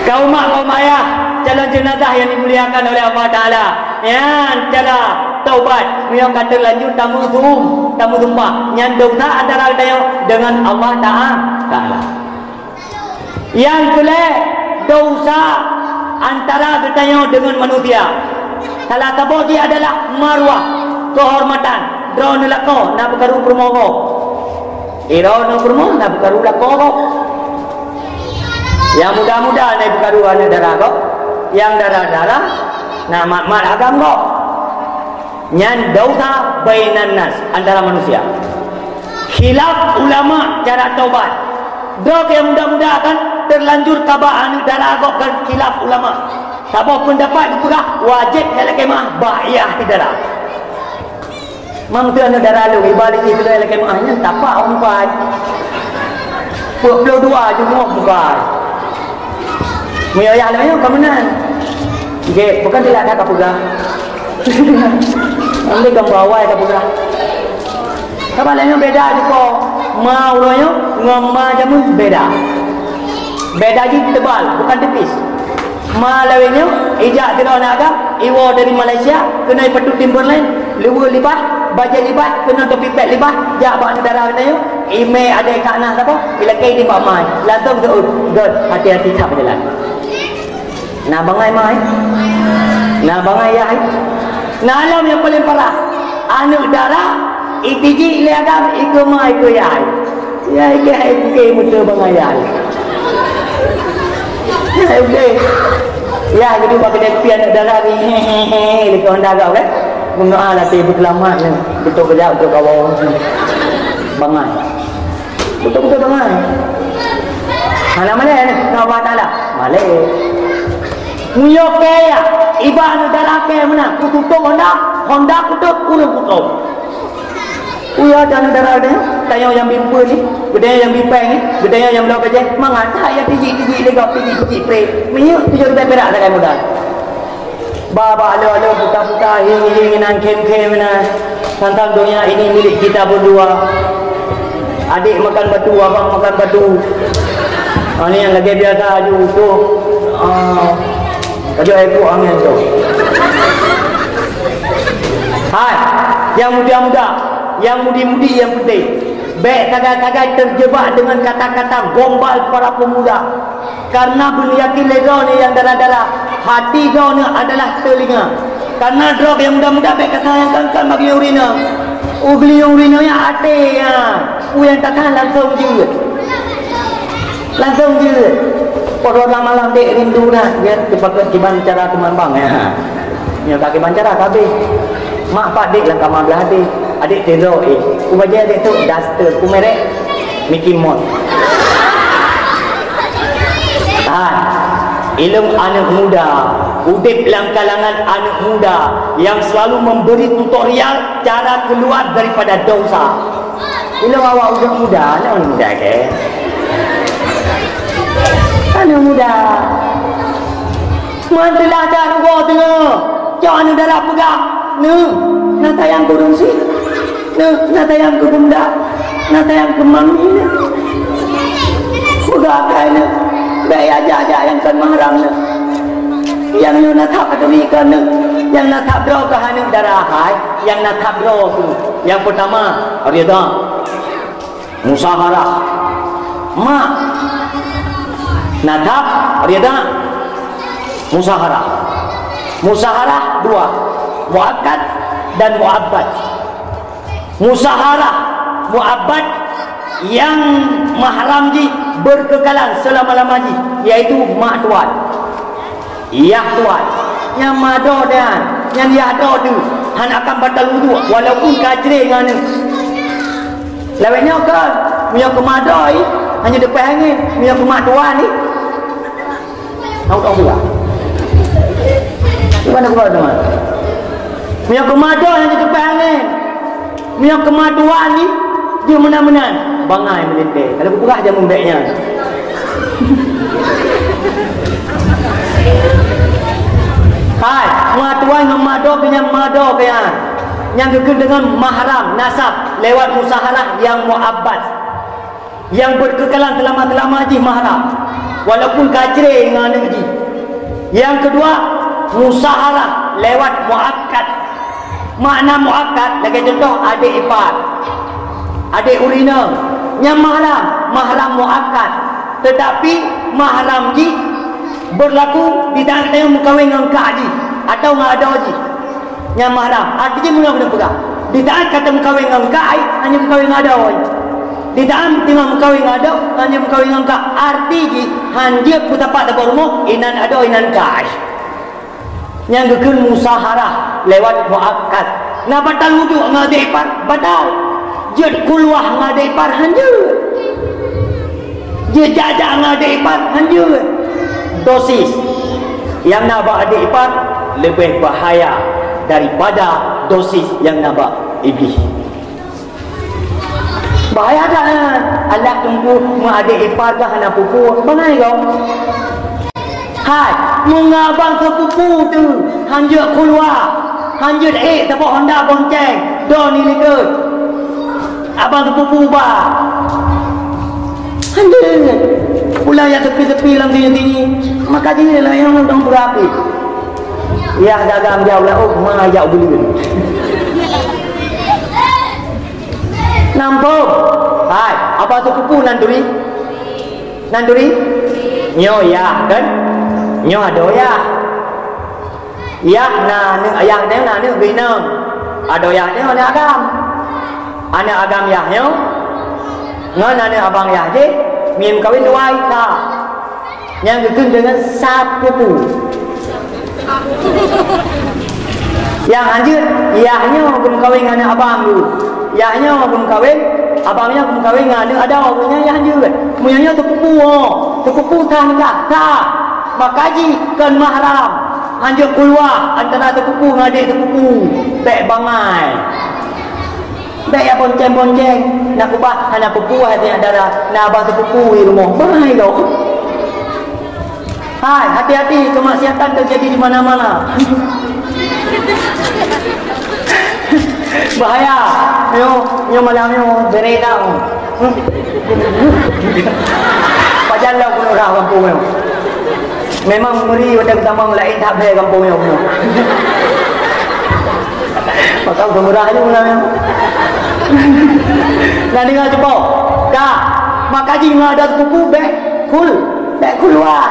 Kaum mak, kaum ayah, calon jenazah yang dimuliakan oleh Allah Taala. Nyan cara Taubat, meunyoe ka teulanjur tameusuum, tameusumpah, nyan desya antara geutanyoe deungon Allah Ta'a-, Taala. Nyang keulhèe, desya antara geutanyoe deungon manusia. Salah saboh jih adalah marwah, keuhormatan. Droeneuh lakoe na peukaru peurumoh gob. Droeneuh peurumoh na peukaru lakoe gob. Nyang muda-muda na peukaru aneuk dara gob. Nyang dara-dara na mat-mat agam gob. Nyan desya bainan nas, antara manusia. Khilaf ulama cara taubat. Droe nyang muda-muda kan teulanjur ka ba aneuk dara gob kan khilaf ulama. Saboh peundapat geupeugah wajéb nyan lakèe meu'ah bak yah si dara. Mang teu aneuk dara lôn, iba lé jih teuka lakèe meu'ah nyan tapak umpan. Peuet ploh dua jumôh bukai. Meunyoe yah lôn nyoe ka meunan. Jeh, bukan tidak ada ka peugah. Ambil gambar awai ka peugah. Saban lagèe nyoe beda jih ko. Ma uroe nyoe ngon ma jameun beda. Beda jih tebal, bukan tipis. Ma lawét nyoe, ijak sidroe aneuk agam, iwoe dari Malaysia, keunoe ipatôt Timberland, luweue libah, bajèe libah, keunoe topi pèt libah, jak bak neugara geutanyoe, imè adèe ka na saboh, ilakèe di bak ma, langsông seuôt, "Göt, hati-hati that beujalan." Na bangai ma, eh? Na bangai yah, eh? Na lom nyang paleng parah. Aneuk dara, itijik lé agam, ikeue ma, ikeue yah, eh? Ya, ikeue hai buke meuteue bangai yah, eh? Ya, buke. Yah, jadi bak keudè kupi aneuk dara ni, hehehe, lé keu honda agam, kan? Meunyoe ah, latèe beuseulamat ni, beutôi keujak, beutôi kawan. Bangai. Beutôi-beutôi bangai. Hana malèe nyan ngon Allah Taala. Malèe. Meunyoe kèe ya, iba aneuk dara kèe meunan, kututông honda, honda kutôp, ureueng kutôp. Uya aneuk dara geutanyoe, tanyoe nyang bi peue ni, geutanyoe nyang bi pèng ni, geutanyoe nyang bloe bajèe, mangat that ya tijik-tijik lé gob, tijik-tijik pré. Meunyoe tujoh ribèe pirak sagai modal. Ba, ba, alo, alo, buta, buta, hieng, hieng, inan, khem, khem, inan. Tantang donya ini milik kita berdua. Adik makan batu, abang makan batu. Ah, ni yang lagi biasa aju tu. Ah, aju ekor angin tu. Hai, yang muda-muda, yang mudi-mudi, yang penting. Bèk sagai-sagai terjebak dengan kata-kata gombal para pemuda. Karena beuneuyakin lé droeneuh nyang dara-dara, hati droeneuh adalah teulinga. Karena droe nyang muda-muda bèk ka sayangkan bak geulinyueng urineuh. U geulinyueng urineuh nyan até nyan, peue nyang takan langsông jeuet. Langsông jeuet. Poh dua malam dek rindu na, ya, teupakat kiban cara teumambang, ya. Nyoe ka kiban cara ka habéh. Mak pat dek lam kama blah até. Adik telo, eh. Ku bajèe adik tu daster, ku merek Mickey Mouse. Ah, ilôn aneuk muda, udép lam kalangan aneuk muda yang selalu memberi tutorial cara keluar daripada dosa. Ilôn awak udép muda, aneuk muda ke? Aneuk muda. Meunteulah that rugoe teungoh, cok aneuk dara peugah, "Neuh, na sayang keu ureueng syiek? Neuh, na sayang keu bunda? Na sayang keu mami neuh?" Peugah keu aneuk, bèk ajak-ajak nyang kon mahram neuh. Nyang nyoe na that ateueh keu neuh, nyang na that droe keu aneuk dara hai, nyang na that droe keu. Nyang peutama, ridha. Musaharah. Mak. Nadhab, ridha, musaharah. Musaharah dua, muakkad dan muabbad. Musaharah muabbad yang mahram jih berkekalan selama-lama jih, yaitu mak tuan. Yah tuan, nyang mado dan nyang yah do tu hana akan batal wudhu walaupun ka cre ngon Lawét nyoe kon, meunyoe keu ma do, hana teupèh angén, meunyoe keu ma tuan, hana teupeue. Di mana keu ma tuan? Meunyoe keu ma do, hana teupèh angén. Meunyoe keu ma tuan, jeuet meunan-meunan. Bangai meulintèe. Kalau kupeugah jameun bèk nyan. Hai, ma tuan ngon ma do keu nyan, ma do keu nyan. Nyang geukheun deungon mahram nasab lewat musaharah nyang muabbad, nyang beukeukalan seulama-seulama jih mahram, walaupun ka cre ngon aneuk jih. Nyang keudua, musaharah lewat muakkad. Makna muakkad, lagée contoh, adék ipar, adék ureueng inong, nyan mahram, mahram muakkad. Teutapi mahram jih beurlaku di saát gata meukawen ngon kak jih atawa ngon adoe jih. Nyan mahram. Arti jih meunyoe geupeugah, di saát gata meukawen ngon kak, hana meukawen ngon adoe. Di saát teungoh meukawen ngon adoe, hana meukawen ngon kak. Arti jih, hanjeuet peusapat saboh rumoh, inan adoe, inan kak. Nyang geukheun musaharah lewat muakkad. Na batal wudhu ngon adék ipar? Batal. Jeuet khulwah ngon adék ipar? Hanjeuet. Jeuet jak-jak ngon adék ipar? Hanjeuet. Dosis nyang na bak adék ipar leubeh bahaya daripada dosis nyang na bak iblih. Bahaya that. Alah teungku, meu adék ipar ka hana pupu, bangai gob. Hai, meunyoe abang seupupu teuh, hanjeuet khulwah, hanjeuet ék saboh honda bonceng, droeneuh likot. Abang seupupu ba. Hanjeuet. Pulang jak sepi-sepi lam sunyi-sunyi. Maka jih lah nyang dong berapi. Yah dagang jauh laôt, ma jak buleuen. Nampôh. Hai, abang seupupu nan turi? Nan turi? Nyoe yah, kan? Nyoe adoe yah. Yah na aneuk, yah nyoe na aneuk geuh inong. Adoe yah nyoe aneuk agam. Aneuk agam yah nyoe ngon aneuk abang yah jih, meukawen dua ika. Nyang geukheun deungon sapupu. Nyang hanjeuet, yah nyoe geumeukawen ngon aneuk abang geuh. Yah nyoe geumeukawen, abang nyoe geumeukawen ngon aneuk adoe, nyan yah hanjeuet. Meunyoe nyoe seupupu, oh, seupupu sah nikah, sah. Maka jih kon mahram. Hanjeuet khulwah antara seupupu ngon adék seupupu. Bék bangai. Bék ya bonceng-bonceng, na kubah hana pupu, hana dara, na abang seupupu di rumoh. Bangai lom. Hai, hati-hati, kemaksiatan terjadi di mana-mana. Bahaya. Nyoe, nyoe malam nyoe, beredar. Pajan lom pun urah kampung nyoe. Memang meuri watée geutamong laén that bhée gampông nyoe. Maka udah murah aja ulang nyoe. Nah, dengar cuba. Dah. Maka jih ngon adoe seupupu bék khul, bék khulwah.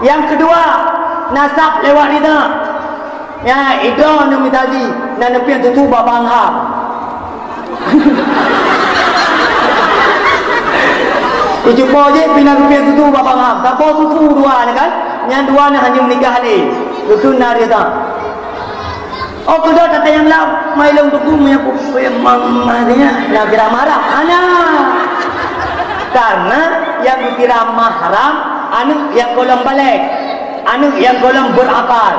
Nyang keudua, nasab lewat ridha. Ya, idroe nyoe mita jih, na neupieng tutu bak bank ham. Tujoh po jih pih na geupieng tutu bak bank ham. Sapo tutu dua nyoe kan? Nyang dua nyoe hana meunikah lé. Geukheun na ridha. Oh, keudroe tata nyang lam, mai lôn tuku meunyoe pu-, pu-, ma-, ma-, na kira mahram. Hana. Karena nyang geukira mahram aneuk nyang gohlom balek. Aneuk nyang gohlom berakal.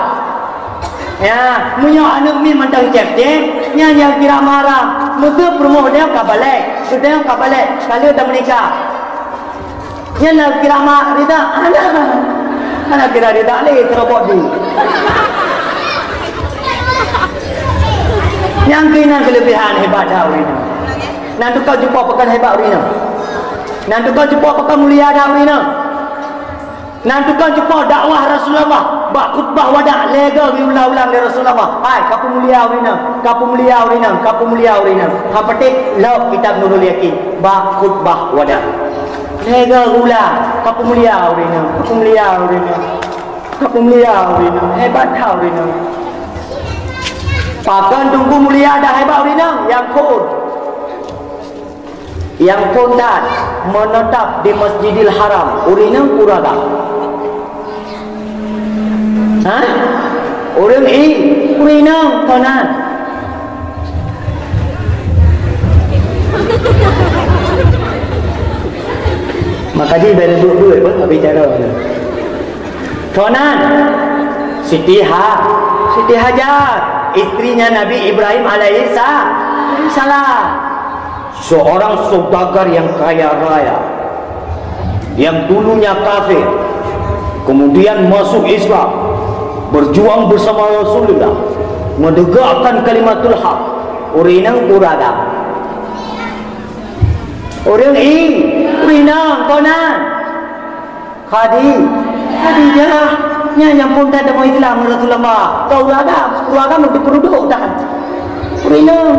Ya, meunyoe aneuk miet mantong cék-cék, nyan nyang kira mahram. Meuseu peurumoh geutanyoe ka balek, geutanyoe ka balek, ka lheueh tameunikah. Nyan na kira ma-, ridha, hana. Hana kira ridha lé, seurobot di. Nyang keunan keuleubehan hebat that ureueng inong. Nan tukang cupo pakon hebat ureueng inong. Nan tukang cupo pakon mulia that ureueng inong. Nan tukang cupo dakwah Rasulullah bak khutbah wada lhèe goe geuulang-ulang lé Rasulullah. Hai, kapeumulia ureueng inong, kapeumulia ureueng inong, kapeumulia ureueng inong. Han patéh lom kitab Nurul Yakin bak khutbah wada. Lhèe goe geuulang, kapeumulia ureueng inong, kapeumulia ureueng inong. Kapeumulia ureueng inong, hebat that ureueng inong. Pakon teungku mulia dan hebat ureueng inong? Nyang phôn. Nyang phôn that menetap di Masjidil Haram, ureueng inong peue agam? Hah? Ureueng i-, ureueng inong, kon na. Maka jih bèk buet-buet pun tak bicara. Kon na. Siti Ha-, Siti Hajar, istrinya Nabi Ibrahim alaihi sa-, salam. Seorang saudagar yang kaya raya, yang dulunya kafir, kemudian masuk Islam, berjuang bersama Rasulullah, menegakkan kalimatul haq. Ureueng inong peue agam? Ureueng i-, ureueng inong, kon na. Khadi-, Khadijah, nyan nyang phôn that teuma Islam ngon Rasulullah. Keu ureueng agam, ureueng agam teupeurudôk that. Ureueng inong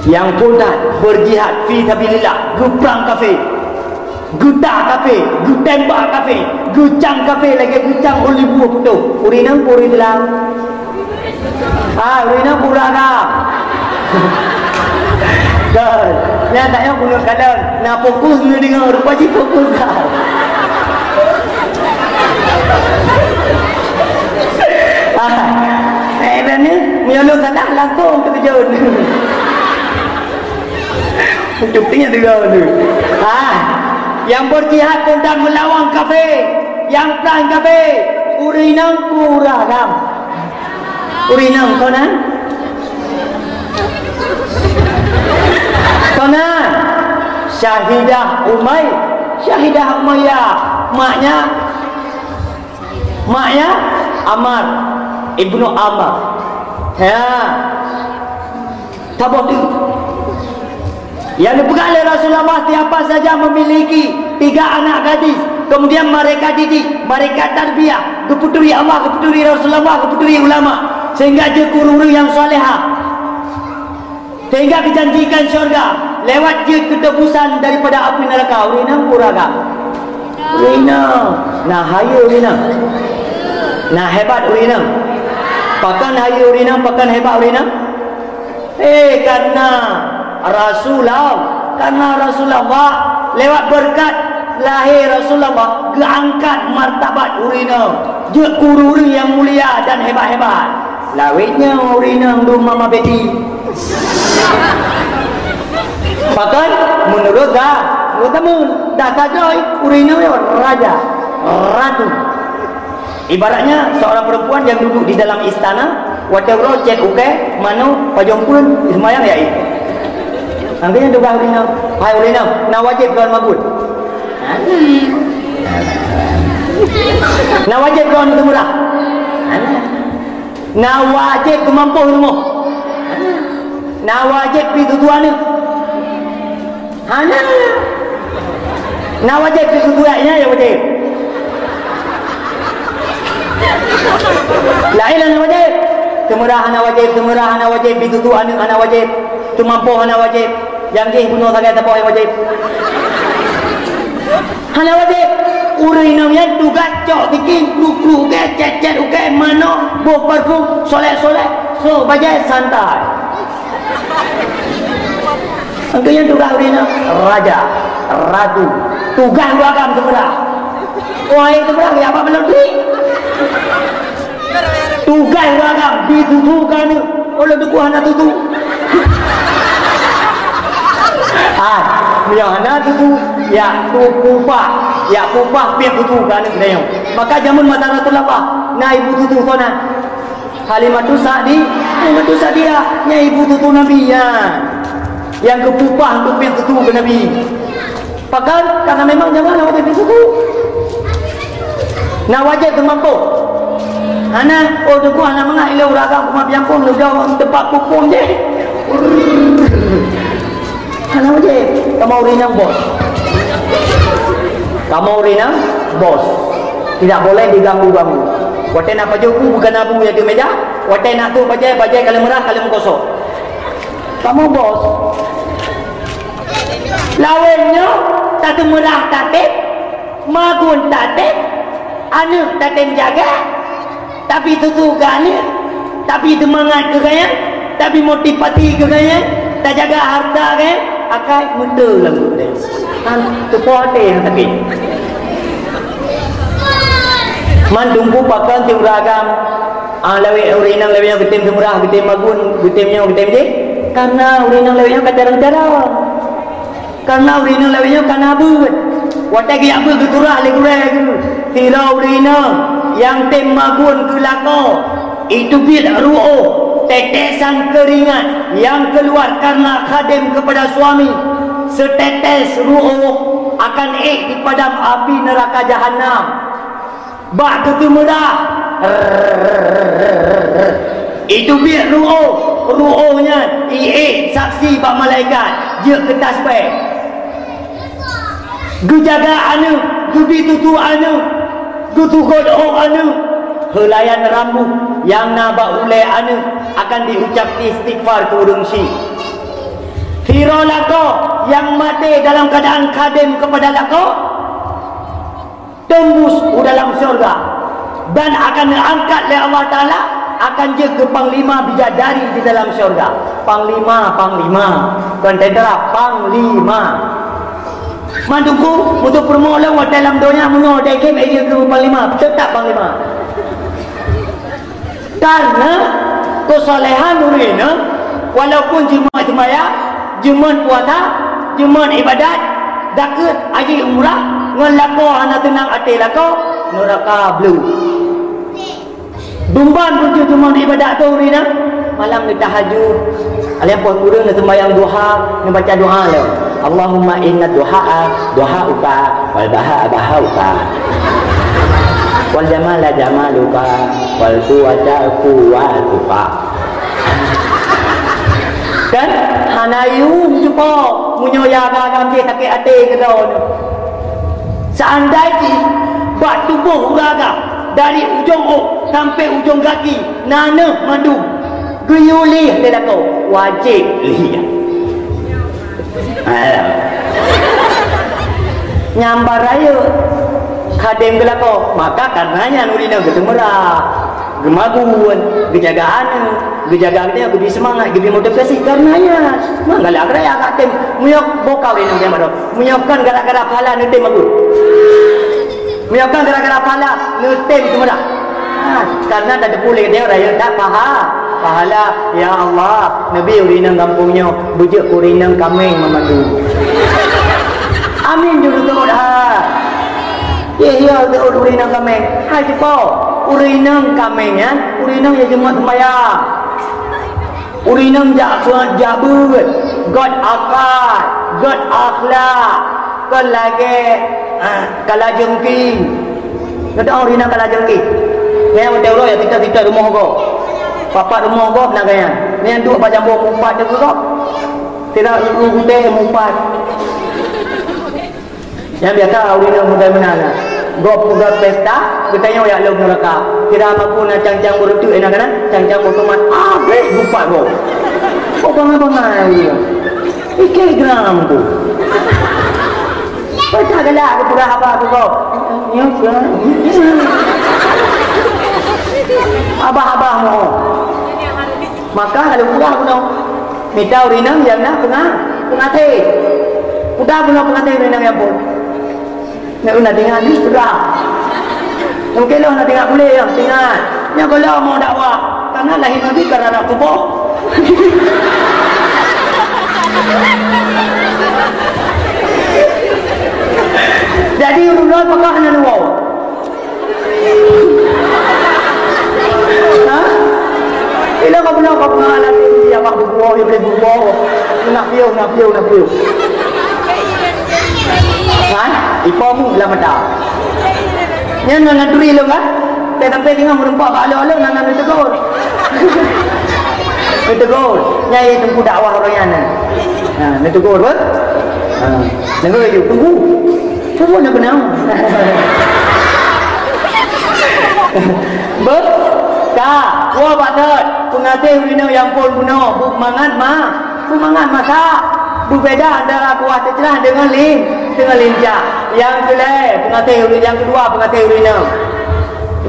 nyang phon that beujihad fi sabilillah, geuprang kafé, geuta kafé, geutembak kafé, geucang kafé lagèe geucang ôn lôn buet putôh. Ureueng inong peue ureueng Islam? Ah, ureueng inong peue ureueng agam? Beutôi. Nyan tanyoe bunoe kalon, na fokus neudeungoe, rupa jih fokus that. Ah, eh, dan ni, meunyoe lôn salah, langsung teukeujot. Cuti nyang tiga tu. Ah, nyang beujihad phon that meulawan kafé, nyang prang kafé, ureueng inong peue ureueng agam? Ureueng inong kon na? Kon na? Syahidah Umay-, Syahidah Umayyah, maknya Maknya Ammar ibnu Amr. Ya. Saboh teuk. Nyang geupeugah lé Rasulullah, siapa saja memiliki tiga anak gadis, kemudian mereka didik, mereka tarbiyah, geupeuturi Allah, geupeuturi Rasulullah, geupeuturi ulama, sehingga jeuet keu ureueng-ureueng nyang salehah. Sehingga geujanjikan syurga lewat jeuet keutebusan daripada api neraka. Ureueng inong peue ureueng agam? Ureueng inong. Na hayeue ureueng inong. Na hebat ureueng inong. Pakon hayeue ureueng inong, pakon hebat ureueng inong? Eh, karena Rasulullah, karena Rasulullah, lewat beureukat lahé Rasulullah, geuangkat martabat ureueng inong. Jeuet keu ureueng-ureueng nyang mulia dan hebat-hebat. Lawét nyoe ureueng inong dum mama beti. Pakon? Meunurot za-, meunurot zameun. Dah sadroe ureueng inong nyoe raja, ratu. Ibaratnya seorang perempuan yang duduk di dalam istana, watèe uroe cét ukèe, manok, pajoh phon, seumayang ya. Angkanya tugaih ureueng inong, hai ureueng inong, na wajéb droen magun. Na wajéb droen teumeurah. Na wajéb teumampôh rumoh. Na wajéb pih tutoe aneuk. Hana. Na wajéb pih tutoe aneuk, nyan nyang wajéb. Laén hana wajéb. Teumeurah hana wajéb, teumeurah hana wajéb, pih tutoe aneuk hana wajéb, teumampôh hana wajéb. Nyang jih bunoe sagai saboh nyang wajéb. Hana wajéb. Ureueng inong nyan tugaih cok tiking, kru-kru ukèe, cét-cét ukèe, manok, boh parfum, solek-solek, so bajèe santai. Engkau nyan tugaih ureueng inong, raja, ratu. Tugaih ureueng agam teumeurah. Wahai teumeurah, ya apa belum beli? Tugaih ureueng agam, bri tutoe keu aneuk. Oh, lôn teupeu hana tutoe. Ah, meunyoe hana tutoe, ya, tu pupah. Ya, pupah piep tutoe keu aneuk geutanyoe. Maka jameun masa Rasulullah, na ibu tutoe kon na. Halimatus Sa'di-, Halimatus Sa'diyah, nyan ibu tutoe Nabi nyan. Nyang geupupah untuk piep tutoe keu Nabi. Pakon? Karena memang jameun na wajéb ditutoe. Na wajéb teumampôh. Hana, oh, teungku hana mangat ilèe ureueng agam kumat piampun, leuga teumpat pupung jih. Hana wajéb. Kamoe ureueng inong bos. Kamoe ureueng inong bos. Tidak boleh diganggu-ganggu. Watèe na pajoh bu, bukan abu nyang di meja. Watèe na tuh bajèe, bajèe ka lheueh meurah, ka lheueh meukosong. Kamoe bos. Lawét nyoe tateumeurah tatém, magun tatém, aneuk tatém jaga, tapi tutoe keu aneuk, tapi seumangat keu gobnyan, tapi motivasi keu gobnyan, tajaga hareuta gobnyan, akai meuteue lam gobnyan. Han teupeue até nyang sakét. Man teungku pakon teuh ureueng agam, ah, lawét ureueng inong lawét nyoe geutém seumeurah, geutém magun, geutém nyoe, geutém jéh. Karena ureueng inong lawét nyoe ka carông-carông. Karena ureueng inong lawét nyoe ka na beuet. Watèe geujak beuet geuturah lé gurèe geuh, sidroe ureueng inong nyang tém magun keu lakoe, itu biet ru'uh, tetesan keringat yang keluar karena khadem kepada suami. Setetes ru'uh akan ék dipadam api neraka Jahannam. Bak geuteumeurah, itu biet ru'uh, ru'uh nyan iék saksi bak malaikat jeuet keu tasbih. Geujaga aneuk, geubi tutoe aneuk, geutugot ôk aneuk, heulayan rambôt nyang na bak ulèe aneuk, akan diucap istighfar keu ureuëng syiek. Sidroe lakoe nyang maté dalam keuadaan khadém keupada lakoe, teumbus u dalam syurga dan akan neuangkat lé Allah Taala, akan jeuet keu panglima bidadari di dalam syurga. Panglima, panglima, kon tentara, panglima. Mandum ku, untuk peurumoh lom watée lam donya meunyoe dai khem, eh, jeuet keu panglima, teutap panglima. Karena keusolehan ureuëng inong, walaupun jeuet seumayang, jeuet puasa, jeuet ibadat, zakeuet, haji, umrah, ngon lakoe hana teunang até lakoe, neuraka blue. Dumban bucu jeuet ibadat tu ureuëng inong, malam neutahajud, alèh poh kureueng neuseumayang duha, neubaca doa lom. Allahumma inna duhaa duhauka, wal bahaa bahauka, wal jamala jamaluka, wal quwwata quwwatuka. Kan? Hana yum cupo meunyoe ya agam-agam jih sakét até keudroe. Seandai jih bak tuboh ureuëng agam dari ujong ôk sampai ujong gaki na neuh mandum, geuyue lé lé lakoe, wajéb lé. Alah. Nyambar rayeuk khadém geulakoe, maka kareuna nyan ureuëng inong geuteumeurah, geumagun, geujaga aneuëk, geujaga geutanyoe, geubri seumangat, geubri motivasi kareuna nyan. Mangala geuraya khadém, meunyoe boh ka ureuëng inong nyang baroe, meunyoe kon gara-gara pahala neutém bagus. Meunyoe kon gara-gara pahala, neutém teumeurah. Ha, karena tateupeue lé geutanyoe rayeuk that paha-, pahala. Ya Allah, neubi ureuëng inong gampông nyoe beujeuet keu ureuëng inong kaméng meumandum. Amin jeuet teuôt ha. Ye, ya, teuôt ureuëng inong kaméng. Hai sipo, ureuëng inong kaméng nyan, ureuëng inong nyang jeuet seumayang. Ureuëng inong jak beuet, jak beuet, göt akai, göt akhlak, kon lagée, ah, kala jeungking. Gata ureuëng inong kala jeungking. Nyan watée uroe ya tita-tita rumoh gob. Papat rumoh gob na gaya. Nyan duek bak jambo meupat deungon gob. Tidak gute meupat. Nyang biasa ureuëng inong muda meunan. Gob peugah pesta, geutanyoe jak lom neuraka. Kira mampu na cang-cang beureuteuk inan kana, cang-cang beutomat. Abéh geupat gob. Oh, bangai-bangai ureuëng. Iké gram tu. Pecah galak geupeugah haba tu gob. Nyoe gram. Abah-abah mohon. Maka kalau peugah bunoe. Mita ureuëng inong nyang na peunga-, peungaté. Peugah bunoe peungaté ureuëng inong nyang phon. Nak na tinggai ni sudah. Mungkin lah na tinggai boleh ya, tinggai. Nyang kalau mau dakwah, karena lahir Nabi karena tubuh. Jadi ureuëng inong peugah hana nuwoe. Ha? Ila ka beuna, ka beuna latih dia bak bubuh, dia boleh bubuh. Nak piôh, nak piôh, nak piôh. Ha? Ipo mu lam mata. Nyan nan turi lom kan? Tapi sampai tengah meureumpok bak along-along nan, nan ditegur. Ditegur. Nyai teungku dakwah orang nyan. Ha, ditegur apa? Ha. Dengar je, tunggu. Tunggu nak kenal. Beuh, ka, woe bak that, peungaté ureuëng inong nyang phon bunoe, beumangat ma, beumangat masak. Beubeda antara kuah teucrah deungon lin, deungon lincah. Nyang keulhèe, peungaté ureuëng, nyang keudua, peungaté ureuëng inong.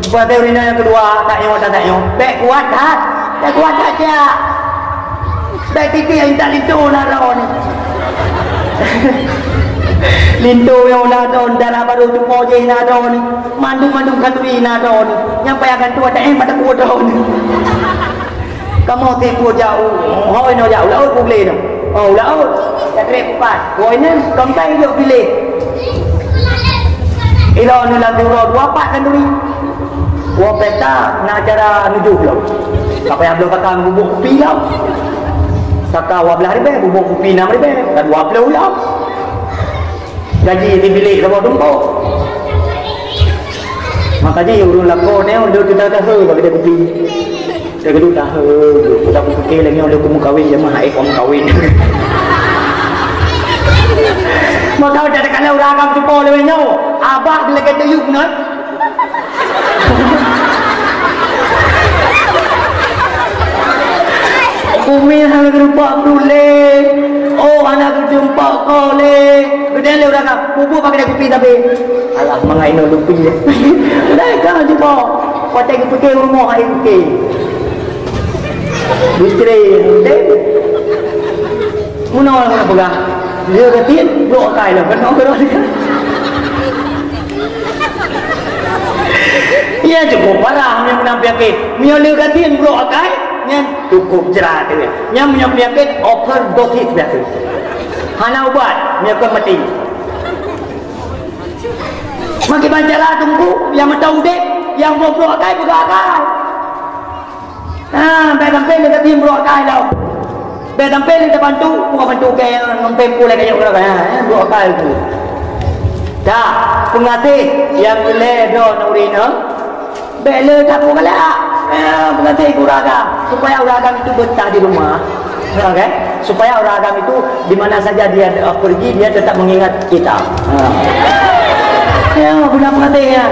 Peungaté ureuëng inong nyang keudua, that nyoe, that, that nyoe. Bèk kuat that, bèk kuat that jak. Bèk titik intat linto na droe ni. Linto nyoe na droe, dara barô cupo jih na droe ni. Mandum-mandum khanduri na droe ni. Nyang payah gantoe taéh mata kuah droe ni. Kamoe tiep jak u, hôi nyoe jak u laôt, u glé nyoe. Oh, u laôt. Jak trép kupat. Woe nyan, tongkai jok piléh. Ilôn nyoe lam uroe dua pat khanduri. Woe pesta na acara nujoh lom. Ka payah bloe saka bubuk kupi lom. Saka dua belas ribèe, bubuk kupi enam ribèe, ka dua ploh lom. Gaji di bilék saboh tumpôk. Maka jih ureueng lakoe nyoe lôn teuta tahe bak keude kupi. Teugeuduk tahe, udah kupike lagèe nyoe lôn keu meukawen jamaah ék meukawen. Maka udah takalon ureueng agam cupo lagèe nyoe, abah lagèe teuyueb nyoe. Umi hana geureupak pruet lé. Oh, hana geujumpa ko lé. Geudeh lé ureueng ka. Pupuk pakai kupi tapi. Alah, mangat inoe lupi. Udah ka jumpa. Watèe geupike rumoh hai geupike. Geutren, deh. Meunoe ureueng peugah. Dia kata, blok akai lah. Kena orang dia. Ia cukup parah meunyoe meunan peunyakét. Meunyoe le gati brok akai, nyan cukup jrat tu. Nyan meunyoe peunyakét overdosis biasa. Hana ubat, meunyoe kon mati. Makai bancara teungku, nyang meuteudeh udép, nyang brok-brok akai peugah akai. Ha, bèk sampai lé gati brok akai tau. Bèk sampai lé tabantu, bukan bantu ke ngon pempu lé kayok ke, ha, brok akai tu. Dah, peungaséh nyang keu lhèe droeneuh ureueng inong, bèk le tapeugah galak. Ha, peungaséh keu ureueng agam, supaya ureueng agam itu betah di rumah. Oke? Supaya ureueng agam itu di mana saja dia, eh, pergi, dia tetap mengingat kita. Ha. Ya, guna peungaséh ya.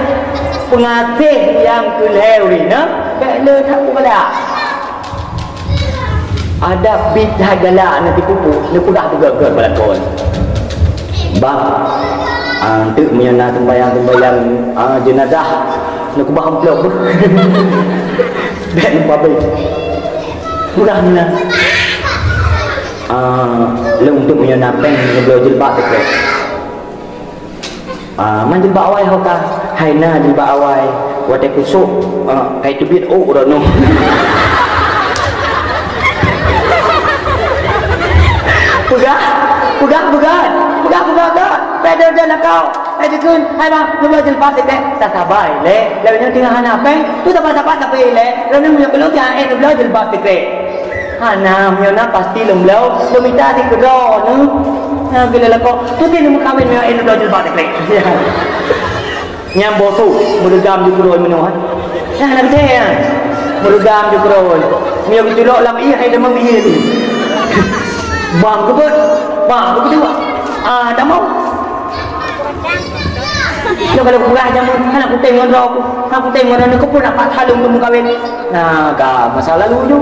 Peungaséh nyang keu lhèe ureueng inong, bèk le tapeugah galak. Adak bit that galak na tipu-tipu, neupeugah beugöt-göt bak lakoe. Bang, ah, enteuk meunyoe na sembahyang-sembahyang, ah, jenazah, neukeubah amplop. Bèk neupabe. Peugah meunan. Ah, lôn enteuk meunyoe na péng neubloe jilbab teukrek. Ah, man jilbab awai ho ka? Hai na jilbab awai. Watèe kusok, ah, kai teubiet ôk droeneuh. Peugah, peugah, peugah. Peugah, peugah, peugah. Pai deuh-deuh lakau. Pai deukeun, hai bang, neubloe jilbab teukrek. Tasaba ilèe. Lagèe nyoe teungoh hana péng, tu sapat-sapat tapi ilèe. Lagèe nyoe meunyoe keu lôn, tiang ék neubloe jilbab teukrek. Hana, meunyoe na pasti lôn bloe, lôn mita di keudroe neuh. Nah, bila lakoe, putih ni meukawen meunyoe eh, lôn bloe jilbab teukrek. Nyang boh tu, meureugam di keudroe meunoe, eh. Nah, nak keucaya, eh. Meureugam di keudroe. Meunyoe geuculok lam ié, hai deungon ié tu. Bang geubeuet, bang geubeuet. Ah, damau. Nyoe kalau kurah jameun, hana kutem ngon droe ku. Hana kutem ngon droe ku pun dapat halong teumu kawin. Nah, ka masa lalu ju.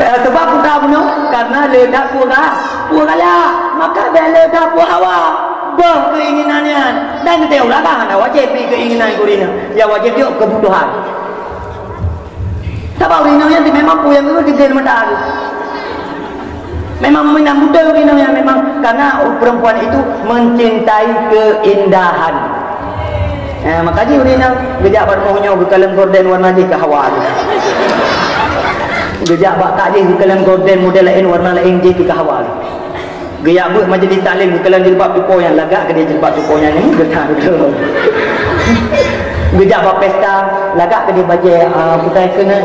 Eh, sebab buka bunoe, karena le that pura, pura galak. Maka bèk le that pura hawa. Beuh keinginan nyan. Dan kita urang kan hana wajib bri keinginan gurina. Yang wajib yuk kebutuhan. Sabab ureueng inong nyan memang peue nyang geuh dibri mata tu. Memang meunan beutôi ureueng inong nyan memang karena perempuan itu mencintai keindahan. Eh, maka jih ureueng inong geujak bak rumoh nyoe geukalon gorden warna jih keu hawa jih. Geujak bak kak jih geukalon gorden model laén warna laén jih keu hawa jih. Geujak beuet majlis taklim geukalon jilbab tupo nyan lagak keudéh jilbab tupo nyan ni geutang tu. Geujak bak pesta lagak keudéh bajèe, ah, putai keunan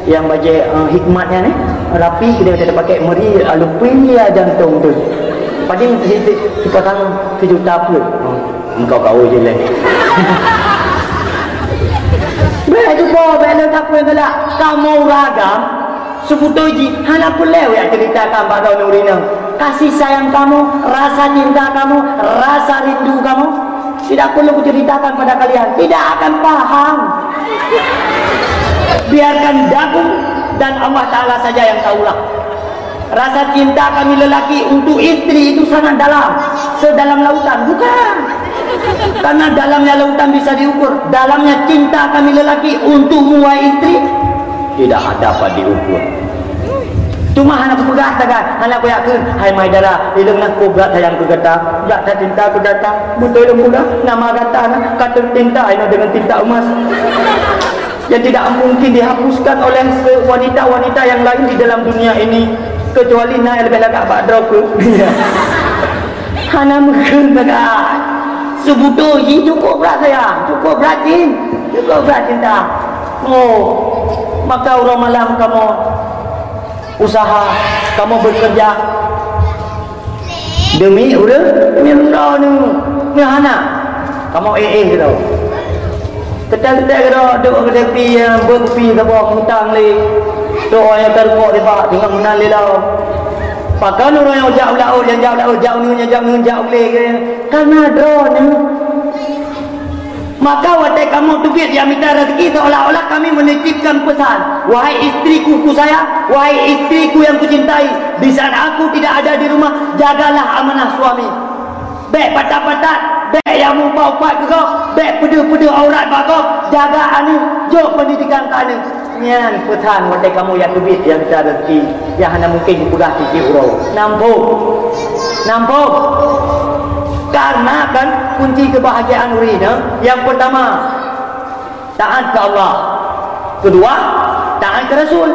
nyang bajèe, ah, hikmat nyan ni rapi keudéh teupaké meuri, ah, lupui ya jantong tu. Padum sipasang sejuta pun. Oh, engkau kau je leh. Bèk tupo, bèk le takue galak. Kamoe ureueng agam Seubeutôi jih hana peureulèe jak ceuritakan bak droeneuh ureueng inong. Kasih sayang kamoe, rasa cinta kamoe, rasa rindu kamoe, tidak perlu kuceritakan pada kalian. Tidak akan paham. Biarkan dagu dan Allah Ta'ala saja yang tahulah. Rasa cinta kami lelaki untuk istri itu sangat dalam. Sedalam lautan. Bukan. Karena dalamnya lautan bisa diukur. Dalamnya cinta kami lelaki untukmu, wahai istri, tidak dapat diukur. Cuma hana kupeugah sagai, hana kuyakin, hai mai dara, ilong na ku brat sayang keu gata, brat that cinta keu gata, beutôi lôn peugah, nama gata na ka teutinta inoe deungon tinta emas. Yang tidak mungkin dihapuskan oleh se-, wanita-wanita yang lain di dalam dunia ini, kecuali na nyang leubeh lagak bak droe keuh. Hana meukeun sagai. Seubeutôi jih cukup brat sayang, cukup brat cin-, cukup brat cinta. Oh, maka uroe malam kamoe usaha, kamoe bekerja demi ureueng, demi droeneuh. Nyoe hana, kamoe éh-éh keudroe. Keudéh-keudéh keudroe, duek keudéh pi, eh, beuet kupi saboh, mutang lé. Trok nyang tarukok dibak, teungoh meunan lé lom. Pakon ureueng nyang jak u laôt, nyang jak u laôt, jak u neuen, nyang jak u neuen, jak u glé, karena droeneuh. Maka watée kamoe teubiet nyang mita rezeki, seolah-olah kami menitipkan pesan, "Wahai istriku ku sayang, wahai istriku yang kucintai, di saat aku tidak ada di rumah, jagalah amanah suami." Bék patat-patat, bék nyang meuupat-upat keu gob, bék peudeuh-peudeuh aurat bak gob, jaga aneuk, jok pendidikan keu aneuk. Nyan peusan watée kamoe jak teubiet nyang mita rezeki, nyang hana mungken jipeugah tieb-tieb uroe. Nampôh. Nampôh. Karena kan kunci kebahagiaan ureuëng inong, nyang pertama, taát keu Allah. Kedua, taát keu Rasul.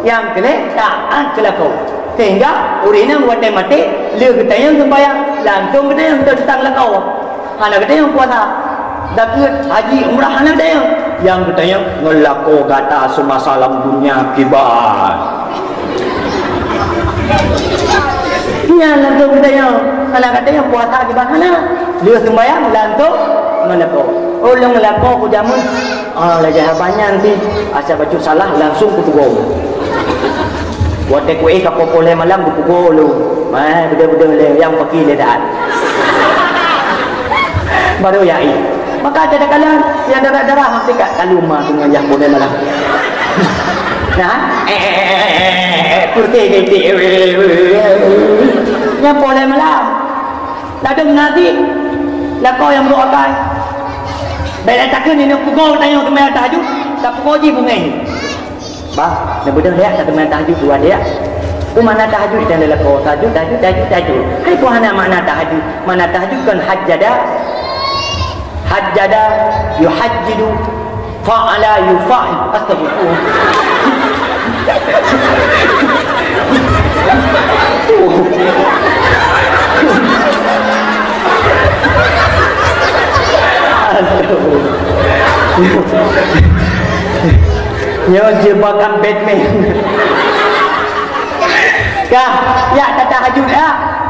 Nyang keulhée, taát keu lakoe. Sehingga ureuëng inong watée maté, lheueh geutanyong seumbahyang, langsung geutanyong teuntang lakoe. Hana geutanyong puasa, zakeuet, haji, umrah, hana geutanyong. Nyang geutanyong ngon lakoe gata seumasa lam dunia kiban. Nyan langsung geutanyong, hana geutanyong puasa kiban, hana. Lheueh seumbahyang langsung ngon lakoe. Oh, lôn lakoe ku jameun. Ah, lagée haba nyan pih, asai bacut salah langsung kutegur. Watée kuéh ka poh lhée malam geupeugah lôn. Mai beudôh-beudôh lé nyang paki lé that. Baru ya i. Maka ada kala nyang darah-darah hampir kat kalu ma tu nyang poh lhée malam. Nah, eh, eh, eh, eh, eh, eh, putih titik. Nyang poh lhée malam. Ladôm nabi, lakoe nyang brok akai. Bèk lé takheun inong peugoe tanyoe keumeung tahajud, tapeugoe jih bungéh. Bah, neubeudôh lé tateumé tahajud dua dek. Peue makna tahajud dan lé lakoe? Tahajud, tahajud, tahajud, tahajud. Hai peue hana makna tahajud? Makna tahajud kon hajjada. Hajjada yuhajjidu, fa'ala yufa'il. Astagfirullah. Aduh. Nyoe jebakan Batman. Kah, jak tatahajud, ya.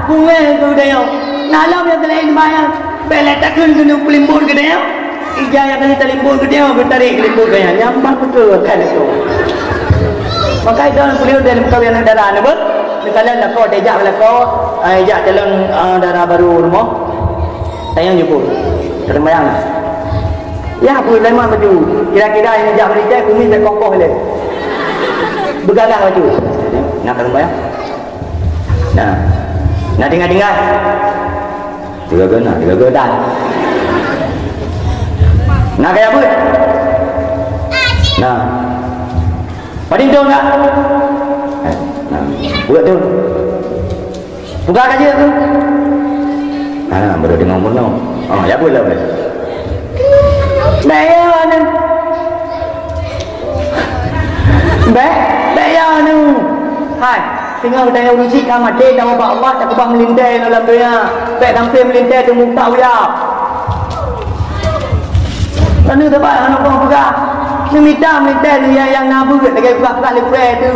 Bungéh keu geutanyoe. Na lom nyang teulaén seumayang. Bèk lé takheun keuneuk peulimbot geutanyoe. Ija nyang keuneuk talimbot geutanyoe, geutarék keulimbot geutanyoe. Nyan bah beutôi kan itu. Maka itu peuleueh dalam kawin aneuk dara, na beuh? Misalnya lakoe, dijak lakoe, ah, jak calon, ah, dara baru rumoh. Tanyong jipeu. Teurimbayang. Ya, peue leumah baju. Kira-kira nyang jak militè, keumieng bèk kokoh lé. Beugagah baju. Nah, teurimbayang. Nah. Nah, tinggai-tinggai. Tiga gena, tiga gena. Nah, kaya apa? Nah. Padahal tu enggak? Eh, nah. Buat tu. Peugah ka jeuet tu. Ha, baru deungoe meunoe. Oh, ya boleh, boleh. Bèk ya, Anu. Bèk, bèk ya, Anu. Hai, singoh geutanyoe ureueng chik ka maté, tawoe bak Allah, takeubah meulintèe lam donya. Bèk sampai meulintèe teumuka uya. Lalu teuma hana peugah. Neumita meulintèe nyang, nyang na beuet lagèe peugah-peugah lé pré tu.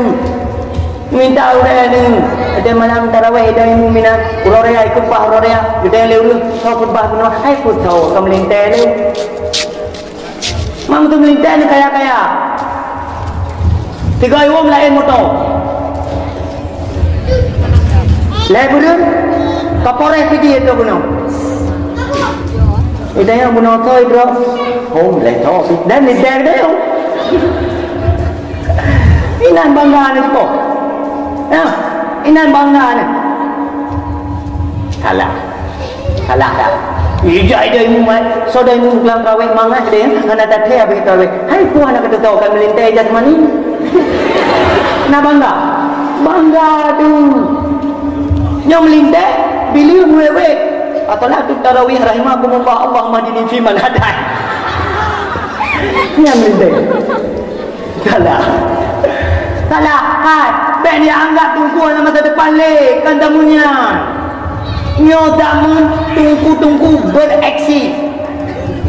Minta ureueng nyoe, ada malam tarawih, ada ilmu mina, uroe raya ikut bah uroe raya, ada lé ureueng, soe khutbah bunoe, hai pun soe ka meulintèe lé. Mang tu meulintèe ni kaya-kaya. Tiga iwong laén moto. Lé beudeung, Kapolres Pidie tu bunoe. Idaya bunoe toi bro. Oh, lé to. Dan ni dah dah. Inan bangga ni ko. Ya, inan bangga ni. Salah. Salah dah. Ija ida ilmu mai. Soda ilmu kelang kawé mangat deh. Ngana tak kaya bagi kawé. Hai puan nak kata tahu kan melintai jasmani. Nak bangga. Bangga tu. Nyong melintai. Bila muwek-wek. Atalah tu tarawih rahimakumullah. Allahumma dini fiman hadai. Nyong melintai. Salah. Salah. Hai, bèk neuanggap teungku hana masa depan lé, kan jameun nyan. Nyoe jameun teungku-teungku bereksi.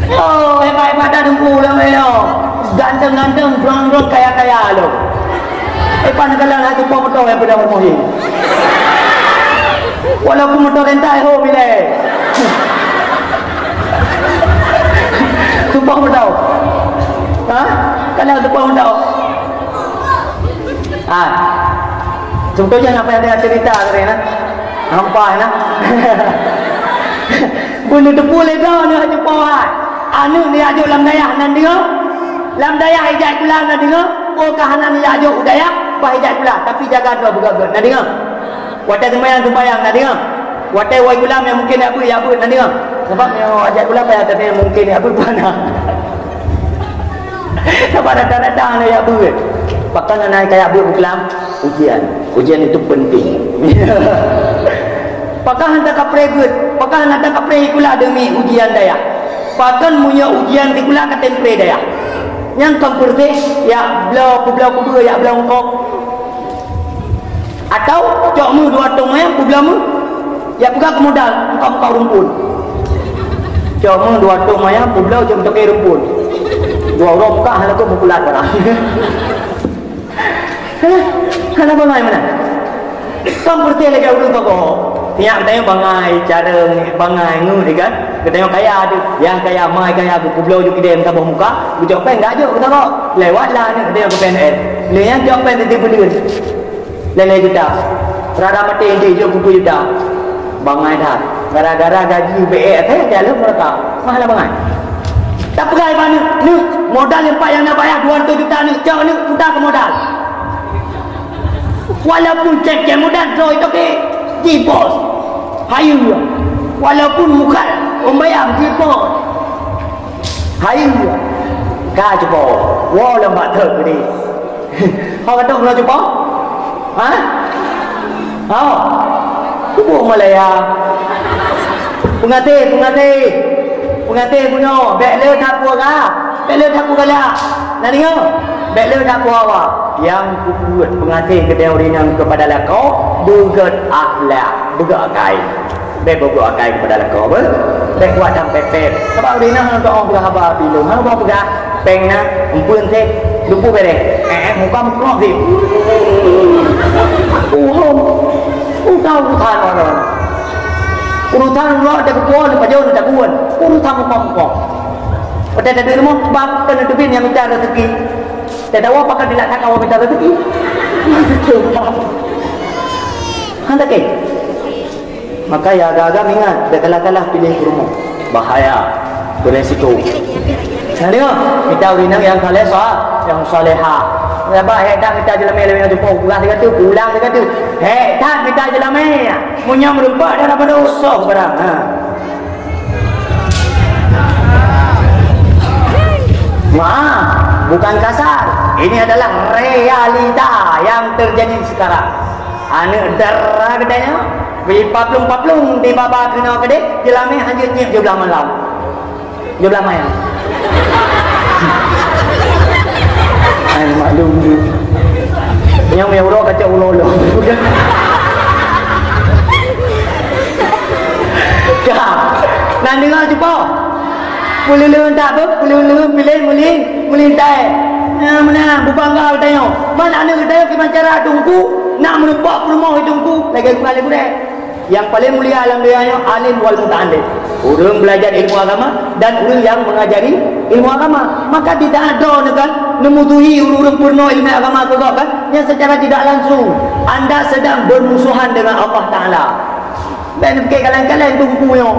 Oh, hebat-hebat dah teungku lam nyoe. Ganteng-ganteng, brong-brong, kaya-kaya lo. Eh, pan kalau lah tu motor yang pedang motor ni. Walaupun motor rentak, ho bilai. Sumpah beutôi. Ha? Kadang sumpah beutôi. Ha. Contohnya apa yang ada cerita tadi, nah? Nampak, nah? Bunuh tepu lé dah, dah jumpa, ha. Aneuk neujak jok lam dayah na deungoe. Lam dayah ijak sikula na deungoe. Oh ka hana neujak jok u dayah, bah ijak sikula, tapi jaga droe beugét-gét na deungoe. Watèe seumayang-seumayang na deungoe. Watèe woe sikula nyang mungken jak beuet, jak beuet na deungoe. Sabab nyang jak sikula payah that nyang mungken jak beuet, payah na. Sabab rata-rata hana jak beuet. Pakon hana jak beuet buklam? Ujian. Ujian itu penting. Pakon hana takapreh beuet? Pakon hana takapreh sikula demi ujian dayah? Pakon meunyoe ujian sikula ka tem preh dayah? Nyang kon peureuseh, jak bloe, peubloe kubeue, jak bloe eungkôt. Atawa cok meuh dua tong manyang peubloe meuh. Jak peugah keu modal, eungkôt-eungkôt rumpun. Cok meuh dua tong manyang peubloe cok meutoke rumpun. Dua uroe peugah hana keuh meukulat barang. Hana bangai meunan. Kan peureuteh lagèe ureueng tokoh. Tiep tanyoe bangai, carông, bangai, ngeut kan. Geutanyoe kaya tu. Nyang kaya, mai kaya, geupubloe ju kidém saboh muka, geucok péng dak jok geutanyoe. Lewat lah aneuk geutanyoe keu P N S. Lé nyan cok péng teuntèe buleuen. Lhèe-lhèe juta. Rara maté inti jok peuet juta. Bangai that. Gara-gara gaji B E até, até aleuh meureuka. Mah lah bangai. Tapeugah bak aneuk, "Neuk, modal nyang pat nyang na bayah dua reutôh juta neuk, cok neuk, puta keu modal." Walaupun cék-cék modal droe toke, jibos. Hayeue. Walaupun mukal, pembayar jibos. Hayeue. Ka cupo. Woe lam bak trok gede. Ho ka dong cupo? Ha? Ho. Kubu Malaya. Peungaté, peungaté. Peungaté bunoe, bèk le that peue galak. Bèk le that peue galak. Na deungö? Bèk le that peue hawa. Nyang peubuet peungaté keu ureueng inong keupada lakoe, beugöt akhlak, beugöt akai. Bèk beugöt akai keupada lakoe, beuh. Bèk buat nyang pèt-pèt. Sabab ureueng inong hana teu'oh peugah haba pilu, hana teu'oh peugah. Péng na, empeuen sép, duku bèrèh. Eh, eh, muka meukrok sép. Uhom. Udah urusan mana? Urusan uroe teukeupue, pajoh teukeupue. Urusan muka-muka. Watèe taduek rumoh, bak keuneuk teubiet nyang mita rezeki. Teudawa pakai dilak takau mita rezeki. Hana takè. Maka ya agam-agam ingat, bèk salah-salah piléh peurumoh. Bahaya, beuresiko. Nah, tengok, mita ureueng nyang saleh sa-, nyang salehah. Sabab hék that mita jeulamé lagèe nyang cupo, pulang sigoe teuk, pulang sigoe teuk. Hék that mita jeulamé. Meunyoe meureumpok daripada usoh barang. Ha. Maaf, bukan kasar. Ini adalah realita yang terjadi sekarang. Aneuk dara geutanyoe, bri paplong-paplong di baba keunoe keudeh, jeulamé hanjeuet nyiep jublah malam. Jublah manyang. Ai, maklum tu. Nyang meuruok kacau ulo-ulo. Ka. Nan deungoe cupo. Peuleuleuen tak beuh, peuleuleuen piléh meuling, meuling tai. Nah, meunan, beubangga geutanyoe. Man aneuk geutanyoe kiban cara teungku, nak meurumpok peurumoh teungku, lagèe gurèe-gurèe. Yang paling mulia alam dunia nyoe alim wal muta'allim. Ureueng belajar ilmu agama dan ureueng yang mengajari ilmu agama. Maka di saat droeneuh kan, neumusuhi ureueng-ureueng peurunoe ilmu agama keu gob kan, yang secara tidak langsung anda sedang bermusuhan dengan Allah Taala. Bèk neupike kaleng-kaleng teungku nyoe.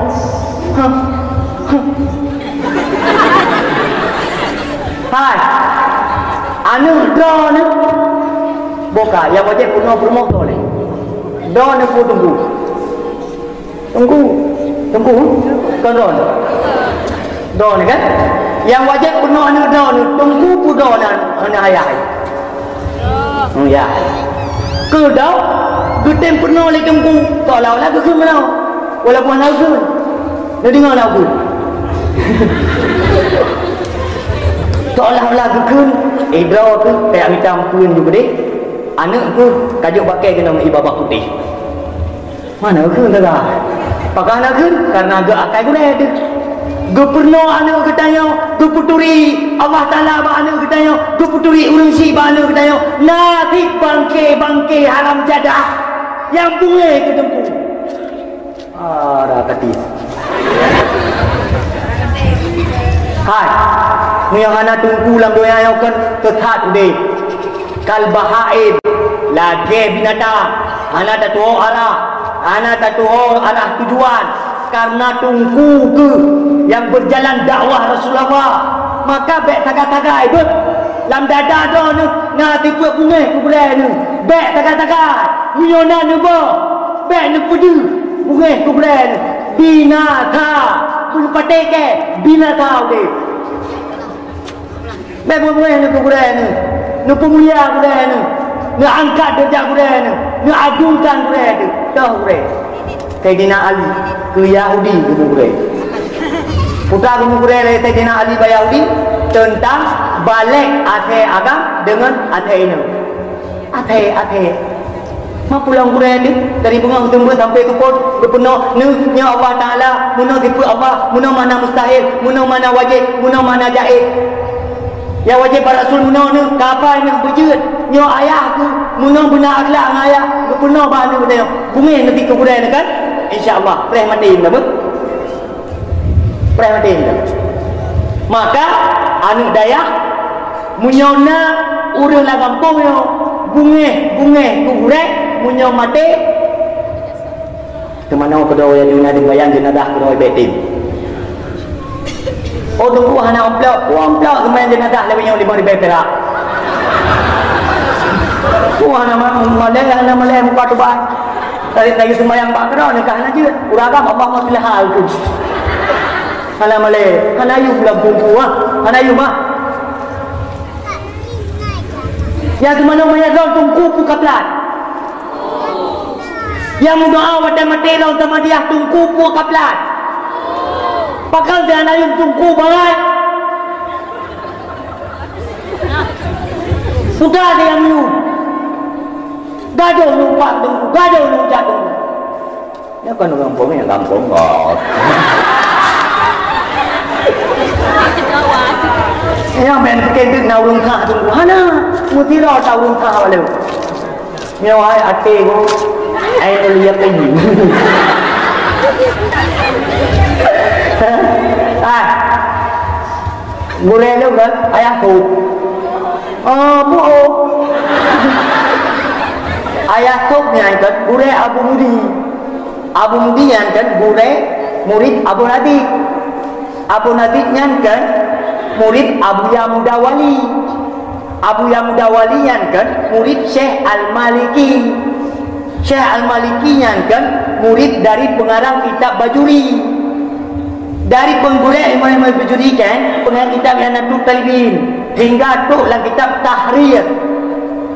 Hai, aneuk droeneuh. Boh ka, nyang wajéb peurunoe peurumoh droeneuh. Droeneuh peue teungku? Teungku. Teungku? Kon droeneuh. Droeneuh kan? Nyang wajéb peurunoe aneuk droeneuh, teungku peue droeneuh aneuk ayah. Hmm, ya. Keu droe, geutem peurunoe lé teungku, seolah-olah geukheun meunoe. Walaupun hana geukheun. Neudeungoe na geukheun. Seolah-olah geukheun, eh, droe keuh, kaya mita ampeuen ju keudeh. Aneuk keuh, ka jok pakè keunoe ngon ié babah putéh. Mana kheun teuga? Pakon hana kheun? Karena geuh akai gurèe teuh. Geupeurunoe aneuk geutanyoe, geupeuturi Allah Taala bak aneuk geutanyoe, geupeuturi ureueng syiek bak aneuk geutanyoe. Na cit bangke-bangke haram jadah nyang beungèh keu teungku. Ah, dah kati. Hai, meunyoe hana teungku lam donya nyoe kan teuthat udép. Kal bahaim, lagèe binatang, hana tatuho arah, hana tatuho arah tujuan. Karena teungku keuh nyang beujalan dakwah Rasulullah, maka bék sagai-sagai beuh. Lam dada droeneuh na sifeuet beungéh keu gurée neuh. Bék sagai-sagai. Meunyoe na neuboh, bék neupeudeuh beungéh keu gurée neuh. Binasa. Beuleupatéh kée, binasa udeb. Bék beungéh neuh keu gurée neuh, neupeumulia gurée neuh, neuangkat deurajat gurée neuh, neuagungkan gurée neuh. Toh gurée. Saidina Ali keu Yahudi geumeugrée. Peue geumeugrée lé Saidina Ali bak Yahudi teuntang balek asée agam deungon asée inong. Asée, asée. Ma pulang gurée nyoe dari beungoh seumeubeuet sampoe seupôt geupeunoh nyoe, nyoe Allah Taala, meunoe sifeuet Allah, meunoe makna mustahil, meunoe makna wajéb, meunoe makna jaéz. Nyang wajéb bak Rasul meunoe nyoe, kapai nyoe beujeuet, nyoe ayah keuh, meunoe beuna akhlak ngon ayah, geupeunoh bak aneuk geutanyoe. Beungéh neubi keu gurée nyoe kan? Insya Allah, preh maté nyoe beuh. Preh maté nyoe. Maka aneuk dayah, meunyoe na ureuëng lam gampông nyoe beungéh, beungéh keu gurée, meunyoe maté, teumanoe keudroe nyang na di bayan jeunazah keudroe bék tem. Oh, teungku hana amplop. Oh, amplop seumayang jeunazah lawét nyoe lima ribée pirak. Oh, hana ma-, malée, hana malée muka tuban. Dari lagi seumayang bak keudroe nikah hana jeuet. Ureuëng agam Allah mah pilih hal tu. Hana malée, hana yum lam teungku ah. Hana yum ah. Nyang teumanoe manyang droe teungku peue kaplat. Nyang meudoa watée maté lom sama diah teungku peue kaplat. Pakon teuh hana yum teungku bangai. Sudah dia miyueb. Gadoh nyoe pat teungku, gadoh nyoe jak teungku. Nyoe kan ureuëng gampông, nyang gampông ngon. Nyang ben pike deuk na ureuëng kah teungku. Hana, meusidroe ta ureuëng kah waleue. Nyoe hai até go. Ai tu lihat lagi. Ah. Gurée lôn kan ayah kok. Oh, bu. Ayah kok nyan kan gurée Abu Mudi. Abu Mudi nyan kan gurée murid Abu Nadid. Abu Nadid nyan kan murid Abu Yamuda Wali. Abu Yamuda Wali nyan kan murid Syekh Al-Maliki. Syekh Al-Maliki nyan kan murid dari pengarang kitab Bajuri. Dari peugurée Imam-imam Bajuri kan, pengarang kitab I'anatut Talibin, hingga trok lam kitab Tahrir,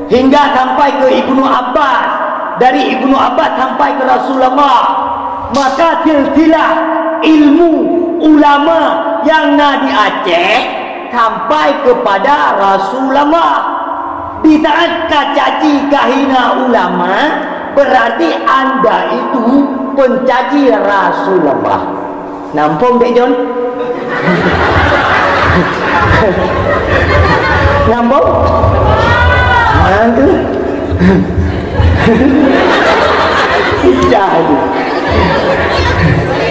hingga sampai ke Ibnu Abbas, dari Ibnu Abbas sampai ke Rasulullah. Maka silsilah ilmu ulama yang na di Aceh sampai kepada Rasulullah. Di saat kacaci kahina ulama, berarti anda itu pencaci Rasulullah. Nampung dek John? Nampung? Mantu. Pecah tu.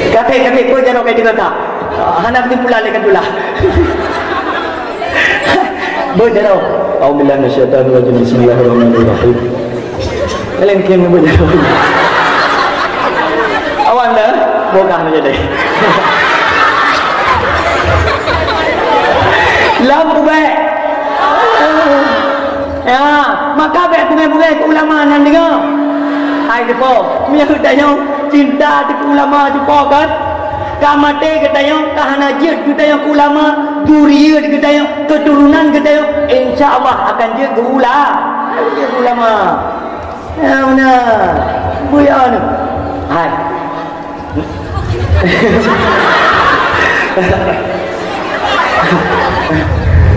Katik-katik pun jangan kayak juga tak. Hana kesimpulan dia kan tu lah. Beujaro. A'udzubillahi minasyaitonirrajim. Bismillahirrahmanirrahim. Kalian kian beujaro. Awan dah, bokah menjadi. Lam ubek. Ya, maka bek bungai-bungai ke ulama nan dengar. Hai depo, meunyoe tanyoe cinta di ulama depo kan? Ka maté geutanyoe, ka hana jeuet geutanyoe keu ulama, zuriat geutanyoe, keuturonan geutanyoe, insya Allah akan jeuet keu ula-, jeuet keu ulama. Ya, beuna. Buya ni. Hai.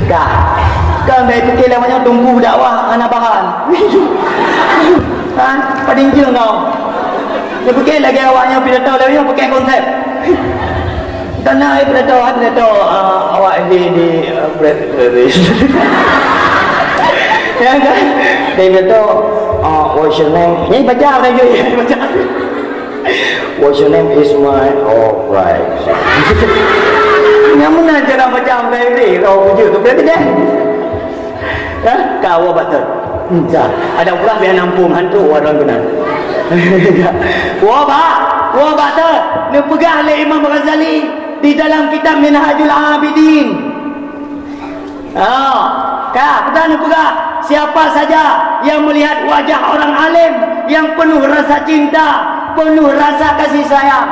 Ka. Kan bai pikir lewat nyoe tunggu dakwah hana bahan. Ha? Pading je kau. Dia pikir lagi awak nyoe pidato lewat nyoe pakai konsep. Tanah ai pidato, ai pidato, ah, awak di, di, ah, press release. Ya kan? Dia pidato, ah, what's your name? Ni baca lagi, baca. What's your name is my, oh, right. Nyang meunan cara baca Melayu ni, kau puja tu berarti deh. Ha? Ka wa batul. Entah. Ada ulah biar nampung hantu orang benar. Wa ba. Dua bak thot, neupeugah lé Imam Ghazali di dalam kitab Minhajul Abidin. Ha, ka, peugah neupeugah, siapa saja yang melihat wajah orang alim yang penuh rasa cinta, penuh rasa kasih sayang,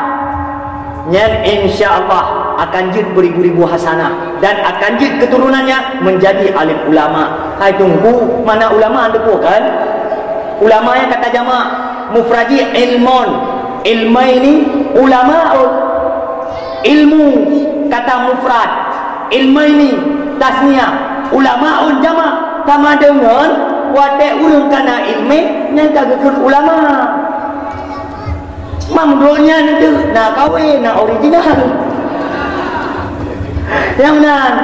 nyan insya Allah akan jeuet beribu-ribu hasanah dan akan jeuet keturunannya menjadi alim ulama. Hai Teungku, mana ulama Teungku kan? Ulama nyang kata jamak, mufrad jih ilmun, ilmaini, ulamaun. Ilmu, kata mufrad, ilmaini, tasniah, ulamaun jamak. Sama deungon watée ureuëng ka na iéleumé nyang ka geukheun ulama. Mam droeneuh nyan na K W, na original. Nyang meunan,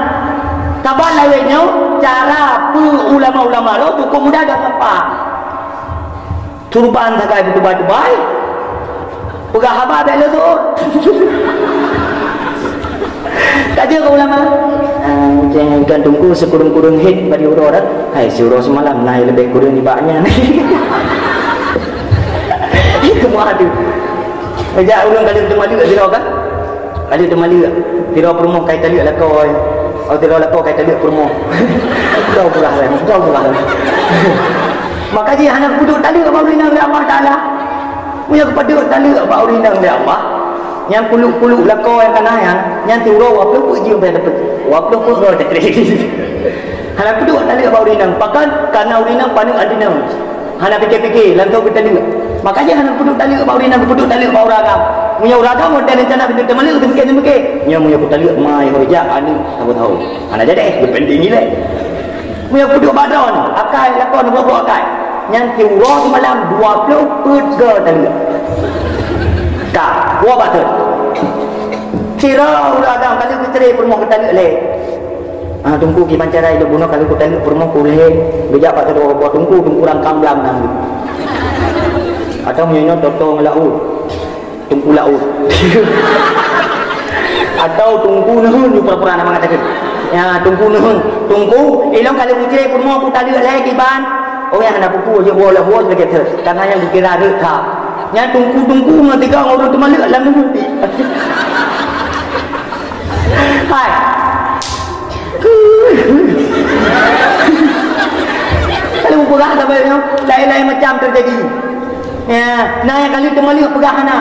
saban lawét nyoe cara peu ulama-ulama lo cukup mudah dan gampang. Turban sagai beutubai-tubai. Peugah haba bék leutot. Ka jeuet keu ulama. Ah, macam ikan tungku sikureueng-kureueng hit bak di uroe dah. Hai, si uroe seumalam na leubeh kureueng nibak nyan. Itu mah tu. Ejak ulun kali teuma lihat sinoe kan? Kali teuma lihat. Tiro peurumoh kai taleuek lakoe. Oh, tiro lakoe kai taleuek peurumoh. Kau murah lah, kau murah lah. Maka jih hana kuduek taleuek bak ureueng inong lé Allah Taala. Meunyoe kupaduek taleuek bak ureueng inong lé Allah, nyang kuluk-kuluk lakoe nyang kana nyan, nyan siuroe dua ploh peuet jeuem payah dapet. Dua ploh peuet jeuem dapet. Hana kuduek taleuek bak ureueng inong, pakon? Karena ureueng inong paneuk adinong. Hana pike-pike, langsung geutaleuek. Maka jih hana kuduek taleuek bak ureueng inong, kuduek taleuek bak ureueng agam. Meunyoe ureueng agam, watée rencana keuneuk teuma taleuek, geupike-pike. Nyoe meunyoe kutaleuek, mai hoi jak aneuk saboh tahun. Hana jadi, geupending ilée. Meunyoe peuduek bak droe, akai lakoe neuboh-boh akai. Nyan siuroe seumalam dua ploh peuet go taleuek. Ka, dua bak thot. Sira ureueng agam ka lheueh geucre peurumoh geutaleuek lé. Ah, Teungku kiban cara ilée bunoe ka lheueh geutaleuek peurumoh ku lheueh. Geujak bak sidroe buah teungku, teungku rangkam blang nang. Atau meunyoe nyoe toto ngon laôt. Teungku Laôt. Atau Teungku Neuheun, nyoe pura-pura nama kata keuh. Ya, Teungku Neuheun. Teungku, ilong ka lheueh geucre peurumoh ku taleuek lé kiban. Oh, nyang hana buku, jeuet woe lé woe lagée thot. Karena nyang geukira rhot that. Nyan teungku-teungku ngon tiga ureueng teumaleuek lam neuheun pih. Hai. Kalau peugah sabe nyoe, laén-laén macam teujadi. Ya, na nyang ka lheueh teumaleuek peugah hana.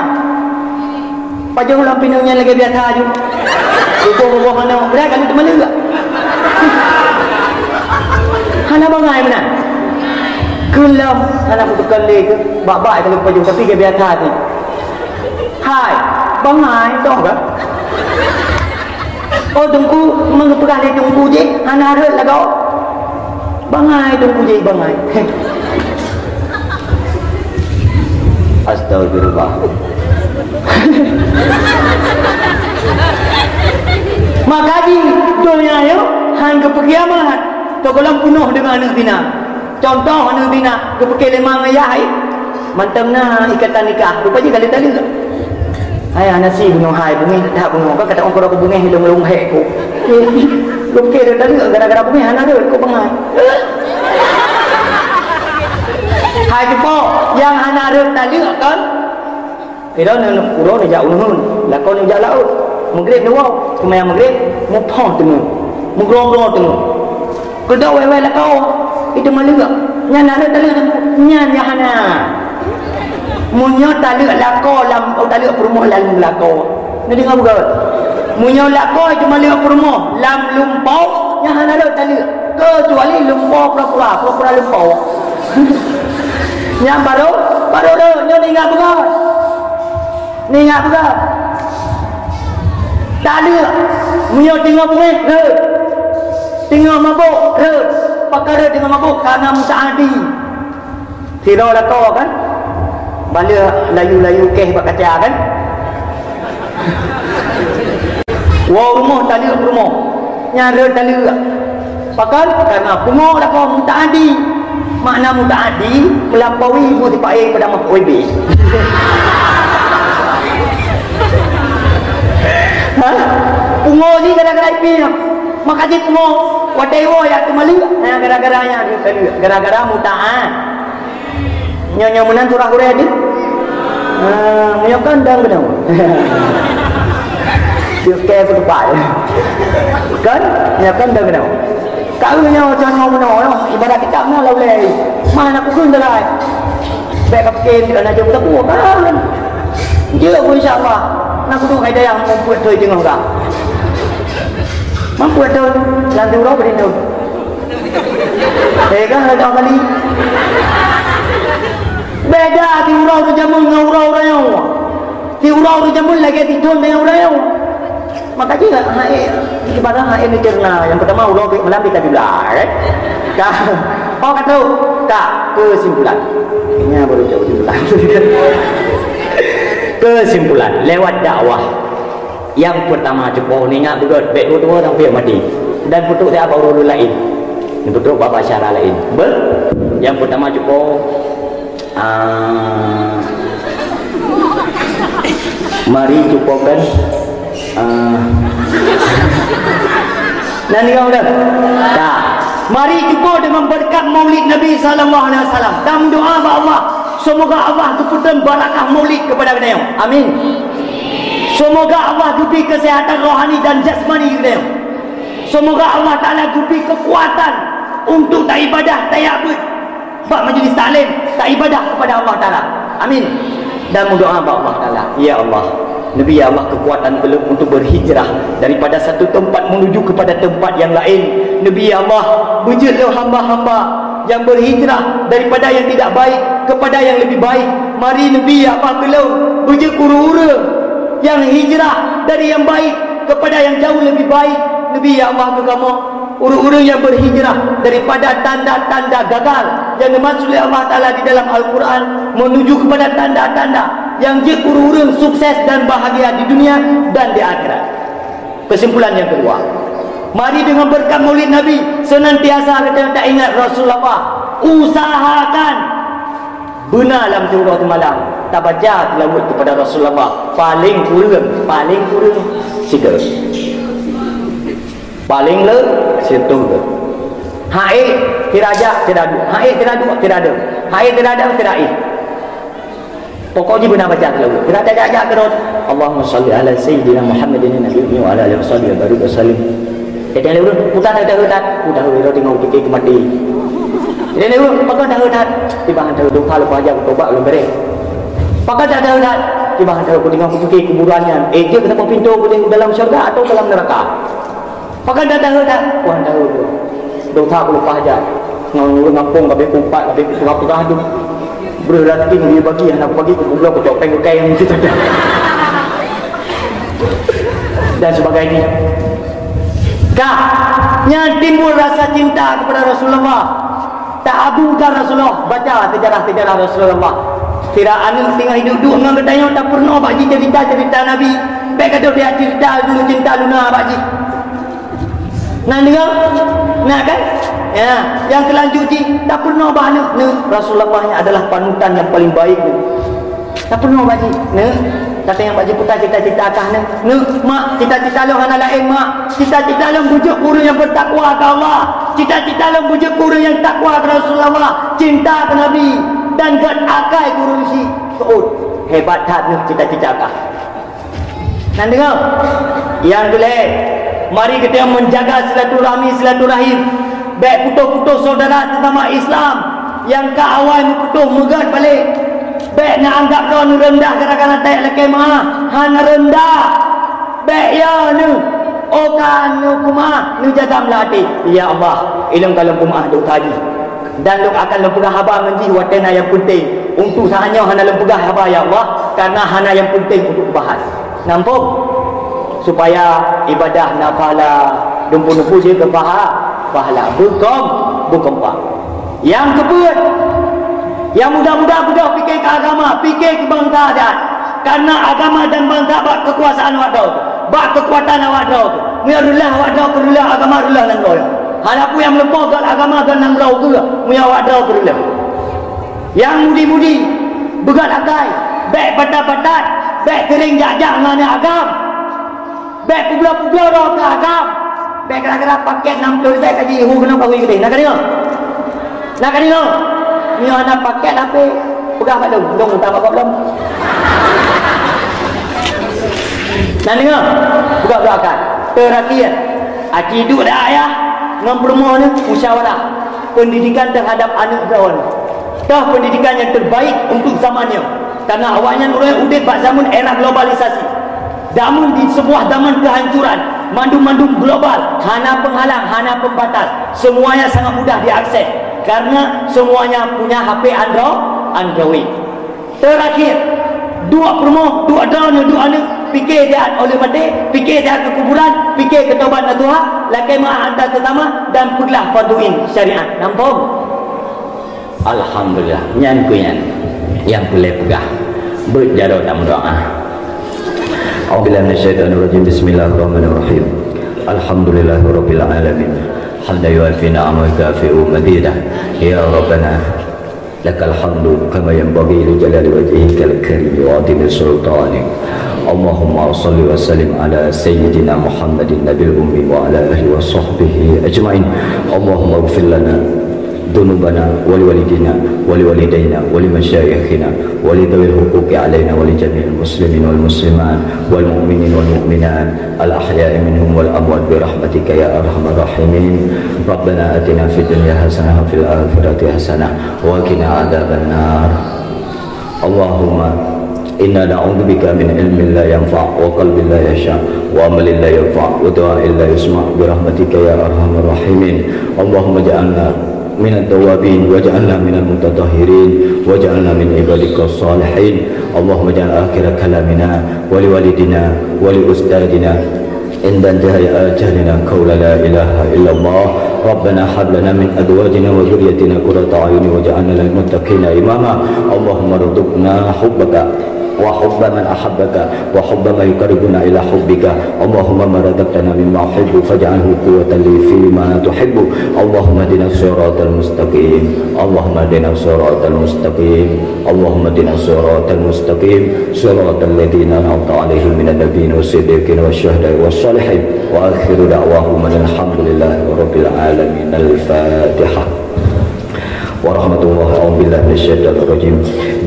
Pajoh lam pineung nyan lagée biasa aju. Buboh-buboh manok, beurah ka lheueh teumaleuek. Hana bangai meunan. Keu lom, hana kuteukon lé keu bak-bak ka lheueh pajoh, tapi lagée biasa aju. Hai, bangai, toh ka? Oh, teungku, meungeue peugah lé teungku jih, hana rhot lagoe. Bangai teungku jih, bangai. Astagfirullah. Maka di donya nyoe han geupeukiamat, teugohlom peunoh deungon aneuk zina. Contoh aneuk zina geupeuke lé ma ngon yah, mantong na ikatan nikah, rupa jih ka lheueh taleuek. Hai, hana si bunoe hai, beungéh that bunoe, ka kata orang keu beungéh lông-lông hék ku. Geupeuke lheueh taleuek gara-gara beungéh hana rhot, kok bangai. Hai, teupok, nyang hana rhot taleuek kon? Sidroe neuneuk uroe neujak u neuheun, lakoe neujak laôt. Meugreb neuwoe, seumayang meugreb, muphom teungeut, meugrong-grong teungeut. Keudok wéh-wéh lakoe, itu maleuek. Nyan na taleuek teungku, nyan nyang hana. Meunyoe taleuek lakoe lam, oh, taleuek peurumoh lam lakoe. Neudeungoe beugöt. Meunyoe lakoe itu maleuek peurumoh lam lumpoe, nyan hana rhot taleuek. Keucuali lumpoe pura-pura, pura-pura lumpoe. Nyan barô, barô rhot, nyoe ingat beugöt. Ingat beugöt. Taleuek, meunyoe teungoh beungéh, rhot. Teungoh mabök, rhot. Pakon rhot teungoh mabök, karena mutaadi. Sidroe lakoe kan? Baleueh layu-layu keh bak kaca kan? Woe rumoh taleuek peurumoh. Nyan rhot taleuek. Pakon? Karena pungo lakoe mutaadi. Makna mutaadi, meulampaui ibu sipa-e pada mah O B. Ha? Pungo jih gara-gara ipi nyoe. Maka jih pungo, watée iwoe ya teumaleuek. Nah, gara-gara nyan rhot taleuek. Gara-gara mutaat. Nyoe-nyoe meunan surah gurée deh. Ah, meunyoe kon dong keunoe. Cukée peutupat. Kon? Meunyoe kon dong keunoe. Ka ureueng nyoe, cok nyoe meunoe, nyoe ibarat kitab na la ulée. Mana kukheun dalai. Bék ka pike na jeuet tapue kan. Jeuet ku insya Allah. Na kuduek hai dayah mumpuk thoi teungoh ka. Mumpuk thoi lam uroe beudin thoi. Eh, kan ada kali. Beda di uroe ureueng jameun ngon uroe ureueng nyoe. Di uroe ureueng jameun lagée di thon ngon uroe nyoe. Maka jih hai, ibarat hai ni cerna. Yang pertama uroe bek malam di tadi belah, kan? Ka. Oh, kata, ka. Kesimpulan. Ini baru jauh kesimpulan. Kesimpulan lewat dakwah. Yang pertama cupo ni ingat beugét, bék dua-dua sampai mati. Dan putuk dia baru lain. Putuk baba syara lain. Ber? Yang pertama cupo, ah, mari cupokan, ah, nan ni orang dah. Tak. Mari cupo dengan berkat Maulid Nabi sallallahu alaihi wasallam dan doa bak Allah. Semoga Allah geupeutreun barakah Maulid kepada geutanyoe. Amin. Semoga Allah geubri kesehatan rohani dan jasmani geutanyoe. Semoga Allah Taala geubri kekuatan untuk taibadah, tajak beuet bak majlis taklim, taibadah kepada Allah Taala. Amin. Dan meudoa bak Allah Taala, "Ya Allah, neubri ya Allah kekuatan ulôn untuk berhijrah daripada satu tempat menuju kepada tempat yang lain. Neubri ya Allah, beujeuet lé hamba-hamba yang berhijrah daripada yang tidak baik kepada yang lebih baik. Mari neubri ya Allah keu lôn beujeuet ureueng-ureueng yang hijrah dari yang baik kepada yang jauh lebih baik. Neubri ya Allah keu kamoe ureueng-ureueng yang berhijrah daripada tanda-tanda gagal yang dimaksud oleh Allah Taala di dalam Al-Quran menuju kepada tanda-tanda yang jeuet ureueng-ureueng sukses dan bahagia di dunia dan di akhirat." Kesimpulan yang kedua, mari dengan berkat Maulid Nabi senantiasa kita tak ingat Rasulullah. Usahakan beuna lam tiep uroe malam tabaca selawat kepada Rasulullah, paling kureueng, paling kureueng sigoe. Paling le sireutôh goe. Hai, sira jak, sira duek. Hai, sira duek, sira deueng. Hai, sira deueng, sira éh. Pokok jih beuna baca selawat. Sira tajak-jak keudroe. Allahumma shalli ala sayyidina Muhammadin nabiyyi wa ala alihi wa sahbihi wa barik wa sallim. Jadi lé ureueng, peue tan teuheuh that, peue teuheuh, teungoh pike keu maté. Jadi lé ureueng, pakon teuheuh that, tiba han teuheuh, dosa leupah jak, tobat lom beureh. Pakon teuheuh that, tiba han teuheuh, teungoh pike kuburan nyan. Eh, jeuet keunoe pintoe boleh dalam syurga atau dalam neraka? Pakon teuheuh that, Tuhan teuheuh. Dosa kuleupah jak. Ngon ureueng gampông ka beh kupat, ka beh kupeugah-peugah dum. Breuh lam ting bagi, hana kubagi, kubloe, kucok péng kukai ngon situ. Dan sebagainya. Ka, nyan timbul rasa cinta kepada Rasulullah. Taagungkan Rasulullah, baca sejarah-sejarah Rasulullah. Sira aneuk singoh hidup duek ngon geutanyoe tapeurunoe bak jih cerita-cerita Nabi. Bék gadôh dia cerita dulu cinta luna bak jih. Nah, dengar? Nah, kan? Ya, yang kelanjut jih tapeurunoe bak aneuk, neuk, Rasulullah ni adalah panutan yang paling baik. Tapeurunoe bak jih, neuk. Kata nyang bak jih peugah cita-cita kah, neuk. Neuk, mak, cita-cita lôn hana laén, mak. Cita-cita lôn beujeuet ureueng nyang bertakwa keu Allah. Cita-cita lôn beujeuet ureueng nyang takwa keu Rasulullah, cinta keu Nabi, dan gét akai keu ureueng syiek. Seuôt, hebat that neuk cita-cita kah. Nyan deungoe. Nyang keulhèe, mari geutanyoe menjaga silaturahmi, silaturahim. Bék putôh-putôh saudara sesama Islam nyang ka awai meuputôh meugét balek. Bék neuanggab droeneuh reundah gara-gara tajak lakèe meu'ah. Hana reundah. Bék ya neuh. Oh ka neuh peumaah, neujaga meulah até. Ya Allah, ilôn ka lôn peumaah dosa jih. Dan lôn akan lôn peugah haba ngon jih watèe na nyang peunteng. Untuk saat nyoe hana lôn peugah haba, ya Allah, karena hana nyang peunteng untuk kubahas. Nampôh, supaya ibadah na pahala, dumpeue-dumpeue jeuet keu paha-, pahala. Beukom, beukompak. Nyang keupeuet, nyang muda-muda beudôh pike keu agama, pike keu bansa dan. Karena agama dan bansa bak kekuasaan awak droe, bak kekuatan awak droe. Meunyoe reuloh awak droe, reuloh agama, reuloh nanggroe. Hana peue nyang meulumpoe, gét agama, gét nanggroe keu, meunyoe awak droe reuloh. Nyang mudi-mudi, beugét akai, bék batat-batat, bék seuring jak-jak ngon aneuk agam. Bék peubloe-bloe droe keu agam. Bék gara-gara pakèt nam ploh ribèe ka jihu keunoe ka hui keudeh. Na ka deungoe? Na ka deungoe? Meunyoe hana pakèt, hapé. Peugah bak lôn, lôn utak bak gob lom. Nah, deungoe, buka-buka akai. Teurakhir, aci duek dak ayah ngon peurumoh nyoe musyawarah pendidikan terhadap aneuk droe. Toh pendidikan yang terbaik untuk zaman nyoe. Karena awaknyan ureuëng udeb bak zaman era globalisasi. Damun di sebuah zaman kehancuran, mandum-mandum global, hana penghalang, hana pembatas, semuanya sangat mudah diakses karena semuanya punya H P Andro-, Android. Terakhir, duek peurumoh, duek droe, duek aneuk, pike siat óh lheueh maté, pike siat keu kuburan, pike keu tobat nasuha, lakée meu'ah antar sesama dan peuglah fardu ain syariat. Nampong? Alhamdulillah, nyan keuh nyan nyang peureulée peugah. Beuet jaroe tameudoá. A'udzubillahi minasyaitonirrajim. Bismillahirrahmanirrahim. Alhamdulillahirabbil alamin. Hamdan yuwafi ni'amahu wa yukafi'u mazidah. Ya Rabbana, lakal hamdu kama yanbaghi li jalali wajhikal karim wa 'azimi sultanik. Allahumma shalli wa sallim ala sayyidina Muhammadin nabil ummi wa ala alihi wa sahbihi ajmain. Allahumma ighfir lana ذنوبنا ولوالدينا ولوالدينا ولمشايخنا ولذوي الحقوق علينا ولجميع المسلمين والمسلمات والمؤمنين والمؤمنات الأحياء منهم والأموات برحمتك يا أرحم الراحمين. ربنا آتنا في الدنيا حسنة وفي الآخرة حسنة وقنا عذاب النار. اللهم إنا نعوذ بك من علم لا ينفع وقلب لا يخشع وعمل لا يرفع ودعاء لا يسمع برحمتك يا أرحم الراحمين. اللهم اجعلنا من التوابين واجعلنا من المتطهرين واجعلنا من عبادك الصالحين. اللهم اجعل آخر كلامنا ولوالدنا ولأستاذنا عند انتهاء آجالنا قول لا إله إلا الله. ربنا هب لنا من أزواجنا وذريتنا قرة أعين واجعلنا للمتقين إماما. اللهم ارزقنا حبك وحب من أحبك وحب ما يقربنا إلى حبك. اللهم ما رزقتنا مما أحب فاجعله قوة لي فيما تحب. اللهم اهدنا الصراط المستقيم. اللهم اهدنا الصراط المستقيم. اللهم اهدنا الصراط المستقيم، صراط الذين أنعمت عليهم من النبيين والصديقين والشهداء والصالحين. وآخر دعواهم أن الحمد لله رب العالمين. الفاتحة. ورحمة الله، أعوذ بالله من الشيطان الرجيم.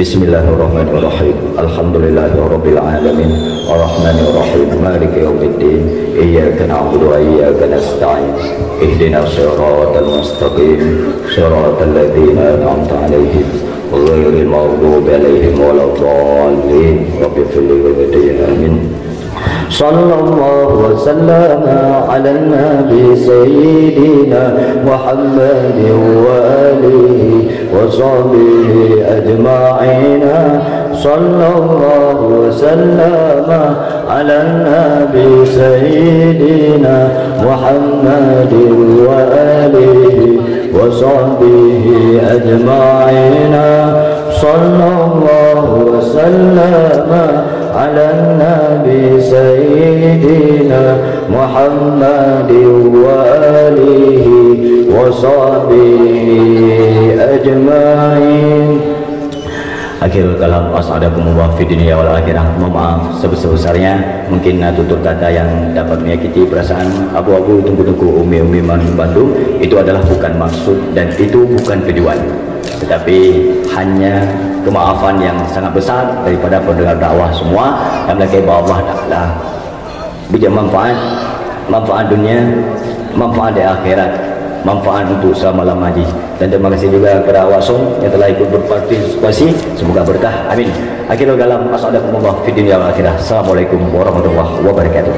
بسم الله الرحمن الرحيم. الحمد لله رب العالمين. الرحمن الرحيم. مالك يوم الدين. إياك نعبد وإياك نستعين. اهدنا الصراط المستقيم. صراط الذين أنعمت عليهم غير المغضوب عليهم ولا الضالين. رب اغفر لي ولوالدي. آمين. صلى الله وسلم على النبي سيدنا محمد وآله وصحبه أجمعين. صلى الله وسلم على النبي سيدنا محمد وآله وصحبه أجمعين. صلى الله وسلم على النبي سيدنا محمد وآله وصحبه أجمعين. Akhirul kalam, as'adakumullah fid dunya wal akhirah. Mohon maaf sebesar-besarnya, mungkin na tutur kata yang dapat menyakiti perasaan abu-abu, teungku-teungku, umi-umi, mandum-mandum. Itu adalah bukan maksud dan itu bukan tujuan. Tetapi hanya kemaafan yang sangat besar daripada pendengar dakwah semua, dan lakée bak Allah Taala. Bijak manfaat, manfaat dunia, manfaat di akhirat, manfaat untuk selama-lama jih. Dan terima kasih juga kepada awak som yang telah ikut berpartisipasi. Semoga berkah. Amin. Akhirul kalam, assalamualaikum warahmatullahi wabarakatuh. Assalamualaikum warahmatullahi wabarakatuh.